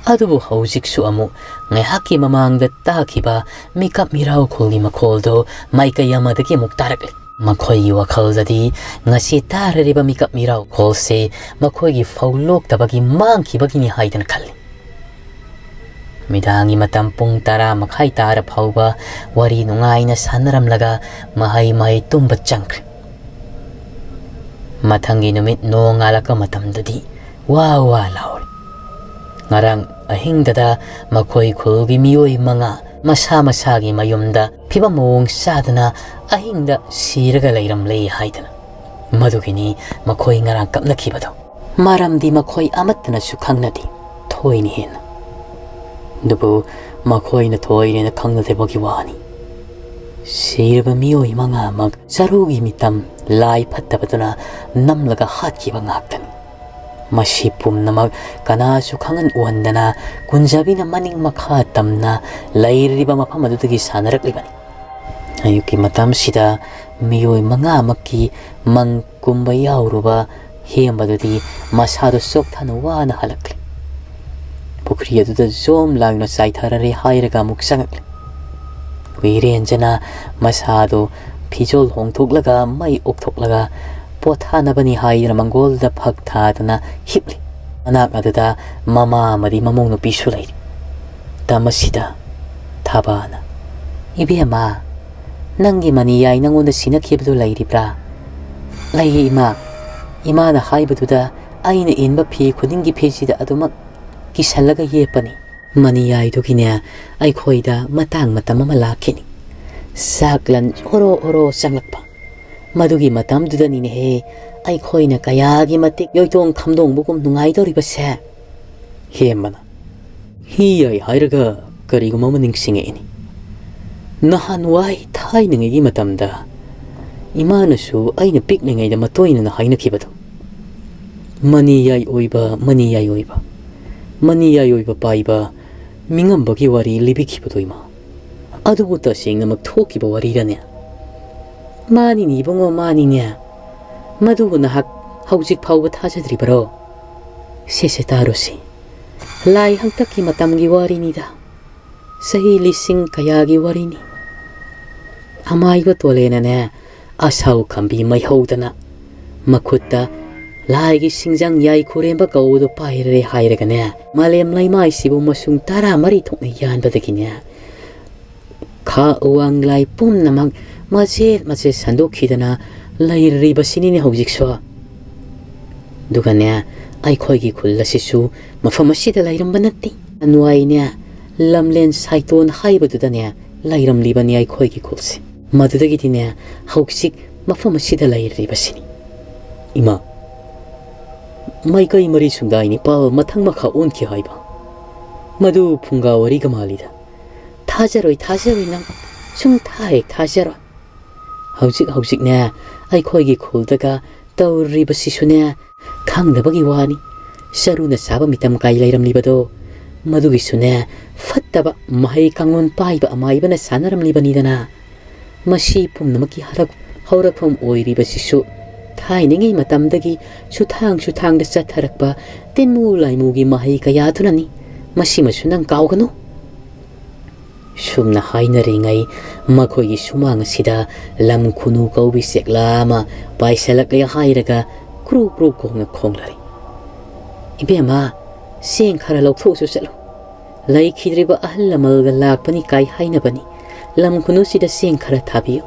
ꯑꯗꯨꯕꯨ ꯍꯧꯖꯤꯛꯁꯨ ꯑꯃꯨꯛ ꯉꯥꯏꯍꯥꯛꯀꯤ ꯃꯃꯥꯡꯗ ꯇꯥꯈꯤꯕ ꯃꯤꯀꯞ ꯃꯤꯔꯥꯎꯈꯣꯜꯒꯤ ꯃꯈꯣꯜꯗꯨ ꯃꯥꯏꯀꯩ ꯑꯃꯗꯒꯤ ꯑꯃꯨꯛ ꯇꯥꯔꯛꯂꯤ꯫ ꯃꯈꯣꯏꯒꯤ ꯋꯥꯈꯜꯗꯗꯤ ꯉꯁꯤ ꯇꯥꯔꯔꯤꯕ ꯃꯤꯀꯞ ꯃꯤꯔꯥꯎꯈꯣꯜꯁꯦ ꯃꯈꯣꯏꯒꯤ ꯐꯧ ꯂꯣꯛꯇꯕꯒꯤ ꯃꯥꯡꯈꯤꯕꯒꯤꯅꯤ ꯍꯥꯏꯗꯅ ꯈꯜꯂꯤ꯫ ꯃꯤꯗꯥꯡꯒꯤ ꯃꯇꯝ ꯄꯨꯡ ꯇꯔꯥ ꯃꯈꯥꯏ ꯇꯥꯔ ꯐꯥꯎꯕ ꯋꯥꯔꯤ ꯅꯨꯡꯉꯥꯏꯅ ꯁꯥꯟꯅꯔꯝꯂꯒ ꯃꯍꯩ ꯃꯍꯩ ꯇꯨꯝꯕ ꯆꯪꯈ꯭ꯔꯦ꯫ ꯃꯊꯪꯒꯤ ꯅꯨꯃꯤꯠ ꯅꯣꯡ ꯉꯥꯜꯂꯛꯄ ꯃꯇꯝꯗꯗꯤ ꯋꯥ ꯋꯥ ꯂꯥꯎꯔꯦ꯫ ꯉꯔꯥꯡ ꯑꯍꯤꯡꯗꯗ ꯃꯈꯣꯏ ꯈꯨꯜꯒꯤ ꯃꯤꯑꯣꯏ ꯃꯉꯥ ꯃꯁꯥ ꯃꯁꯥꯒꯤ ꯃꯌꯨꯝꯗ ꯐꯤꯕꯝ ꯃꯑꯣꯡ ꯆꯥꯗꯅ ꯑꯍꯤꯡꯗ ꯁꯤꯔꯒ ꯂꯩꯔꯝꯂꯦ ꯍꯥꯏꯗꯅ꯫ ꯃꯗꯨꯒꯤꯅꯤ ꯃꯈꯣꯏ ꯉꯔꯥꯡ ꯀꯞꯅꯈꯤꯕꯗꯣ꯫ ꯃꯔꯝꯗꯤ ꯃꯈꯣꯏ ꯑꯃꯠꯇꯅꯁꯨ ꯈꯪꯅꯗꯦ, ꯊꯣꯏꯅ ꯍꯦꯟꯅ꯫ ꯑꯗꯨꯕꯨ ꯃꯈꯣꯏꯅ ꯊꯣꯏꯅ ꯈꯪꯅꯗꯕꯒꯤ ꯋꯥꯅꯤ꯫ ꯁꯤꯔꯕ ꯃꯤꯑꯣꯏ ꯃꯉꯥꯃꯛ ꯆꯔꯨꯒꯤ ꯃꯤꯇꯝ, ꯂꯥꯏ ꯐꯠꯇꯕꯗꯨꯅ ꯅꯝꯂꯒ ꯍꯥꯠꯈꯤꯕ ꯉꯥꯛꯇꯅꯤ꯫ ꯃꯁꯤ ꯄꯨꯝꯅꯃꯛ ꯀꯅꯥꯁꯨ ꯈꯪꯍꯟ ꯎꯍꯟꯗꯅ ꯀꯨꯟꯖꯕꯤꯅ ꯃꯅꯤꯡ ꯃꯈꯥ ꯇꯝꯅ ꯂꯩꯔꯤꯕ ꯃꯐꯝ ꯑꯗꯨꯗꯒꯤ ꯁꯥꯟꯅꯔꯛꯂꯤꯕꯅꯤ꯫ ꯑꯌꯨꯛꯀꯤ ꯃꯇꯝꯁꯤꯗ ꯃꯤꯑꯣꯏ ꯃꯉꯥꯃꯛꯀꯤ ꯃꯪ ꯀꯨꯝꯕ ꯌꯥꯎꯔꯨꯕ ꯍꯦꯝꯕꯗꯨꯗꯤ ꯃꯁꯥꯗꯨ ꯆꯣꯛꯊꯅ ꯋꯥꯅ ꯍꯜꯂꯛꯂꯤ꯫ ꯄꯨꯈ꯭ꯔꯤ ꯑꯗꯨꯗ ꯖꯣꯝ ꯂꯥꯎꯅ ꯆꯥꯏꯊꯔꯔꯦ ꯍꯥꯏꯔꯒ ꯑꯃꯨꯛ ꯆꯪꯉꯛꯂꯤ꯫ ꯋꯤꯔꯦꯟꯖꯅ ꯃꯁꯥꯗꯨ ꯐꯤꯖꯣꯜ ꯍꯣꯡꯊꯣꯛꯂꯒ ꯃꯩ ꯑꯣꯛꯊꯣꯛꯂꯒ ꯄꯣꯊꯥꯅꯕꯅꯤ ꯍꯥꯏꯗꯨꯅ ꯃꯪꯒꯣꯜꯗ ꯐꯛ ꯊꯥꯗꯨꯅ ꯍꯤꯞꯂꯤ꯫ ꯃꯅꯥꯛ ꯑꯗꯨꯗ ꯃꯃꯥ ꯑꯃꯗꯤ ꯃꯃꯧ ꯅꯨꯄꯤꯁꯨ ꯂꯩꯔꯤ꯫ ꯇꯝ ꯑꯁꯤꯗ ꯊꯥꯕꯅ, "ꯏꯕꯦꯝꯃ, ꯅꯪꯒꯤ ꯃꯅꯤꯌꯥꯏ ꯅꯪꯉꯣꯟꯗ ꯁꯤꯟꯅꯈꯤꯕꯗꯨ ꯂꯩꯔꯤꯕ꯭ꯔꯥ?" "ꯂꯩꯌꯦ, ꯏꯃꯥ꯫ ꯏꯃꯥꯅ ꯍꯥꯏꯕꯗꯨꯗ ꯑꯩꯅ ꯏꯟꯕ ꯐꯤ ꯈꯨꯗꯤꯡꯒꯤ ꯐꯤꯁꯤꯗ ꯑꯗꯨꯃꯛ ꯀꯤꯁꯜꯂꯒ ꯌꯦꯞꯄꯅꯤ꯫ ꯃꯅꯤꯌꯥꯏꯗꯨꯒꯤꯅꯦ, ꯑꯩꯈꯣꯏꯗ ꯃꯇꯥꯡ ꯃꯇꯝ ꯑꯃ ꯂꯥꯛꯈꯤꯅꯤ꯫ ꯆꯥꯛꯂꯟ ꯑꯣꯔꯣ ꯑꯣꯔꯣ ꯆꯪꯂꯛꯄ꯫ ꯃꯗꯨꯒꯤ ꯃꯇꯝꯗꯨꯗꯅꯤꯅꯦꯍꯦ, ꯑꯩꯈꯣꯏꯅ ꯀꯌꯥꯒꯤ ꯃꯇꯤꯛ ꯌꯣꯏꯇꯣꯡ ꯈꯝꯗꯣꯡꯕꯒꯨꯝ ꯅꯨꯡꯉꯥꯏꯗꯧꯔꯤꯕꯁꯦ꯫" ꯍꯦꯝꯕꯅ, "ꯍꯤ ꯌꯥꯏ ꯍꯥꯏꯔꯒ ꯀꯔꯤꯒꯨꯝꯕ ꯑꯃ ꯅꯤꯡꯁꯤꯡꯉꯛꯏꯅꯤ꯫ ꯅꯍꯥꯟꯋꯥꯏ ꯊꯥꯏꯅꯉꯩꯒꯤ ꯃꯇꯝꯗ ꯏꯃꯥꯅꯁꯨ ꯑꯩꯅ ꯄꯤꯛꯂꯤꯉꯩꯗ ꯃꯇꯣꯏꯅꯅ ꯍꯥꯏꯅꯈꯤꯕꯗꯣ, ꯃꯅꯤꯌꯥꯏ ꯑꯣꯏꯕ, ꯃꯅꯤꯌꯥꯏ ꯑꯣꯏꯕ, ꯃꯅꯤꯌꯥꯏ ꯑꯣꯏꯕ ꯄꯥꯏꯕ ꯃꯤꯉꯝꯕꯒꯤ ꯋꯥꯔꯤ ꯂꯤꯕꯤꯈꯤꯕꯗꯣ ꯏꯃꯥ꯫ ꯑꯗꯨꯕꯨ ꯇꯁꯦꯡꯅꯃꯛ ꯊꯣꯛꯈꯤꯕ ꯋꯥꯔꯤꯔꯅꯦ? ꯃꯥꯅꯤꯅꯦ ꯏꯕꯨꯡꯉꯣ, ꯃꯥꯅꯤꯅꯦ꯫ ꯃꯗꯨꯕꯨ ꯅꯍꯥꯛ ꯍꯧꯖꯤꯛ ꯐꯥꯎꯕ ꯊꯥꯖꯗ꯭ꯔꯤꯕꯔꯣ? ꯁꯦꯁꯦ ꯇꯥꯔꯨꯁꯤ꯫ ꯂꯥꯏ ꯍꯥꯛꯇꯛꯀꯤ ꯃꯇꯝꯒꯤ ꯋꯥꯔꯤꯅꯤꯗ꯫ ꯆꯍꯤ ꯂꯤꯁꯤꯡ ꯀꯌꯥꯒꯤ ꯋꯥꯔꯤꯅꯤ꯫ ꯑꯃꯥꯏꯕ ꯇꯣꯂꯦꯅꯅꯦ, ꯑꯁꯥꯎ ꯈꯝꯕꯤ ꯃꯩꯍꯧꯗꯅ ꯃꯈꯨꯠꯇ ꯂꯥꯏꯒꯤ ꯁꯤꯡꯖꯪ ꯌꯥꯏ ꯈꯨꯔꯦꯝꯕ ꯀꯧꯕꯗꯨ ꯄꯥꯏꯔꯦ ꯍꯥꯏꯔꯒꯅꯦ, ꯃꯥꯂꯦꯝ ꯂꯩꯃꯥꯏꯁꯤꯕꯨ ꯃꯁꯨꯡ ꯇꯔꯥꯃꯔꯤ ꯊꯣꯛꯅ ꯌꯥꯟꯕꯗꯒꯤꯅꯦ, ꯈꯥ ꯋꯥꯡ ꯂꯥꯏ ꯄꯨꯝꯅꯃꯛ ꯃꯆꯦꯠ ꯃꯆꯦꯠ ꯁꯟꯗꯣꯛꯈꯤꯗꯅ ꯂꯩꯔꯤꯕꯁꯤꯅꯤꯅꯦ ꯍꯧꯖꯤꯛꯁꯨ꯫ ꯑꯗꯨꯒꯅꯦ, ꯑꯩꯈꯣꯏꯒꯤ ꯈꯨꯜ ꯑꯁꯤꯁꯨ ꯃꯐꯝ ꯑꯁꯤꯗ ꯂꯩꯔꯝꯕ ꯅꯠꯇꯦ꯫ ꯑꯅꯨꯋꯥꯏꯅꯦ, ꯂꯝꯂꯦꯟ ꯁꯥꯏꯇꯣꯟ ꯍꯥꯏꯕꯗꯨꯗꯅꯦ ꯂꯩꯔꯝꯂꯤꯕꯅꯤ ꯑꯩꯈꯣꯏꯒꯤ ꯈꯨꯜꯁꯦ꯫ ꯃꯗꯨꯗꯒꯤꯗꯤꯅꯦ, ꯍꯧꯖꯤꯛ ꯃꯐꯝ ꯑꯁꯤꯗ ꯂꯩꯔꯤꯕꯁꯤꯅꯤ꯫ ꯏꯃꯥ, ꯃꯥꯏꯀꯩ ꯃꯔꯤ ꯁꯨꯡꯗꯥꯏ ꯅꯤꯄꯥꯜ ꯃꯊꯪ ꯃꯈꯥ ꯑꯣꯟꯈꯤ ꯍꯥꯏꯕ, ꯃꯗꯨ ꯐꯨꯡꯒꯥ ꯋꯥꯔꯤꯒ ꯃꯥꯜꯂꯤꯗ꯫ ꯊꯥꯖꯔꯣꯏ, ꯊꯥꯖꯔꯣꯏ ꯅꯪ, ꯁꯨꯝ ꯊꯥ ꯍꯦꯛ ꯊꯥꯖꯔꯣꯏ꯫ ꯍꯧꯖꯤꯛ ꯍꯧꯖꯤꯛꯅꯦ, ꯑꯩꯈꯣꯏꯒꯤ ꯈꯨꯜꯗꯒ ꯇꯧꯔꯤꯕꯁꯤꯁꯨꯅꯦ, ꯈꯪꯗꯕꯒꯤ ꯋꯥꯅꯤ꯫ ꯆꯔꯨꯅ ꯆꯥꯕ ꯃꯤꯇꯝ ꯀꯥꯏ ꯂꯩꯔꯝꯂꯤꯕꯗꯣ, ꯃꯗꯨꯒꯤꯁꯨꯅꯦ, ꯐꯠꯇꯕ ꯃꯍꯩ ꯀꯥꯡꯂꯣꯟ ꯄꯥꯏꯕ ꯑꯃꯥꯏꯕꯅ ꯁꯥꯟꯅꯔꯝꯂꯤꯕꯅꯤꯗꯅ꯫ ꯃꯁꯤ ꯄꯨꯝꯅꯃꯛꯀꯤ ꯍꯔꯛ-, ꯍꯧꯔꯛꯐꯝ ꯑꯣꯏꯔꯤꯕꯁꯤꯁꯨ ꯊꯥꯏꯅꯉꯩ ꯃꯇꯝꯗꯒꯤ ꯁꯨꯊꯥꯡ ꯁꯨꯊꯥꯡꯗ ꯆꯠꯊꯔꯛꯄ ꯇꯤꯟꯃꯨ ꯂꯥꯏꯃꯨꯒꯤ ꯃꯍꯩ ꯀꯌꯥꯗꯨꯅꯅꯤ꯫ ꯃꯁꯤꯃꯁꯨ ꯅꯪ ꯀꯥꯎꯒꯅꯨ꯫ ꯁꯨꯝꯅ ꯍꯥꯏꯅꯔꯤꯉꯩ ꯃꯈꯣꯏꯒꯤ ꯁꯨꯃꯥꯡ ꯑꯁꯤꯗ ꯂꯝ ꯈꯨꯅꯨ ꯀꯧꯕꯤ ꯆꯦꯛꯂꯥ ꯑꯃ ꯄꯥꯏꯁꯜꯂꯛꯂꯦ ꯍꯥꯏꯔꯒ ꯀ꯭ꯔꯨ ꯀ꯭ꯔꯨ ꯈꯣꯡꯅ ꯈꯣꯡꯂꯔꯦ꯫ "ꯏꯕꯦꯝꯃ, ꯆꯦꯡ ꯈꯔ ꯂꯧꯊꯣꯛꯎꯆꯣ ꯆꯠꯂꯨ꯫ ꯂꯩꯈꯤꯗ꯭ꯔꯤꯕ ꯑꯍꯜ ꯂꯃꯟꯒ ꯂꯥꯛꯄꯅꯤ ꯀꯥꯏ ꯍꯥꯏꯅꯕꯅꯤ꯫ ꯂꯝ ꯈꯨꯅꯨꯁꯤꯗ ꯆꯦꯡ ꯈꯔ ꯊꯥꯕꯤꯌꯨ꯫"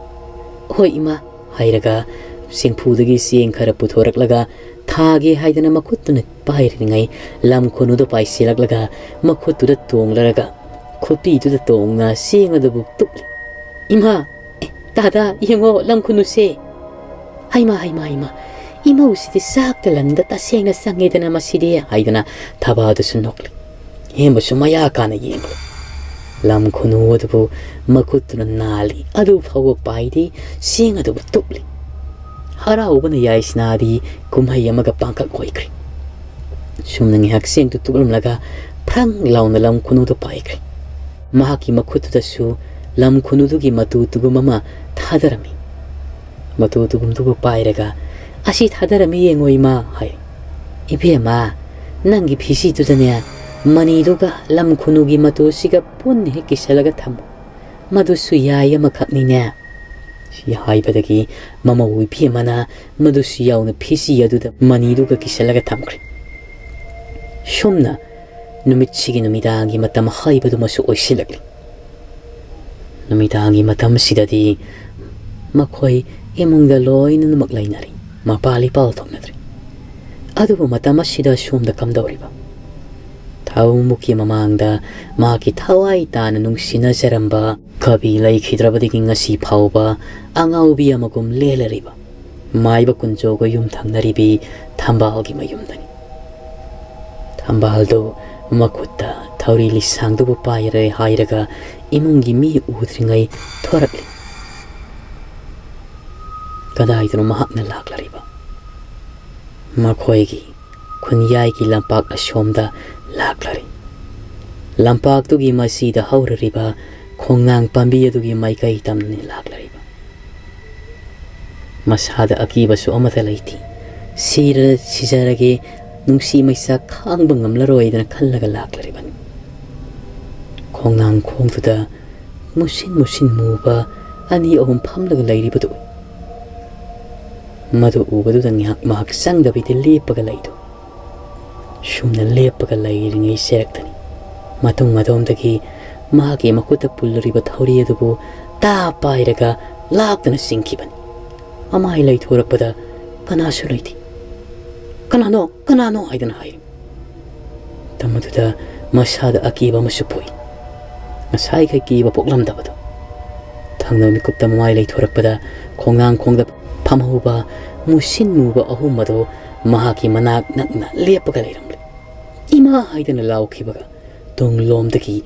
"ꯍꯣꯏ ꯏꯃꯥ" ꯍꯥꯏꯔꯒ ꯆꯦꯡꯐꯨꯗꯒꯤ ꯆꯦꯡ ꯈꯔ ꯄꯨꯊꯣꯔꯛꯂꯒ ꯊꯥꯒꯦ ꯍꯥꯏꯗꯅ ꯃꯈꯨꯠꯇꯨꯅ ꯄꯥꯏꯔꯤꯉꯩ ꯂꯝ ꯈꯨꯅꯨꯗꯨ ꯄꯥꯏꯁꯤꯜꯂꯛꯂꯒ ꯃꯈꯨꯠꯇꯨꯗ ꯇꯣꯡꯂꯔꯒ ꯈꯨꯄꯤꯗꯨꯗ ꯇꯣꯡꯅ ꯆꯦꯡ ꯑꯗꯨꯕꯨ ꯇꯨꯞꯂꯤ꯫ "ꯏꯃꯥ, ꯑꯦ, ꯇꯥꯗꯥ, ꯌꯦꯡꯉꯣ, ꯂꯝ ꯈꯨꯅꯨꯁꯦ!" "ꯍꯩꯃꯥ, ꯍꯩꯃꯥ, ꯍꯩꯃꯥ, ꯏꯃꯧꯁꯤꯗꯤ ꯆꯥꯛꯇ ꯂꯟꯗ ꯇꯁꯦꯡꯅ ꯆꯪꯉꯦꯗꯅ ꯃꯁꯤꯗꯤ" ꯍꯥꯏꯗꯅ ꯊꯕꯥꯗꯨꯁꯨ ꯅꯣꯛꯂꯤ꯫ ꯍꯦꯝꯕꯁꯨ ꯃꯌꯥ ꯀꯥꯅ ꯌꯦꯡꯂꯤ꯫ ꯂꯝ ꯈꯨꯅꯨ ꯑꯗꯨꯕꯨ ꯃꯈꯨꯠꯇꯨꯅ ꯅꯥꯜꯂꯤ, ꯑꯗꯨ ꯐꯥꯎꯕ ꯄꯥꯏꯗꯦ, ꯆꯦꯡ ꯑꯗꯨꯕꯨ ꯇꯨꯞꯂꯤ꯫ ꯍꯔꯥꯎꯕꯅ ꯌꯥꯏꯁꯅꯥꯗꯤ ꯀꯨꯝꯍꯩ ꯑꯃꯒ ꯄꯥꯡꯀꯛ ꯑꯣꯏꯈ꯭ꯔꯦ꯫ ꯁꯨꯝꯅ ꯉꯥꯏꯍꯥꯛ ꯆꯦꯡꯗꯨ ꯇꯨꯞꯂꯝꯂꯒ ꯐ꯭ꯔꯪ ꯂꯥꯎꯅ ꯂꯝ ꯈꯨꯅꯨꯗꯨ ꯄꯥꯏꯈ꯭ꯔꯦ꯫ ꯃꯍꯥꯛꯀꯤ ꯃꯈꯨꯠꯇꯨꯗꯁꯨ ꯂꯝ ꯈꯨꯅꯨꯗꯨꯒꯤ ꯃꯇꯨ ꯇꯨꯒꯨꯝ ꯑꯃ ꯊꯥꯗꯔꯝꯃꯤ꯫ ꯃꯇꯨ ꯇꯨꯒꯨꯝꯗꯨꯕꯨ ꯄꯥꯏꯔꯒ, "ꯑꯁꯤ ꯊꯥꯗꯔꯝꯃꯤ ꯌꯦꯡꯉꯣ ꯏꯃꯥ," ꯍꯥꯏ꯫ "ꯏꯕꯦꯝꯃ, ꯅꯪꯒꯤ ꯐꯤꯁꯤꯗꯨꯗꯅꯦ ꯃꯅꯤꯗꯨꯒ ꯂꯝ ꯈꯨꯅꯨꯒꯤ ꯃꯇꯨꯁꯤꯒ ꯄꯨꯟꯅ ꯍꯦꯛ ꯀꯤꯁꯜꯂꯒ ꯊꯝꯃꯨ꯫ ꯃꯗꯨꯁꯨ ꯌꯥꯏ ꯑꯃꯈꯛꯅꯤꯅꯦ"꯫ ꯁꯤ ꯍꯥꯏꯕꯗꯒꯤ ꯃꯃꯧ ꯏꯕꯦꯝꯃꯅ ꯃꯗꯨꯁꯨ ꯌꯥꯎꯅ ꯐꯤꯁꯤ ꯑꯗꯨꯗ ꯃꯅꯤꯗꯨꯒ ꯀꯤꯁꯜꯂꯒ ꯊꯝꯈ꯭ꯔꯦ꯫ ꯁꯨꯝꯅ ꯅꯨꯃꯤꯠꯁꯤꯒꯤ ꯅꯨꯃꯤꯗꯥꯡꯒꯤ ꯃꯇꯝ ꯍꯥꯏꯕꯗꯨꯃꯁꯨ ꯑꯣꯏꯁꯤꯜꯂꯛꯂꯤ꯫ ꯅꯨꯃꯤꯗꯥꯡꯒꯤ ꯃꯇꯝꯁꯤꯗꯗꯤ ꯃꯈꯣꯏ ꯏꯃꯨꯡꯗ ꯂꯣꯏꯅꯃꯛ ꯂꯩꯅꯔꯤ, ꯃꯄꯥꯜ ꯏꯄꯥꯜ ꯊꯣꯛꯅꯗ꯭ꯔꯤ꯫ ꯑꯗꯨꯕꯨ ꯃꯇꯝ ꯑꯁꯤꯗ ꯁꯣꯝꯗ ꯀꯝꯗꯧꯔꯤꯕ? ꯊꯥꯕꯨꯡꯃꯨꯛꯀꯤ ꯃꯃꯥꯡꯗ ꯃꯍꯥꯛꯀꯤ ꯊꯋꯥꯏ ꯇꯥꯅ ꯅꯨꯡꯁꯤꯅꯖꯔꯝꯕ ꯀꯕꯤ ꯂꯩꯈꯤꯗ꯭ꯔꯕꯗꯒꯤ ꯉꯁꯤ ꯐꯥꯎꯕ ꯑꯉꯥꯎꯕꯤ ꯑꯃꯒꯨꯝ ꯂꯦꯜꯂꯔꯤꯕ ꯃꯥꯏꯕ ꯀꯨꯟꯖꯣꯒ ꯌꯨꯝ ꯊꯪꯅꯔꯤꯕꯤ ꯊꯝꯕꯥꯜꯒꯤ ꯃꯌꯨꯝꯗꯅꯤ꯫ ꯊꯝꯕꯥꯜꯗꯨ ꯃꯈꯨꯠꯇ ꯊꯧꯔꯤ ꯂꯤꯁꯥꯡꯗꯨꯕꯨ ꯄꯥꯏꯔꯦ ꯍꯥꯏꯔꯒ ꯏꯃꯨꯡꯒꯤ ꯃꯤ ꯎꯗ꯭ꯔꯤꯉꯩ ꯊꯣꯔꯛꯂꯤ꯫ ꯀꯗꯥꯏꯗꯅꯣ ꯃꯍꯥꯛꯅ ꯂꯥꯛꯂꯔꯤꯕ? ꯃꯈꯣꯏꯒꯤ ꯈꯨꯟꯌꯥꯏꯒꯤ ꯂꯝꯄꯥꯛ ꯑꯁꯣꯝꯗ ꯂꯥꯛꯂꯔꯤ꯫ ꯂꯝꯄꯥꯛꯇꯨꯒꯤ ꯃꯁꯤꯗ ꯍꯧꯔꯔꯤꯕ ꯈꯣꯡꯅꯥꯡ ꯄꯥꯝꯕꯤ ꯑꯗꯨꯒꯤ ꯃꯥꯏꯀꯩ ꯇꯝꯅ ꯂꯥꯛꯂꯔꯤꯕ꯫ ꯃꯁꯥꯗ ꯑꯀꯤꯕꯁꯨ ꯑꯃꯠꯇ ꯂꯩꯇꯦ꯫ ꯁꯤꯔ-, ꯁꯤꯖꯔꯒꯦ, ꯅꯨꯡꯁꯤ ꯃꯩꯁꯥ ꯈꯥꯡꯕ ꯉꯝꯂꯔꯣꯏꯗꯅ ꯈꯜꯂꯒ ꯂꯥꯛꯂꯔꯤꯕꯅꯤ꯫ ꯈꯣꯡꯅꯥꯡ ꯈꯣꯡꯗꯨꯗ ꯃꯨꯁꯤꯟ ꯃꯨꯁꯤꯟ ꯃꯨꯕ ꯑꯅꯤ ꯑꯍꯨꯝ ꯐꯝꯂꯒ ꯂꯩꯔꯤꯕꯗꯨ ꯎꯏ꯫ ꯃꯗꯨ ꯎꯕꯗꯨꯗ ꯉꯥꯏꯍꯥꯛ ꯃꯍꯥꯛ ꯆꯪꯗꯕꯤꯗ ꯂꯦꯞꯄꯒ ꯂꯩꯗꯨ꯫ ꯁꯨꯝꯅ ꯂꯦꯞꯄꯒ ꯂꯩꯔꯤꯉꯩ ꯆꯩꯔꯛꯇꯅꯤ꯫ ꯃꯇꯨꯡ ꯃꯇꯣꯝꯗꯒꯤ ꯃꯍꯥꯛꯀꯤ ꯃꯈꯨꯠꯇ ꯄꯨꯜꯂꯨꯔꯤꯕ ꯊꯧꯔꯤ ꯑꯗꯨꯕꯨ ꯇꯥ ꯄꯥꯏꯔꯒ ꯂꯥꯛꯇꯅ ꯆꯤꯡꯈꯤꯕꯅꯤ꯫ ꯃꯃꯥꯏ ꯂꯩꯊꯣꯔꯛꯄꯗ ꯀꯅꯥꯁꯨ ꯂꯩꯇꯦ꯫ "ꯀꯅꯥꯅꯣ? ꯀꯅꯥꯅꯣ?" ꯍꯥꯏꯗꯨꯅ ꯍꯥꯏꯔꯤ꯫ ꯃꯇꯝ ꯑꯗꯨꯗ ꯃꯁꯥꯗ ꯑꯀꯤꯕ ꯑꯃꯁꯨ ꯄꯣꯛꯏ꯫ ꯉꯁꯥꯏꯈꯩ ꯀꯤꯕ ꯄꯣꯛꯂꯝꯗꯕꯗꯣ꯫ ꯊꯪꯅꯕ ꯃꯤꯀꯨꯞꯇ ꯃꯃꯥꯏ ꯂꯩꯊꯣꯔꯛꯄꯗ ꯈꯣꯡꯅꯥꯡ ꯈꯣꯡꯗ ꯐꯝꯍꯧꯕ ꯃꯨꯁꯤꯟ ꯃꯨꯕ ꯑꯍꯨꯝ ꯑꯗꯨ ꯃꯍꯥꯛꯀꯤ ꯃꯅꯥꯛ ꯅꯛꯅ ꯂꯦꯞꯄꯒ ꯂꯩꯔꯝꯂꯦ꯫ "ꯏꯃꯥ!" ꯍꯥꯏꯗꯅ ꯂꯥꯎꯈꯤꯕꯒ ꯇꯨꯡꯂꯣꯝꯗꯒꯤ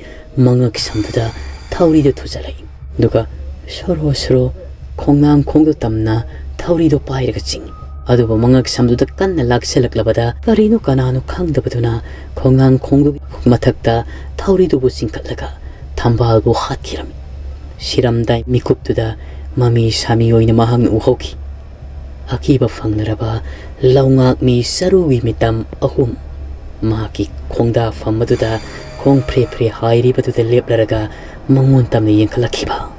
ꯃꯉꯛ ꯁꯝꯗꯨꯗ ꯊꯧꯔꯤꯗꯨ ꯊꯨꯖꯜꯂꯛꯏ꯫ ꯑꯗꯨꯒ ꯁꯣꯔꯣ ꯁꯣꯔꯣ ꯈꯣꯡꯅꯥꯡ ꯈꯣꯡꯗꯨ ꯇꯝꯅ ꯊꯧꯔꯤꯗꯨ ꯄꯥꯏꯔꯒ ꯆꯤꯡꯏ꯫ ꯑꯗꯨꯕꯨ ꯃꯉꯛ ꯁꯝꯗꯨꯗ ꯀꯟꯅ ꯂꯥꯛꯁꯤꯜꯂꯛꯂꯕꯗ ꯀꯔꯤꯅꯣ ꯀꯅꯥꯅꯣ ꯈꯪꯗꯕꯗꯨꯅ ꯈꯣꯡꯅꯥꯡ ꯈꯣꯡꯗꯨꯒꯤ ꯃꯊꯛꯇ ꯊꯧꯔꯤꯗꯨꯕꯨ ꯆꯤꯡꯈꯠꯂꯒ ꯊꯝꯕꯥꯜꯕꯨ ꯍꯥꯠꯈꯤꯔꯝꯃꯤ꯫ ꯁꯤꯔꯝꯗꯥꯏ ꯃꯤꯀꯨꯞꯇꯨꯗ ꯃꯃꯤ ꯁꯥꯃꯤ ꯑꯣꯏꯅ ꯃꯍꯥꯛꯅ ꯎꯍꯧꯈꯤ꯫ ꯑꯀꯤꯕ ꯐꯪꯅꯔꯕ ꯂꯧꯉꯥꯛꯃꯤ ꯆꯔꯨꯒꯤ ꯃꯤꯇꯝ ꯑꯍꯨꯝ ꯃꯍꯥꯛꯀꯤ ꯈꯣꯡꯗꯥꯐꯝ ꯑꯗꯨꯗ ꯈꯣꯡ ꯐ꯭ꯔꯦ ꯐ꯭ꯔꯦ ꯍꯥꯏꯔꯤꯕꯗꯨꯗ ꯂꯦꯞꯂꯔꯒ ꯃꯉꯣꯟ ꯇꯝꯅ ꯌꯦꯡꯈꯠꯂꯛꯈꯤꯕ꯫